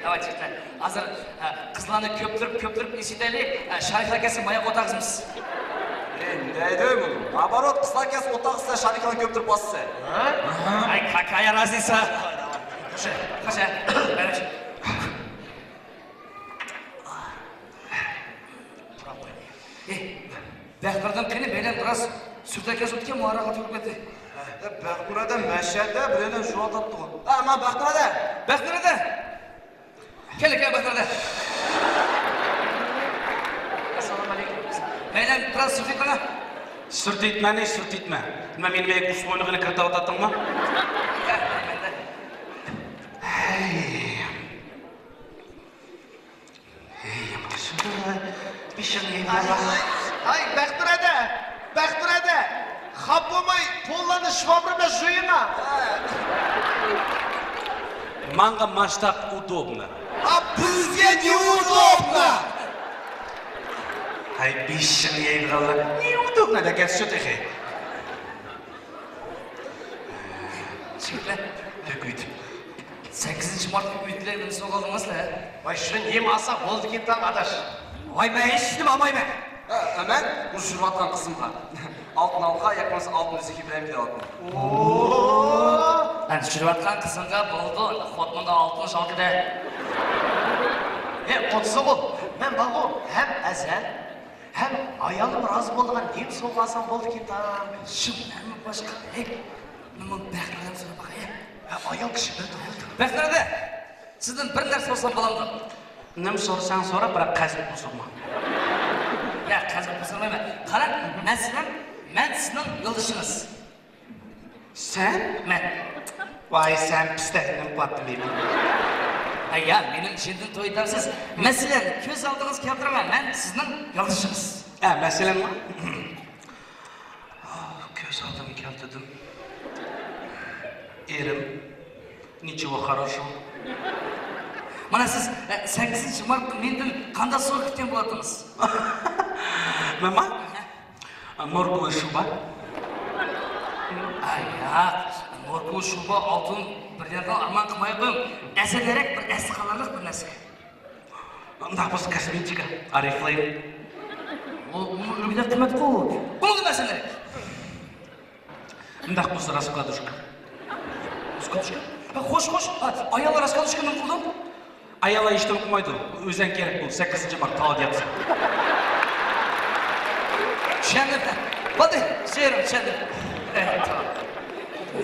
داۋاي، جىگىتلەر. ھازىر، ئە، قىزلارنى كۆپتۈرۈپ، كۆپتۈرۈپ ئېسىتەيلى، ئە، شارىكلار كەلسە ماياق ئولتۇرغۇزىمىز. ئەي، نېمە دەيدۇ بۇ؟ نابارات، قىزلار كەلسە ئولتۇرغۇزسا، شارىكلارنى كۆپتۈرۈپ باسسا. ھە؟ ئاي، كاكايا رازىسا. خوش، خوش. ئى، بەختىرىدىن قېنى، مەيلەن بىراز سۈرتەككە سوتكەن مۇھارراغا تۈگۈپ كەتتى. بەختىرىدە مەشەدە بىرەيلەن شۇۋاتاتتىغۇ. ھە، مانا بەختىرىدە. بەختىرىدە. كەل، كەل، بەختىرىدە. ئەسسالامۇئەلەيكۇم. مەيلەن بىراز سۈرتەيتمەڭە. سۈرتەيتمەننى سۈرتەيتمە. نېمە، مېنى مەيەك ئۇسسۇل ئوينىغىلى كىرىپ تاۋاتاتتىڭمۇ؟ ھەي. ھەي، يامان شۇنداق. بېشىڭنى يەيدۇ. ھاي، بەختىرەدە، بەختىرەدە. خاپا بولماي، پوللارنى شىفاپۇر بىلەن يۇيۇڭا. ماڭا ماشتاق ئۇدوبنا. ئا، بىزگە نېمە ئۇدوبنا؟ ئاي، بېشىڭ يەيدىغانلار نېمىدۇق نەدە كەتسۇ تېخى. چىقلە. تۆكۈيدى. سەككىزىنچى مارتقا ئۆيدىلەر نېمە سوۋغا ئالدىڭىز لە؟ ۋاي، شۇ نېمە ئالسا بولدىكىن تاڭ ئاداش. ۋاي، مەن ھېچ نېمە ئالمايمەن. ھە، مەن مۇشۇ يۈرۈۋاتقان قىزىمغا ئالتۇن ھالقا ياكى بولمىسا ئالتۇن ئۈزۈكى بىلەن بېرىۋاتىمەن. ئوو! ئەنە يۈرۈۋاتقان قىزىڭغا بولىدۇ، خوتۇنۇڭغا ئالتۇن شالكىدە. ھە، ئوتسىغۇ، مەن بارغۇ ھەم ئەزە، ھەم ئايالىم رازى بولىدىغان نېمە سوۋغا ئالسام بولىدىكىن تاڭ. شۇ نېمە باشقا؟ ھەي، مەن بۇ بەخت نەدە سوراپ باقاي. ھە، ئايال كىشى بىلىدۇ. بەخت نەدە؟ سىزدىن بىر نەرسە سورىسام بولامدۇ؟ نېمە سورىساڭ سورا، بىراق قەزىپ پۇل سورىما. ياق، قەزىپ پۇل سورىمايمەن. قاراڭ، مەسىلەن، مەن سىزنىڭ يولدىشىڭىز. سەن؟ مەن. ۋاي، سەن پىستەك نېمە قىلاتتىڭ دەيمەن. ھە، يا، مېنىڭ ئىشىمدىن تويتامسىز. مەسىلەن، كۆز ئالدىڭىزغا كەلتۈرۈڭ، مەن سىزنىڭ يولدىشىڭىز. ھە، مەسىلەنمۇ؟ كۆز ئالدىمغا كەلتۈردۈم. ئېرىم. Ничего хорошего. مانا سىز، ئە، سەككىزىنچى مارتتا مەندىن قانداق سوۋغا كۈتكەن بولاتتىڭىز؟ مەنما؟ موركىۋى شۇبا. ئاي ياق، موركىۋى شۇبا، ئالتۇن، بىر يەردىن ئارمان قىلماي قويۇڭ. ئەسەنرەك بىر ئەستە قالارلىق بىر نەرسە. ئۇنداق بولسا كاسمېتىكا، ئارىفلەيم. ئۇ، ئۇ، ئۆلگۈدەك قىممەتقۇ. بولدى، ئەسەنرەك. ئۇنداق بولسا، راسكلادۇشكا. راسكلادۇشكا؟ ھە، خوش، خوش. ھە، ئاياللار راسكلادۇشكا نېمە قىلىدۇ؟ ئاياللار ھېچنېمە قىلمايدۇ. ئۆزەڭ كېرەك بولسا، سەككىزىنچى مارت تاۋدا ياتسا. چۈشەندىم. بولدى، سۆيۈرۈم، چۈشەندىم. ئە، تامام.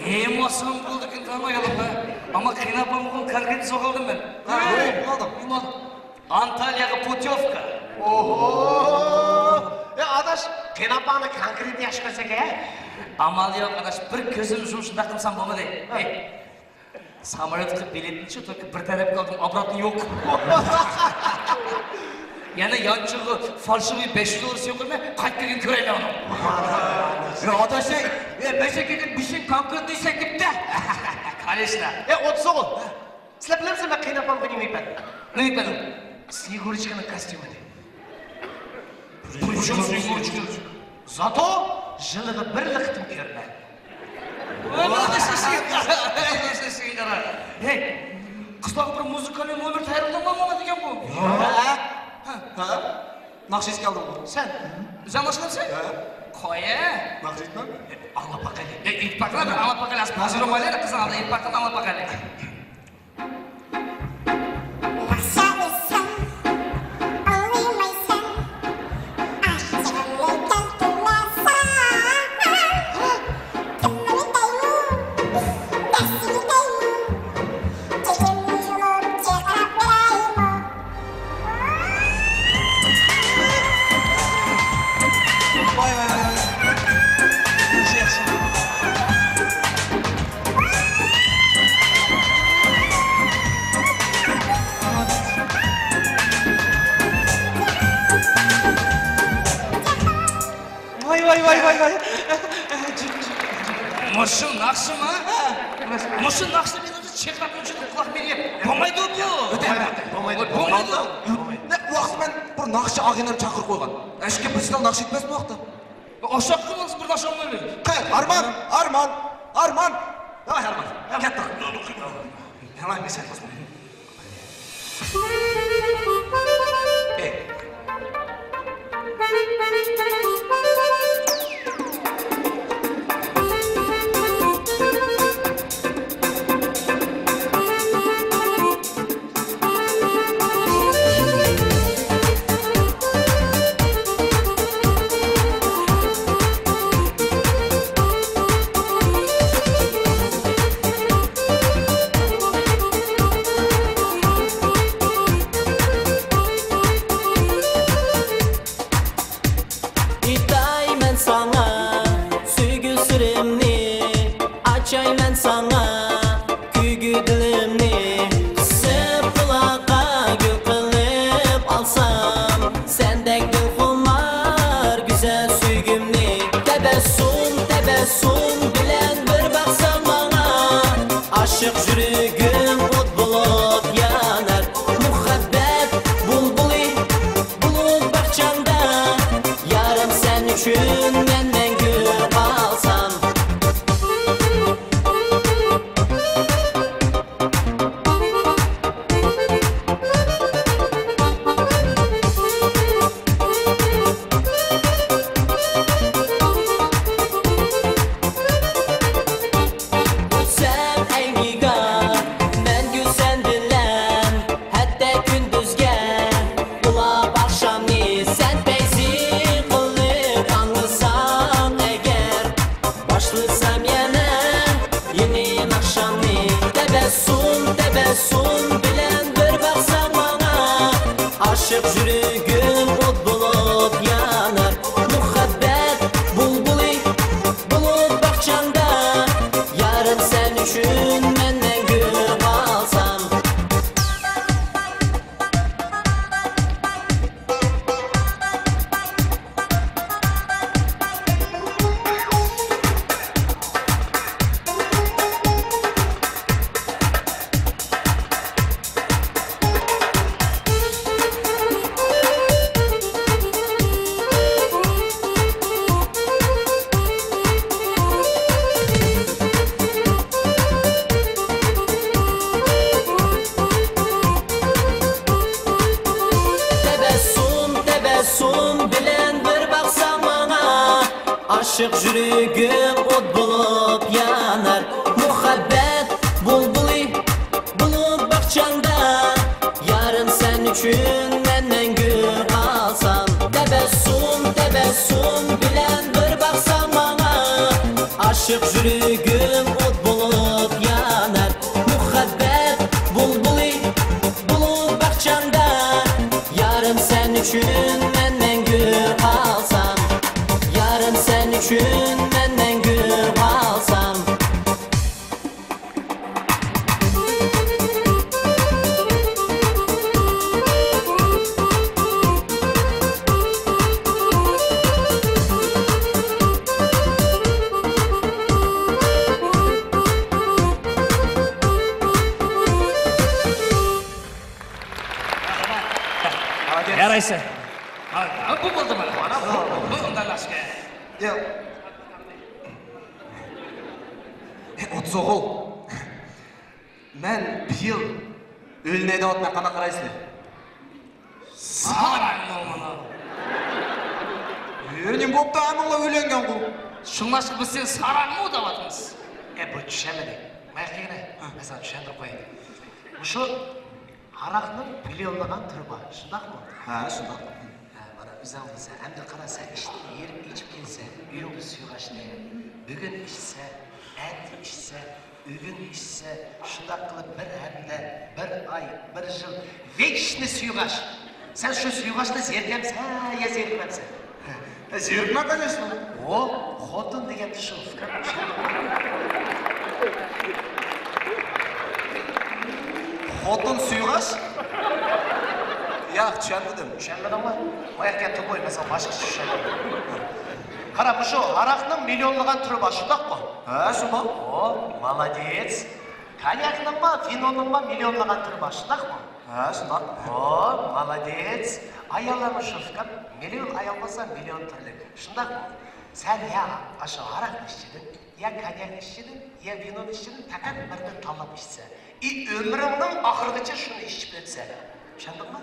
نېمە بولسىمۇ بولىدىكەن، تامام، ئايالىم. ئەمما قېيىنئاپامغا كونكرېت سوۋغا ئالدىم مەن. ھە، نېمە ئالدىڭ؟ نېمە ئالدىڭ؟ ئانتالىيەگە پۇتيوۋكا. ئوھو! ئە، ئاداش، قېيىنئاپاڭنى كونكرېتنى ياخشى كۆرسەك ھە؟ ئامال يوق، ئاداش، بىر كۆزۈم يۇمۇپ شۇنداق قىلمىسام بولمىدى. ھەي، ساموليوتقا بېلەتنىچۇ تۆكۈپ بىر تەرەپكە ئالدىم، ئابراتنى يوق. يەنە يانچۇقىغا فالشىۋىي بەش يۈز دوللار سېلىپ قويماي، قايتىپ كەلگەن كۆرەيلى ئۇنى. يا، ئاداش، ئەي، ئە، مەشەكىدىن بېشىڭ كونكرېتنى سەكتىپتە. كالىشنا. ئە، ئوتسۇغۇل. سىلەر بىلەمسىلەر، مەن قېيىنئاپامغا نېمە ئېيتىپ بەردىم؟ نېمە ئېيتىپ بەردىڭ؟ سنېگۇرىچكىنىڭ كاستيۇمىنى. پرىچيوم سنېگۇرىچكا؟ زاتو يىلىغا بىرلا قېتىم كۆرىمەن. ھەي، قىزلارغا بىر مۇزىكالنىي نومېر تەييارلىدىڭمۇ ماڭا دېگەن بۇ. ھە؟ ھە؟ ناخشا ئېيتىپ كەلدىڭمۇ؟ سەن؟ ئۆزۈڭ ناخشا ئېيتامسەن؟ ھە. قويە. ناخشا ئېيتىمەن. ئاڭلاپ باقايلى. ئېيتىپ باققىنا، بىر ئاڭلاپ باقايلى. ھازىر بولمايلى، قىزىڭ ئالدىدا ئېيتىپ باققىنا، ئاڭلاپ باقايلى. ناخشا ئېيتسام ئاڭلىمايسەن، ئاچچىقىمنى كەلتۈرمە ساڭا. كىمنى دەيمۇ، دەسسىنى دەيمۇ، چېچىمنى يۇلۇپ چىقىرىپ بېرەيمۇ؟ ۋاي، ۋاي، ۋاي، ۋاي. ياخشى، ياخشى. ۋاي، ۋاي، ۋاي، ۋاي، ۋاي. مۇشۇ ناخشىمۇ؟ مۇشۇ ناخشىنى مېنىڭچە چېقىرىپ ئۈچۈن قۇلاق بېرىپ بولمايدۇ بۇ. بولمايدۇ، بولمايدۇ. بولمايدۇ. نە ۋاقىت مەن بىر ناخشا ئاغىنەم چاقىرىپ قويغان. ئەشكە بىز ناخشا ئېيتمەس بۇ ۋاقىتتا. ئاشۇ ۋاقىتتا بىر ناخشا ئاڭلايلى. قېنى، ئارمان، ئارمان، ئارمان. ۋاي ئارمان، كەتتۇق. يامان بىر سەت بولسۇن. ئېيتايمەن ساڭا سۆيگۈ سىرىمنى، ئاچايمەن ساڭا كۆيگۈ دىلىمنى. قىسىپ قۇلاققا گۈل قىلىپ ئالسام، سەندەك دىلخۇمار گۈزەل سۆيگۈمنى. تەبەسسۇم، تەبەسسۇم بىلەن بىر باقسام ماڭا، ئاشىق يۈرىكىم ئوت بولۇپ يانار. مۇھەببەت بۇلبۇلى بولۇپ باغچاڭدا، كۆرسەم يەنە يېڭى ناخشامنى، تەبەسسۇم، تەبەسسۇم بىلەن بىر باقساڭ ماڭا، ئاشىق يۈرىكىم ئوت بولۇپ يانار. مۇھەببەت بۇلبۇلى بولۇپ باغچاڭدا، يارىم سەن ئۈچۈن مەن مەڭگۈ قالسام. تەبەسسۇم، تەبەسسۇم بىلەن بىر باقساڭ ماڭا، ئاشىق يۈرىكىم ئوت بولۇپ يانار. مۇھەببەت بۇلبۇلى بولۇپ باغچاڭدا، يارىم سەن ئۈچۈن مەن مەڭگۈ قالسام. تەبەسسۇم، تەبەسسۇم بىلەن بىر باقساڭ ماڭا، ئاشىق يۈرىكىم ئوت بولۇپ يانار. مۇھەببەت بۇلبۇلى بولۇپ باغچاڭدا، يارىم سەن ئۈچۈن مەن مەڭگۈ قالسام، يارىم سەن ئۈچۈن مەن مەڭگۈ قالسام. يارايسەن. ھا، ھا، بۇ بولدى مانا. مانا بۇ، بۇ ئۇنداقلاشكەن. ياق. ئوتسوغۇل. مەن بىر يىل ئۆيلىنەي دەۋاتىمەن، قانداق قارايسىلەر؟ ساراڭمۇ مانا. ئە، نېمە بوپتۇ، ھەممىڭلار ئۆيلەنگەنغۇ. شۇڭلاشقا بىز سېنى ساراڭمۇ دەۋاتىمىز. ئە، بۇ چۈشەنمىدى. ماياق دېگىنە، ھە. مەن ساڭا چۈشەندۈرۈپ قوياي. مۇشۇ ھاراقنىڭ مىليونلىغان تۈرى بار، شۇنداقمۇ؟ ھە، شۇنداق. ھە، مانا ئۆزۈڭ بىلسەڭ، ئەمدى قارا، سەن ئىشتىن ھېرىپ ئېچىپ كەلسەڭ، ئۆيۈڭدە سۇيغاچنى، بۈگۈن ئىچسە، ئەتە ئىچسە، ئۆگۈن ئىچسە، شۇنداق قىلىپ بىر ھەپتە، بىر ئاي، بىر يىل، ۋېكىشنى سۇيغاچ. سەن شۇ سۇيغاچنى زېرىكەمسەن يا زېرىكمەمسەن؟ ھە، زېرىكمەن، كانېشنا. ئو، خوتۇن دېگەن شۇ، ئۇكام. خوتۇن سۇيغاچ؟ ياق، چۈشەنمىدىم. چۈشەنمىدىڭمۇ؟ ماياق گەپ تۇرماي، مەن ساڭا باشقىچە چۈشەندۈرەي. قارا، مۇشۇ ھاراقنىڭ مىليونلىغان تۈرى بار، شۇنداقمۇ؟ ھە، شۇنداق. ئو، مالادېس. كونياكنىڭمۇ، ۋىنونىڭمۇ مىليونلىغان تۈرى بار، شۇنداقمۇ؟ ھە، شۇنداق. ئو، مالادېس. ئاياللارمۇ شۇ، ئۇكام، مىليون ئايال بولسا، مىليون تۈرلۈك. شۇنداقمۇ؟ سەن يا ئاشۇ ھاراقنى ئىچىدىن، يا كونياكنى ئىچىدىن، يا ۋىنونى ئىچىدىن پەقەت بىرىنى تاللاپ ئىچسە، ئى، ئۆمرۈڭنىڭ ئاخىرىغىچە شۇنى ئىچىپ ئۆتسە. چۈشەندىڭمۇ؟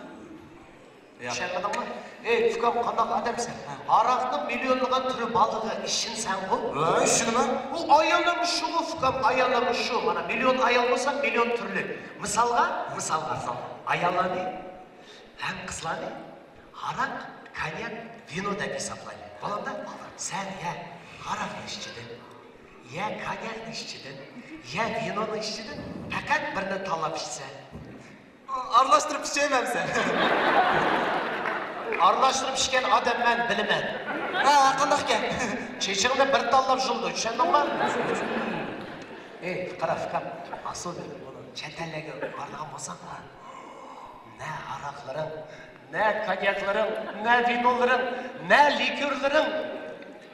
ياق. چۈشەنمىدىڭمۇ؟ ئەي، ئۇكام، قانداق ئادەمسەن؟ ھە. ھاراقنىڭ مىليونلىغان تۈرى بارلىقىغا ئىشىنىسەنغۇ؟ ھە، ئىشىنىمەن. ئۇ ئاياللارمۇ شۇغۇ، ئۇكام، ئاياللارمۇ شۇ. مانا، مىليون ئايال بولسا، مىليون تۈرلۈك. مىسالغا، مىسالغا، ئاياللارنى ھەم قىزلارنى ھاراق، كونياك، ۋىنو دەپ ھېسابلايلى. بولامدا؟ سەن يا ھاراقنى ئىچىدىن، يا كونياكنى ئىچىدىن، يا ۋىنونى ئىچىدىن پەقەت بىرنى تاللاپ ئىچسە. ئارىلاشتۇرۇپ ئىچەيمەن سەن. ئارىلاشتۇرۇپ ئىچكەن ئادەم مەن بىلىمەن. ھە، قانداق گەپ؟ چېچىڭنى بىر تاللاپ يۇلىدۇ، چۈشەندىڭمۇ؟ ئەي، قارا، ئۇكام، ئاسىل بۇنى چەت ئەللەرگە بارىدىغان بولساڭ، نە ھاراقلىرىڭ، نە كونياكلىرىڭ، نە ۋىنولىرىڭ، نە لىكېرلىرىڭ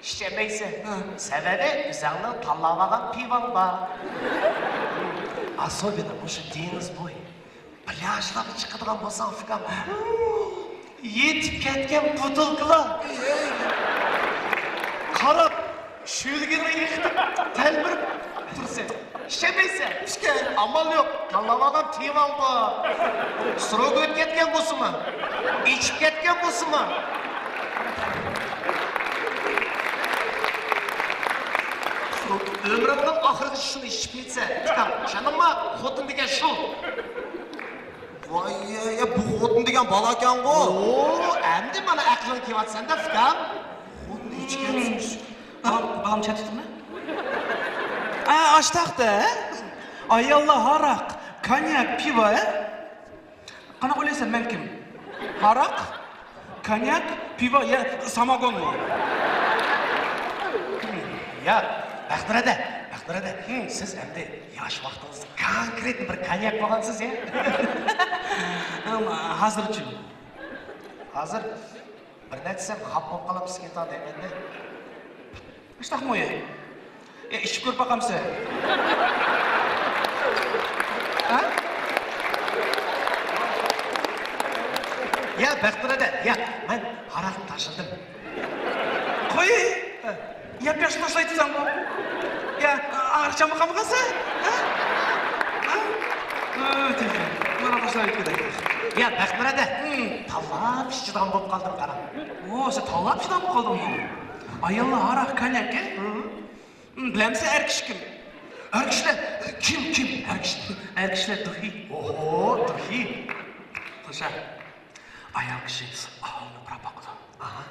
ئىچەلمەيسەن. ھە. سەۋەبى، ئۆزۈڭنىڭ تاللاۋالغان پىۋاڭ بار. ئاسوبىنا مۇشۇ دېڭىز بويى پىلياژلارغا چىقىدىغان بولساڭ، ئۇكام، يېتىپ كەتكەن بوتۇلكىلار. قاراپ، شۆلگىنى يىقىتىپ، تەلمۈرۈپ تۇرىسەن. ئىچەلمەيسەن. ئىچكەن. ئامال يوق. تاللاۋالغان پىۋاڭ بار. سروكى ئۆتۈپ كەتكەن بولسىمۇ، ئېچىپ كەتكەن بولسىمۇ. ئۆمرۈڭنىڭ ئاخىرىغىچە شۇنى ئىچىپ كەتسە، ئۇكام، چۈشەندىڭمۇ؟ خوتۇن دېگەن شۇ. ۋاي، يە، يە، بۇ خوتۇن دېگەن بالاكەنغۇ. ئو، ئەمدى مانا ئەقلىڭ كېلىۋاتىسەن-دە، ئۇكام. خوتۇن ئىچكەن. بالام، بالام چەتتە تۇرما. ھە، ئاشتاقتا، ھە؟ ئاياللار ھاراق، كونياك، پىۋا، ھە؟ قانداق ئويلايسەن، مەن كىم؟ ھاراق، كونياك، پىۋا يا ساماگونمۇ؟ ياق، بەختىيار ھەدە، بەختىيار ھەدە، ھىم. سىز ئەمدى ياش ۋاقتىڭىزدا كونكرېتنى بىر كونياك بولغانسىز يا. ھازىرچۇ؟ ھازىر بىر نەچچە سەم خاپا بولۇپ قالامسىز كېتىڭ دەيمەن-دە. ئاشتاقمۇ يا؟ يا ئىچىپ كۆرۈپ باقامسىز؟ ھە؟ يا بەختىيار ھەدە، يا، مەن ھاراقنى تاشلىدىم. قوي! ياپياخشى تاشلايتتىڭغۇ. يا، ئاغرىق چامغا قالمىغانسەن؟ ھە؟ ھە؟ ئۆتۈنچ. مانا باشلاپ كېتەي. يا بەختىيار ھەدە، ھىم. تاللاپ ئىچىدىغان بولۇپ قالدىم قارا. ئو، سەن تاللاپ ئىچىدىغان بولۇپ قالدىڭمۇ؟ ئاياللار ھاراق، كونياك، ھە؟ ھىم. بىلەمسەن ئەر كىشى كىم؟ ئەر كىشىلەر كىم، كىم؟ ئەر كىشى، ئەر كىشىلەر دۇھى. ئوھو، دۇھى. خوشە. ئايال كىشى ئاۋۇنى پۇراپ باقىدۇ. ئاھا.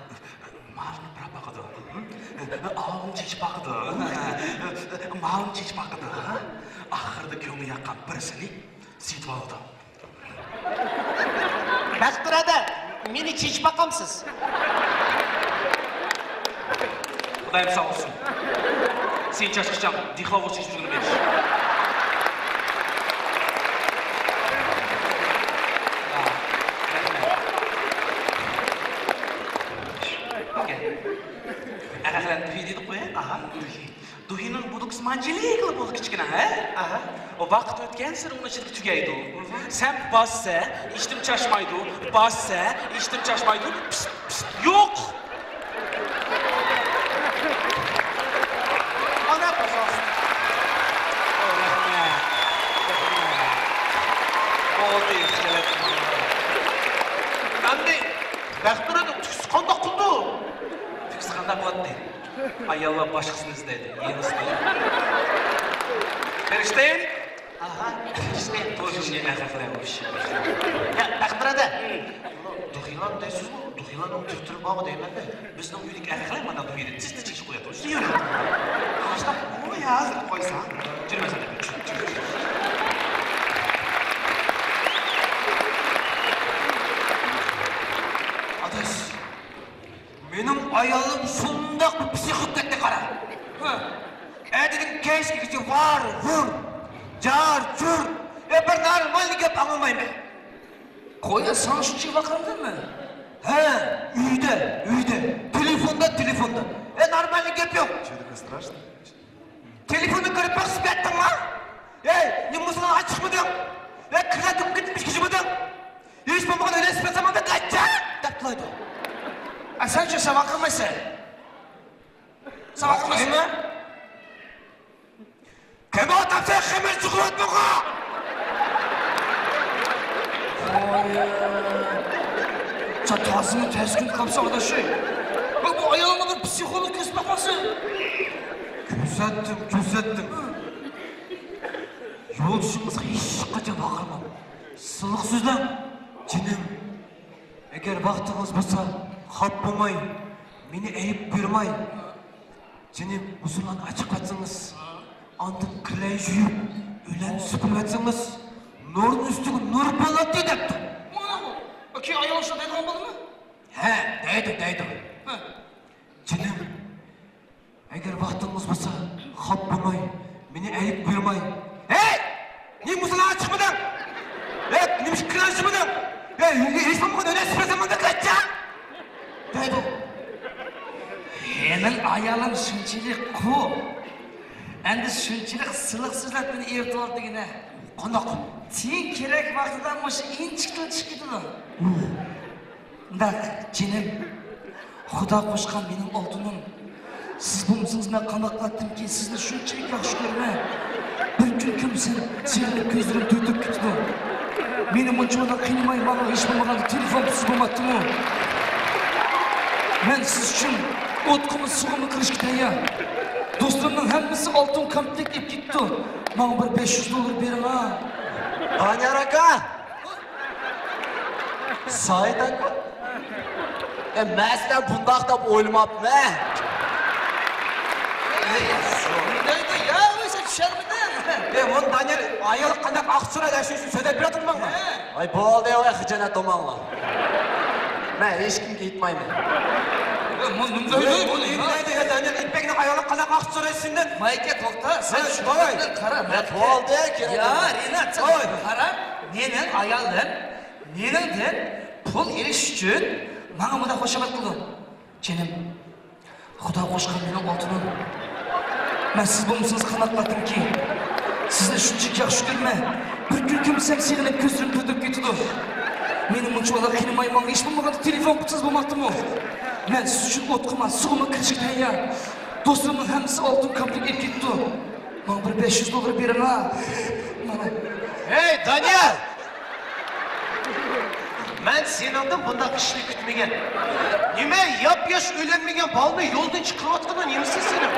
مالنى پۇراپ باقىدۇ. ئاۋۇنى چېچىپ باقىدۇ. مالنى چېچىپ باقىدۇ. ئاخىرىدا كۆڭلى ياققان بىرسىنى سېتىۋالىدۇ. بەختىيار ھەدە، مېنى چېچىپ باقامسىز؟ خۇدايىم ساغ بولسۇن. سېنى چاچقىچام دىخلاۋۇ چېچىپ يۈرگىنىم ئىش. ئەخەخلەن دۇھى دېدۇق قوي. ئاھا، دۇھى. دۇھىنىڭ بۇدۇكىسى مانچىلىكلا بولىدۇ كىچىككىنە، ھە؟ ئاھا. ئۇ ۋاقىت ئۆتكەنسېرى ئۇنىڭ ئىچىدىكى تۈگەيدۇ. سەن باسسا، ھېچنېمە چاچمايدۇ. باسسا، ھېچنېمە چاچمايدۇ. پىست، پىست، يوق. ئانا قازانسۇن. رەھمەت. رەھمەت. بولدى، خىجالەت قىلماڭلار. ئەمدى بەختىيارنىڭ تۈكىسى قانداق قىلدى؟ تۈكىسى قانداق قىلاتتى؟ ئاياللار باشقىسىنى ئىزدەيدۇ، يېڭىسىنى. فىرىشتىن! ئاھا، فىرىشتىن! بۇ دۇنيا ئەخەخلەر ئۇرۇشى. يا، بەختىيار ھەدە! دۇھىلان دەيسىزغۇ، دۇھىلاننىڭ تۈر-تۈرى بارغۇ دەيمەن-دە. بىزنىڭ ئۆيدىكى ئەخەخلەر مانا دۇھىنى تېز-تېز چېچىپ قوياتتى. شۇنداق. ئاشتاق، ئۇ ھازىر قويسا. جۈرمە سەن. ئاداش. مېنىڭ ئايالىم شۇنداق بىر پسىخوپ كەتتى قارا. ھە. ئەتىدىن كەچكىچە ۋار، ۋۇر، جار، جۇر. ئە، بىر نورمالنى گەپ ئاڭلىمايمەن. قويا، ساڭا شۇنچىلىك ۋارقىرىدىممۇ؟ ھە، ئۆيدە، ئۆيدە. تېلېفوندا، تېلېفوندا. ئە، نورمالنى گەپ يوق. تېلېفوننى كۆرۈپ بېقىشىپ كەتتىڭما؟ ئەي، نېمە بولسا ئاچىقمىدىڭ؟ ئەي، كىرلەر دۇم كېتىپ كېچىمىدىڭ؟ ھېچ بولمىغاندا ئۆلەسپەن زاماندا قاچا دەپ تۇرايدۇ. ئە، سەن چۈشەنسەڭ ۋارقىرىمايسەن. سەن ۋارقىرىمايسەن. كىم ئاتاپ سەن خېمىر چىقىۋاتمىغا؟ سەن تازىمۇ تەس كۈن قاپسەن ئاداش. بۇ، بۇ ئايالىڭغا بىر پسىخولوگ كۆرسىتىپ باقماقچى. كۆرسەتتىم، كۆرسەتتىم. يولدىشىڭىزغا ھېچقاچان ۋارقىرىماڭ. سىلىق سۆزلەڭ، جېنىم. ئەگەر ۋاقتىڭىز بولسا، خاپا بولماي، مېنى ئەيىب بۇيرۇماي. جېنىم، مۇسۇلماننى ئاچىقىۋەتسىڭىز، ئاندىن كىرلەرنى يۇيۇپ، ئۆيلەرنى سۈپۈرۈۋەتسىڭىز، نۇرنىڭ ئۈستىگە نۇر بولاتتى دەپتۇ. مانا بۇ. كېيىن ئايال شۇنداق دەيدىغان بولدىمۇ؟ ھە، دەيدۇ، دەيدۇ. ھە. جېنىم، ئەگەر ۋاقتىڭىز بولسا، خاپا بولماي، مېنى ئەيىب بۇيرۇماي. ھەي! نېمە بولسا چىقمىدىڭ؟ ھەي، نېمە ئىش قىلىشمىدىڭ؟ ھەي، ھېچ بولمىغاندا ئۆلەسىز بەزەن مۇنداق قىلىچە! دەيدۇ. مېنىڭ ئايالىم شۇنچىلىك قۇ. ئەمدى شۇنچىلىك سىلىق سۆزلەپ مېنى ئېرىتىۋالدىغىنە. قانداق؟ سېنىڭ كېرەك ۋاقتىدا مۇشۇ ئىنچىكىدىن چىقىپ كېتىدۇ. ئۇ. مۇنداق، جېنىم، خۇدا قوشقان مېنىڭ ئالتۇنۇم. سىز بولمىسىڭىز مەن قانداق قىلاتتىمكىن؟ سىزنى شۇنچىلىك ياخشى كۆرىمەن. بىر كۈن كۆرمىسەم، سېغىنىپ كۆزلىرىم تۆتۈپ كېتىدۇ. مېنى مۇنچىۋالا قىينىماي، ماڭا ھېچ بولمىغاندا تېلېفونسىز بولماپتىمۇ؟ مەن سىز ئۈچۈن ئوتقىمۇ، سۇغىمۇ كىرىشكە تەييار. دوستلىرىمنىڭ ھەممىسى ئالتۇن كامپلېكت ئېلىپ كېتىپتۇ. ماڭا بىر بەش يۈز دوللار بېرىڭا. دانىيار ئاكا! سايىت ئاكا، ئە، مەن سىلەر بۇنداق دەپ ئويلىماپتىمەن. ئەي، شۇندايدۇ يا، ئۆزى چۈش. ئەي، مۇنۇ دانىيال ئايالى قانداق ئاقچا سورايدۇ، شۇ، شۇ سۆزلەپ بېرىۋاتىدۇ ماڭا. ھەي، بولدى، ۋاي خىجالەت دوماڭلار. مەن ھېچكىمگە ئېيتمايمەن. ئەي، مۇ-، نېمە دەيدۇ، نېمە دەيدۇ، يا دانىيال، ئىپەكنىڭ ئايالى قانداق ئاقچا سورايدۇ سېنىڭدىن؟ مايكا، توختا، سەن شۇ، داۋاي. قارا، يا، مايكا. بولدى، كېرەك يا، ئەمەس. رىنات، سەن قارا، مېنىڭ ئايالىم، مېنىڭدىن پۇل ئېلىش ئۈچۈن ماڭا مۇنداق خۇشامەت قىلىدۇ. جېنىم، خۇدا قوشقان مېنىڭ ئالتۇنۇم. مەن سىز بولمىسىڭىز قانداق قىلاتتىمكىن؟ سىزنى شۇنچىلىك ياخشى كۆرىمەن. بىر كۈن كۆرمىسەم سېغىنىپ كۆزلىرىم تۆتۈپ كېتىدۇ. مېنى مۇنچىۋالا قىينىماي ماڭا ھېچ بولمىغاندا تېلېفون قىلسىڭىز بولماپتىمۇ؟ مەن سىز ئۈچۈن ئوتقىمۇ، سۇغىمۇ كىرىشكە تەييار. دوستلىرىمنىڭ ھەممىسى ئالتۇن كامپلېكت ئېلىپ كېتىپتۇ. ماڭا بىر بەش يۈز دوللار بېرىڭا. مانا. ھەي، دانىيال! مەن سېنىڭدىن بۇنداق ئىشنى كۈتمىگەن. نېمە، ياپياش ئۆيلەنمىگەن بالىنى يولدىن چىقىرىۋاتقىنىڭ نېمىسى سېنىڭ؟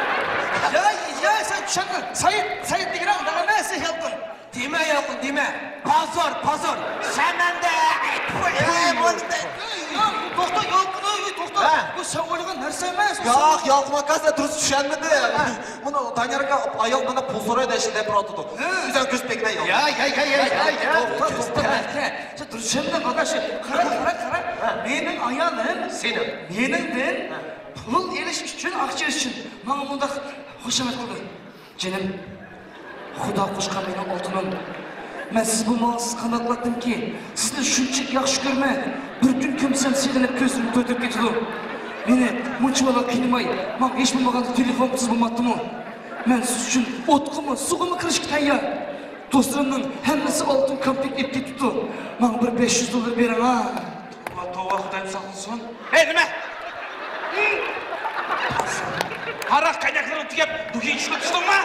يا، يا، سەن چۈشەندىڭ. سەيىت، سەيىت دېگىنىڭ نېمە سېھىلدىڭ؟ دېمە، يالقۇن، دېمە. پازور، پازور. شەمەندە. ئەي، توختاڭ، يالقۇن، ئەي، توختا. ھە. بۇ سەن ئويلىغان نەرسە ئەمەس. ياق، يالقۇن ئاكا، سەن دۇرۇس چۈشەنمىدىڭ. ھە. بۇنى دانىيال ئايال مانا پۇل سورايدۇ، ئەشلەپ تۇراتىدۇ. ھە. ئۆزۈڭ كۆز پەكمە، يالقۇن. يا، يا، يا، يا، يا، يا. توختا، توختا، توختا. سەن دۇرۇس چۈشەنمىدىڭ، قارداش. قارا، قارا، قارا. ھە. مېنىڭ ئايالىم. سېنىڭ. مېنىڭدىن ھە. پۇل ئېلىش ئۈچۈن، ئاقچا ئېلىش ئۈچۈن ماڭا مۇنداق خۇشامەت قىلدى. جېنىم، خۇدا قوشقان مېنىڭ ئالتۇنۇم. مەن سىز بولمىغاندا سىز قانداق قىلاتتىمكىن؟ سىزنى شۇنچىلىك ياخشى كۆرىمەن. بىر كۈن كۆرمىسەم سېغىنىپ كۆزلىرىم تۆتۈپ كېتىدۇ. مېنى مۇنچىۋالا قىينىماي، ماڭا ھېچ بولمىغاندا تېلېفون قىلسىڭىز بولماپتىمۇ؟ مەن سىز ئۈچۈن ئوتقىمۇ، سۇغىمۇ كىرىشكە تەييار. دوستلىرىمنىڭ ھەممىسى ئالتۇن كامپلېكت ئېلىپ كېتىپتۇ. ماڭا بىر بەش يۈز دوللار بېرىڭا. توۋا، توۋا، خۇدايىم ساقلىسۇن. ھەي، نېمە؟ ھاراق قايناقلىرىڭ تۈگەپ، دۇھى چىقىپ چىقتىڭمۇ؟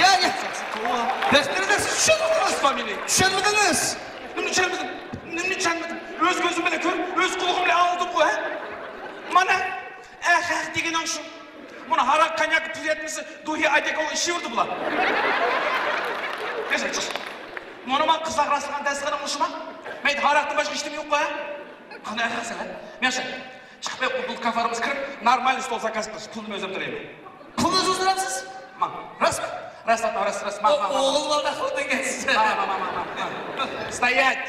يا، يا. توۋا. بەختىيار، چۈشەنمىدىڭىز. ئىسپا مېنى. چۈشەنمىدىڭىز. نېمىنى چۈشەنمىدىم؟ نېمىنى چۈشەنمىدىم؟ ئۆز كۆزۈم بىلەن كۆرۈپ، ئۆز قۇلىقىم بىلەن ئاڭلىدىمغۇ، ھە؟ مانا. ئەخەخ دېگىنىڭ شۇ. مۇنۇ ھاراق قايناققا تۈزەتمىسە، دۇھى ئايدەك ئوغلى ئىچىۋېرىدۇ بۇلار. ياشا، چىق. مانا ماڭا قىزلار راستلىقىنى دەرس قىلغىنىڭ مۇشۇما؟ مەيدە ھاراقتىن باشقا ھېچنېمە يوققۇ، ھە؟ قانداق ئەخەخسەن، ھە؟ ياشا. چىقىپ بۇ كافارىمىزغا كىرىپ، نورمالنى ستول زاكاز قىلىش. پۇلنى مەن ئۆزۈم تۆلەيمەن. پۇلنى ئۆزىڭىز تۆلەمسىز؟ ماڭ. راست. راست، راست، راست، راست. ماڭ، ماڭ، ماڭ. ئوغۇل بالا قىلدىڭىز. ماڭ، ماڭ، ماڭ، ماڭ، ماڭ. ستويات.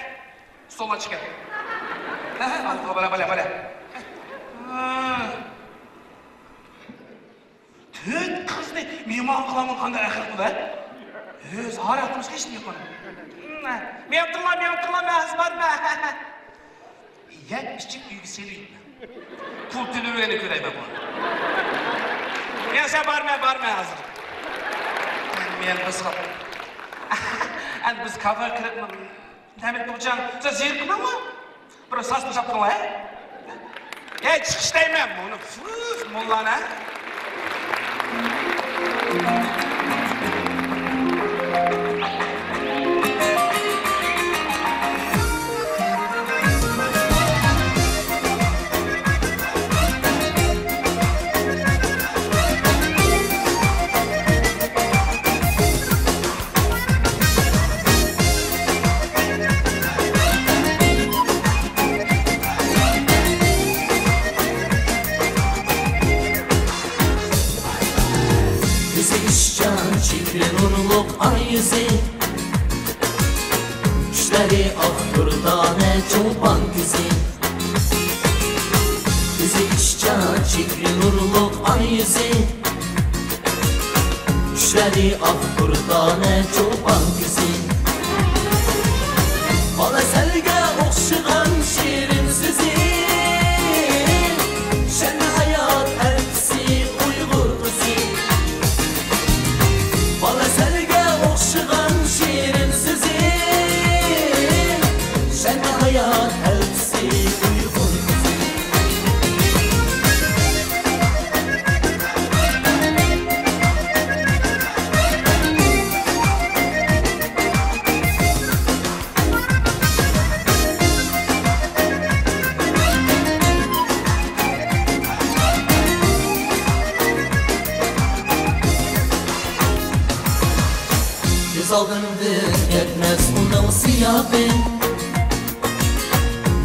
ستولغا چىقىپ. ھە، ھە، ھە. بالا، بالا، بالا. ھە. تۆت قىزنى مېھمان قىلالمىغان قانداق ئەخمەق بۇ، ھە؟ ئۆزى ھاراقتىن باشقا ھېچنېمە يوق ئۇنىڭ. مېنى تىڭلا، مېنى تىڭلا، مەن ھازىر بارىمەن. يەپ ئىچىپ ئۆيگە سېلىۋېتىمەن. پۇل تۆلىۋەرگەندە كۆرەيمەن بۇنى. يا، سەن بارىمەن، بارىمەن ھازىر. مەن بىز قاپ-، ئەمدى بىز كافېغا كىرىپ نېمە قىلغۇچاڭ؟ سەن زېرىك قىلماڭمۇ؟ بىر ساسنى چاپتىڭلار، ھە؟ ھەي، چىقىش دەيمەن، مۇنى، فۇف، موللانى، ھە؟ يۈزى ئىشچان، چېھرى نۇرلۇق ئاي يۈزى، چۈشلىرى ئاق دۇردانە چولپان كۆزى. يۈزى ئىشچان، چېھرى نۇرلۇق ئاي يۈزى، چۈشلىرى ئاق دۇردانە چولپان كۆزى. بالا سەلگە ئوخشىغان شېرىن سۆزى، شەن ھايات ئەلچىسى ئۇيغۇر قىزى. بالا سەلگە ئوخشىغان شېرىن سۆزى، شەن ھايات ئەلچىسى ئۇيغۇر قىزى. كۆز ئالدىمدىن كەتمەس ئۇنىڭ سىياھى.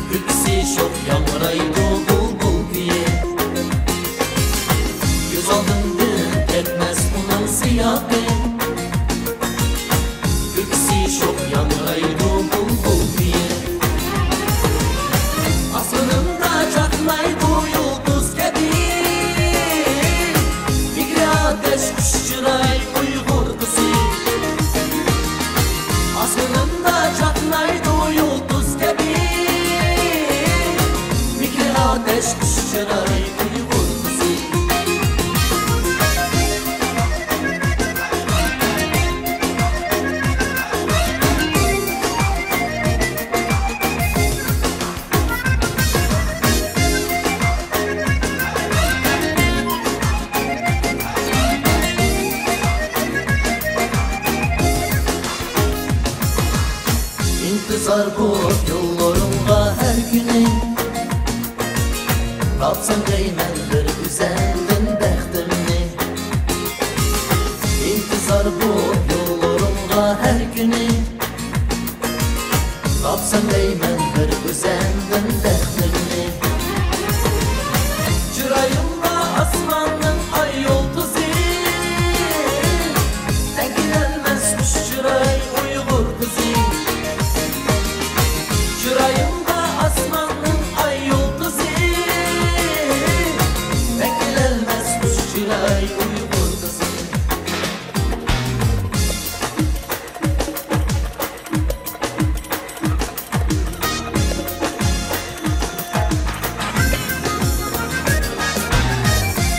كۈلكىسى شوخ ياڭرايدۇ بۇلبۇل كۈيى. قۇش چىراي ئۇيغۇر قىزى. ئىنتىزار بولۇپ يوللىرىڭغا ھەر كۈنى، تاپسام دەيمەن بىر گۈزەلدىن بەختىمنى. ئىنتىزار بولۇپ يوللىرىڭغا ھەر كۈنى، تاپسام دەيمەن بىر گۈزەلدىن بەختىمنى. چىرايىڭدا ئاسماننىڭ ئاي يۇلتۇزى، تەڭ كېلەلمەس خۇش چىراي ئۇيغۇر قىزى. چىرايىڭدا ئاسماننىڭ ئاي يۇلتۇزى، تەڭ كېلەلمەس خۇش چىراي ئۇيغۇر قىزى.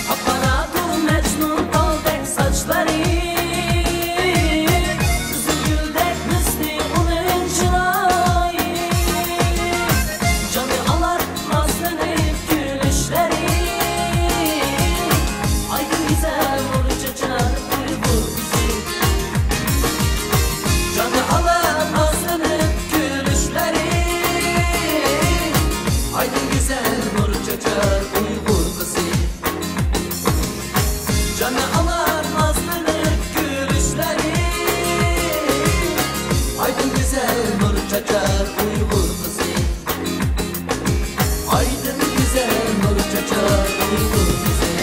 قاپقارا مەجنۇن تالدەك ساچلىرى، قىزىل گۈلدەك مىسلى ئۇنىڭ چىرايى. جانى ئالار نازلىنىپ كۈلۈشلىرى، ئايدىن گۈزەل نۇر چاچار ئۇيغۇر قىزى. جانى ئالار نازلىنىپ كۈلۈشلىرى، ئايدىن گۈزەل نۇر چاچار ئۇيغۇر قىزى. جانى ئالار نازلىنىپ كۈلۈشلىرى، ئايدىن گۈزەل نۇر چاچار ئۇيغۇر قىزى. ئايدىن گۈزەل نۇر چاچار ئۇيغۇر قىزى.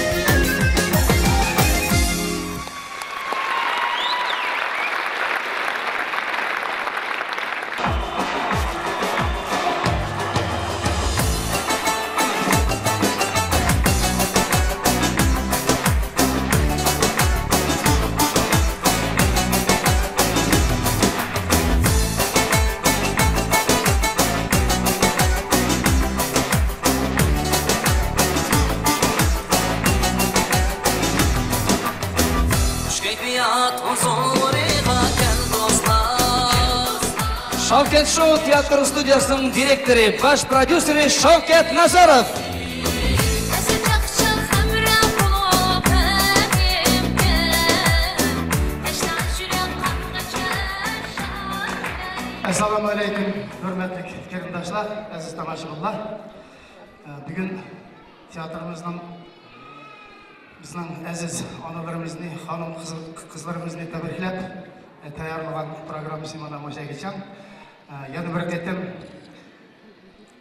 خۇش كەيپىيات ھۇزۇرىغا كەل دوستلار. شاۋكەت شو تىياتىر ستۇدىيەسىنىڭ دىرېكتورى، باش پروديۇسېرى شاۋكەت نازاروف. ئەسسالامۇ ئەلەيكۇم، ھۆرمەتلىك قېرىنداشلار، ئەزىز تاماشىبىنلار. بۈگۈن تىياتىرىمىزنىڭ بىزنىڭ ئەزىز ئانىلىرىمىزنى، خانىم قىز-، قىزلىرىمىزنى تەبرىكلەپ تەييارلىغان پروگراممىسى مانا مۇشۇ يەرگىچە. يەنە بىر قېتىم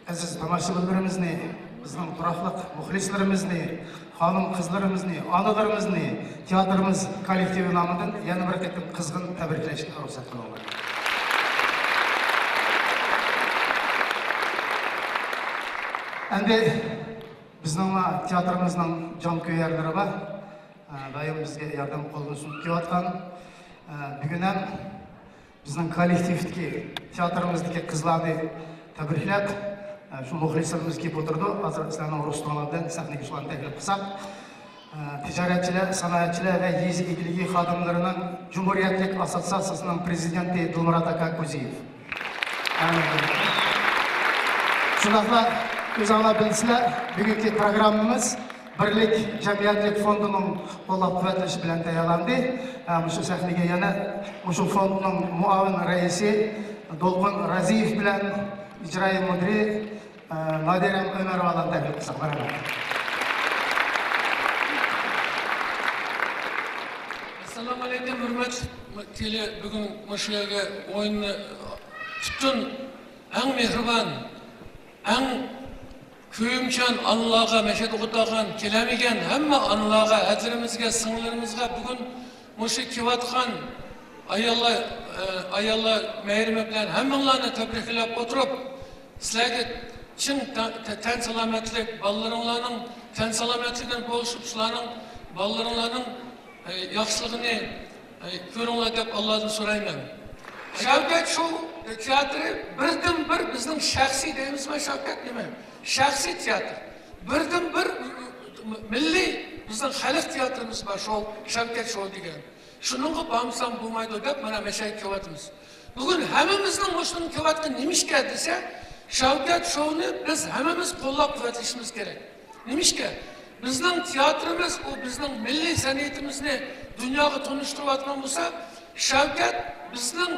ئەزىز تاماشىبىنلىرىمىزنى، بىزنىڭ تۇراقلىق مۇخلىسلىرىمىزنى، خانىم قىزلىرىمىزنى، ئانىلىرىمىزنى تىياتىرىمىز كوللېكتىپى نامىدىن يەنە بىر قېتىم قىزغىن تەبرىكلەشكە رۇخسەت قىلىڭلار. ئەمدى بىزنىڭلا تىياتىرىمىزنىڭ جانكۆيەرلىرى بار. ئە، دائىم بىزگە ياردەم قولىنى سۇنۇپ كېلىۋاتقان. ئە، بۈگۈن ھەم بىزنىڭ كوللېكتىپتىكى، تىياتىرىمىزدىكى قىزلارنى تەبرىكلەپ، ئە، شۇ مۇخلىسلىرىمىز كېلىپ ئولتۇرىدۇ. ھازىر سىلەرنىڭ رۇخسىتىڭلار بىلەن سەھنىگە شۇلارنى تەكلىپ قىلساق. ئە، تىجارەتچىلەر، سانائەتچىلەر ۋە يېزا ئىگىلىكى خادىملىرىنىڭ جۇمھۇرىيەتلىك ئاسسوتسىياتسىيەسىنىڭ پىرېزىدېنتى دىلمۇرات ئاكا كوزىيېۋ. شۇنداقلا ئۆزۈڭلار بىلىسىلەر، بۈگۈنكى پروگراممىمىز بىرلىك جەمئىيەتلىك فوندىنىڭ قوللاپ قۇۋۋەتلىشى بىلەن تەييارلاندى. ھە، مۇشۇ سەھنىگە يەنە مۇشۇ فوندنىڭ مۇئاۋىن رەئىسى دولقۇن رازىيېۋ بىلەن ئىجرائىي مۇدىرى، ئە، نادىرەم ئۆمەروۋالارنى تەكلىپ قىلساق، مەرھەمەت. ئەسسالامۇ ئەلەيكۇم، ھۆرمەتلىك تېلې، بۈگۈن مۇشۇ يەرگە ئويۇننى پۈتۈن ئەڭ مېھرىبان، ئەڭ كۆيۈمچان ئانىلارغا، مەشەدە ئولتۇرغان، كېلەلمىگەن ھەممە ئانىلارغا، ھەدىلىرىمىزگە، سىڭىللىرىمىزغا، بۈگۈن مۇشۇ كېلىۋاتقان ئاياللار، ئە، ئاياللار مەيرىمى بىلەن ھەممىڭلارنى تەبرىكلەپ ئولتۇرۇپ، سىلەرگە چىڭ تە-، تە-، تەن سالامەتلىك، بالىلىرىڭلارنىڭ تەن سالامەتلىكىنى بولۇشۇپ، شۇلارنىڭ، بالىلىرىڭلارنىڭ ئە، ياخشىلىقىنى، ئە، كۆرۈڭلار دەپ ئاللادىن سورايمەن. شەۋكەت شو تىياتىرى بىردىنبىر بىزنىڭ شەخسىي دەيمىزمۇ، شەۋكەت نېمە؟ شەخسىي تىياتىر. بىردىنبىر مىللىي بىزنىڭ خەلق تىياتىرىمىز بار، شو، شەۋكەت شو دېگەن. شۇنىڭغا بارمىسام بولمايدۇ دەپ مانا مەشەگە كېلىۋاتىمىز. بۈگۈن ھەممىمىزنىڭ مۇشۇنىڭغا كېلىۋاتقىنى نېمىشقا دېسە، شەۋكەت شوۋنى بىز ھەممىمىز قوللاپ قۇۋۋەتلىشىمىز كېرەك. نېمىشقا؟ بىزنىڭ تىياتىرىمىز، ئۇ بىزنىڭ مىللىي سەنئىتىمىزنى دۇنياغا تونۇشتۇرۇۋاتقان بولسا، شەۋكەت بىزنىڭ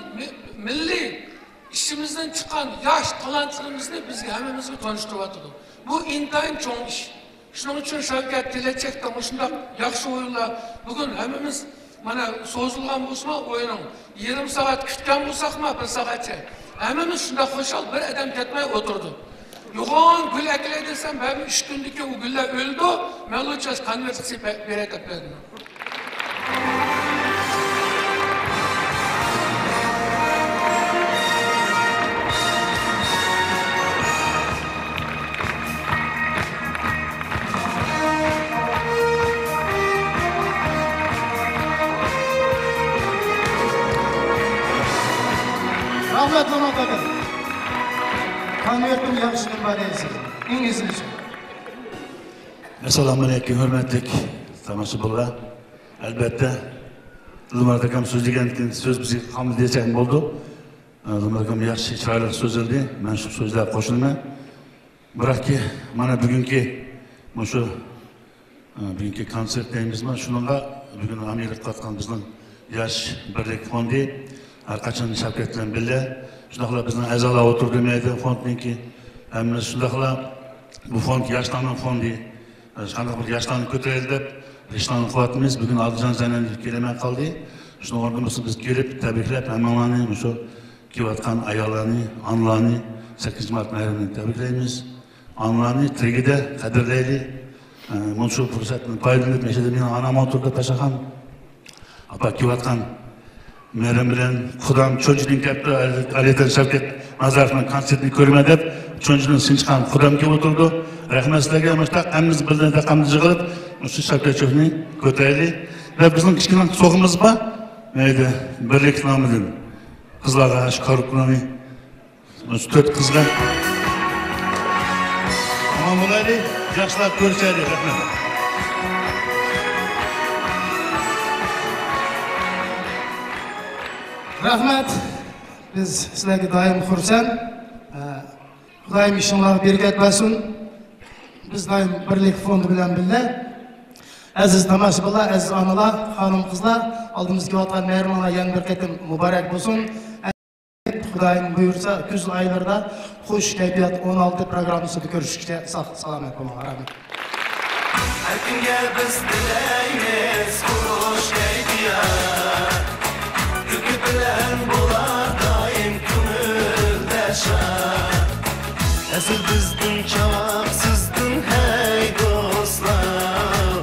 مىللىي ئىچىمىزدىن چىققان ياش تالانتلىرىمىزنى بىزگە ھەممىمىزگە تونۇشتۇرۇۋاتىدۇ. بۇ ئىنتايىن چوڭ ئىش. شۇنىڭ ئۈچۈن شەۋكەت، كېلەچەكتە مۇشۇنداق ياخشى ئويۇنلار، بۈگۈن ھەممىمىز مانا سوزۇلغان بولسىمۇ ئويۇننىڭ يېرىم سائەت كۈتكەن بولساقمۇ بىر سائەتچە، ھەممىمىز شۇنداق خۇشال، بىر ئادەم كەتمەي ئولتۇردۇق. يوغان گۈل ئەكېلەي دېسەم، مەن ئۈچ كۈندىن كېيىن ئۇ گۈللەر ئۆلىدۇ، مەن ئۇنچە كونۋېرت قىلىپ بېرەي دەپ بەردىم. رەھمەت، نامات ئاكا. كونۋېرتىم ياخشى نېمە بار دەيسىز؟ ئىنگلىزچە. ئەسسالامۇئەلەيكۇم، ھۆرمەتلىك تاماشىبىنلار. ئەلبەتتە، دىلمۇرات ئاكام سۆزلىگەندىن كېيىن سۆز بىزگە قالمىدى دېسەم بولىدۇ. دىلمۇرات ئاكام ياخشى، چىرايلىق سۆزلىدى. مەن شۇ سۆزلەرگە قوشۇلىمەن. بىراقكى، مانا بۈگۈنكى مۇشۇ، بۈگۈنكى كونسېرت دەيمىزمۇ، شۇنىڭغا بۈگۈن ھامىيلىق قىلىۋاتقان بىزنىڭ ياش بىرلىك فوندى ھەر قاچان شەۋكەت بىلەن بىللە، شۇنداقلا بىزنىڭ ئەزالار ئولتۇرىدۇ مەيدە فوندنىڭكى ھەممىسى، شۇنداقلا بۇ فوند ياشلارنىڭ فوندى، قانداق بىر ياشلارنى كۆتۈرەيلى دەپ، رىشتانى قىلىۋاتىمىز. بۈگۈن ئادىلجان زەينەپ كېلەلمەي قالدى. شۇنىڭ ئورنىدا بولسا بىز كېلىپ تەبرىكلەپ، ھەممىڭلارنى مۇشۇ كېلىۋاتقان ئاياللارنى، ئانىلارنى سەككىزىنچى مارت بايرىمىنى تەبرىكلەيمىز. ئانىلارنى تېگىدە قەدىرلەيلى. مۇشۇ پۇرسەتتىن پايدىلىنىپ، مەشەدە مېنىڭ ئانام ئولتۇرىدۇ، پاشاخان. ئاپا كېلىۋاتقان مېھرىم بىلەن قۇدام چونجىدىن كەپتۇ، ئادەتتە شەۋكەت نازاروفنىڭ كونسېرتىنى كۆرىمەن دەپ، چونجىدىن سىنچىقان قۇدام كېلىپ ئولتۇرىدۇ. رەھمەت سىلەرگە، مۇشتاق ھەممىمىز بىللە تاقامنى يىغىلىپ، مۇشۇ شەۋكەت شوۋنى كۆتۈرەيلى. ۋە بىزنىڭ كىچىككىنە سوغىمىز بار. مەيلى، بىرلىك نامىدىن قىزلارغا شۇ كارىكۇلانى، مۇشۇ تۆت قىزغا. ئامان بولايلى، ياخشىلار كۆرۈشەيلى. رەھمەت. رەھمەت. بىز سىلەرگە دائىم خۇرسەن. ئە، خۇدايىم ئىشىڭلارغا بەرىكەت بەرسۇن. بىز دائىم بىرلىك فوندى بىلەن بىللە. ئەزىز تاماشىبىنلار، ئەزىز ئانىلار، خانىم-قىزلار، ئالدىمىزدا كېلىۋاتقان مېھرىمانلار يەنە بىر قېتىم مۇبارەك بولسۇن. خۇدايىم بۇيرۇسا، كۈز ئايلىرىدا خۇش كەيپىيات ئون ئالتە پروگراممىسىدا كۆرۈشكىچە ساق سالامەت بولۇڭلار. ئامىن. ھەر كۈنگە بىز تىلەيمىز خۇش كەيپىيات، كۈلكە بىلەن بولار دائىم كۆڭۈلدە شاد. ئەزىل بىزدىن چاۋاك سىزدىن ھەي دوستلار،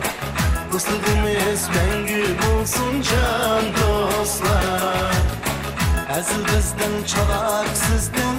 دوستلۇقىمىز مەڭگۈ بولسۇن جان دوستلار. ئەزىل بىزدىن چاۋاك سىزدىن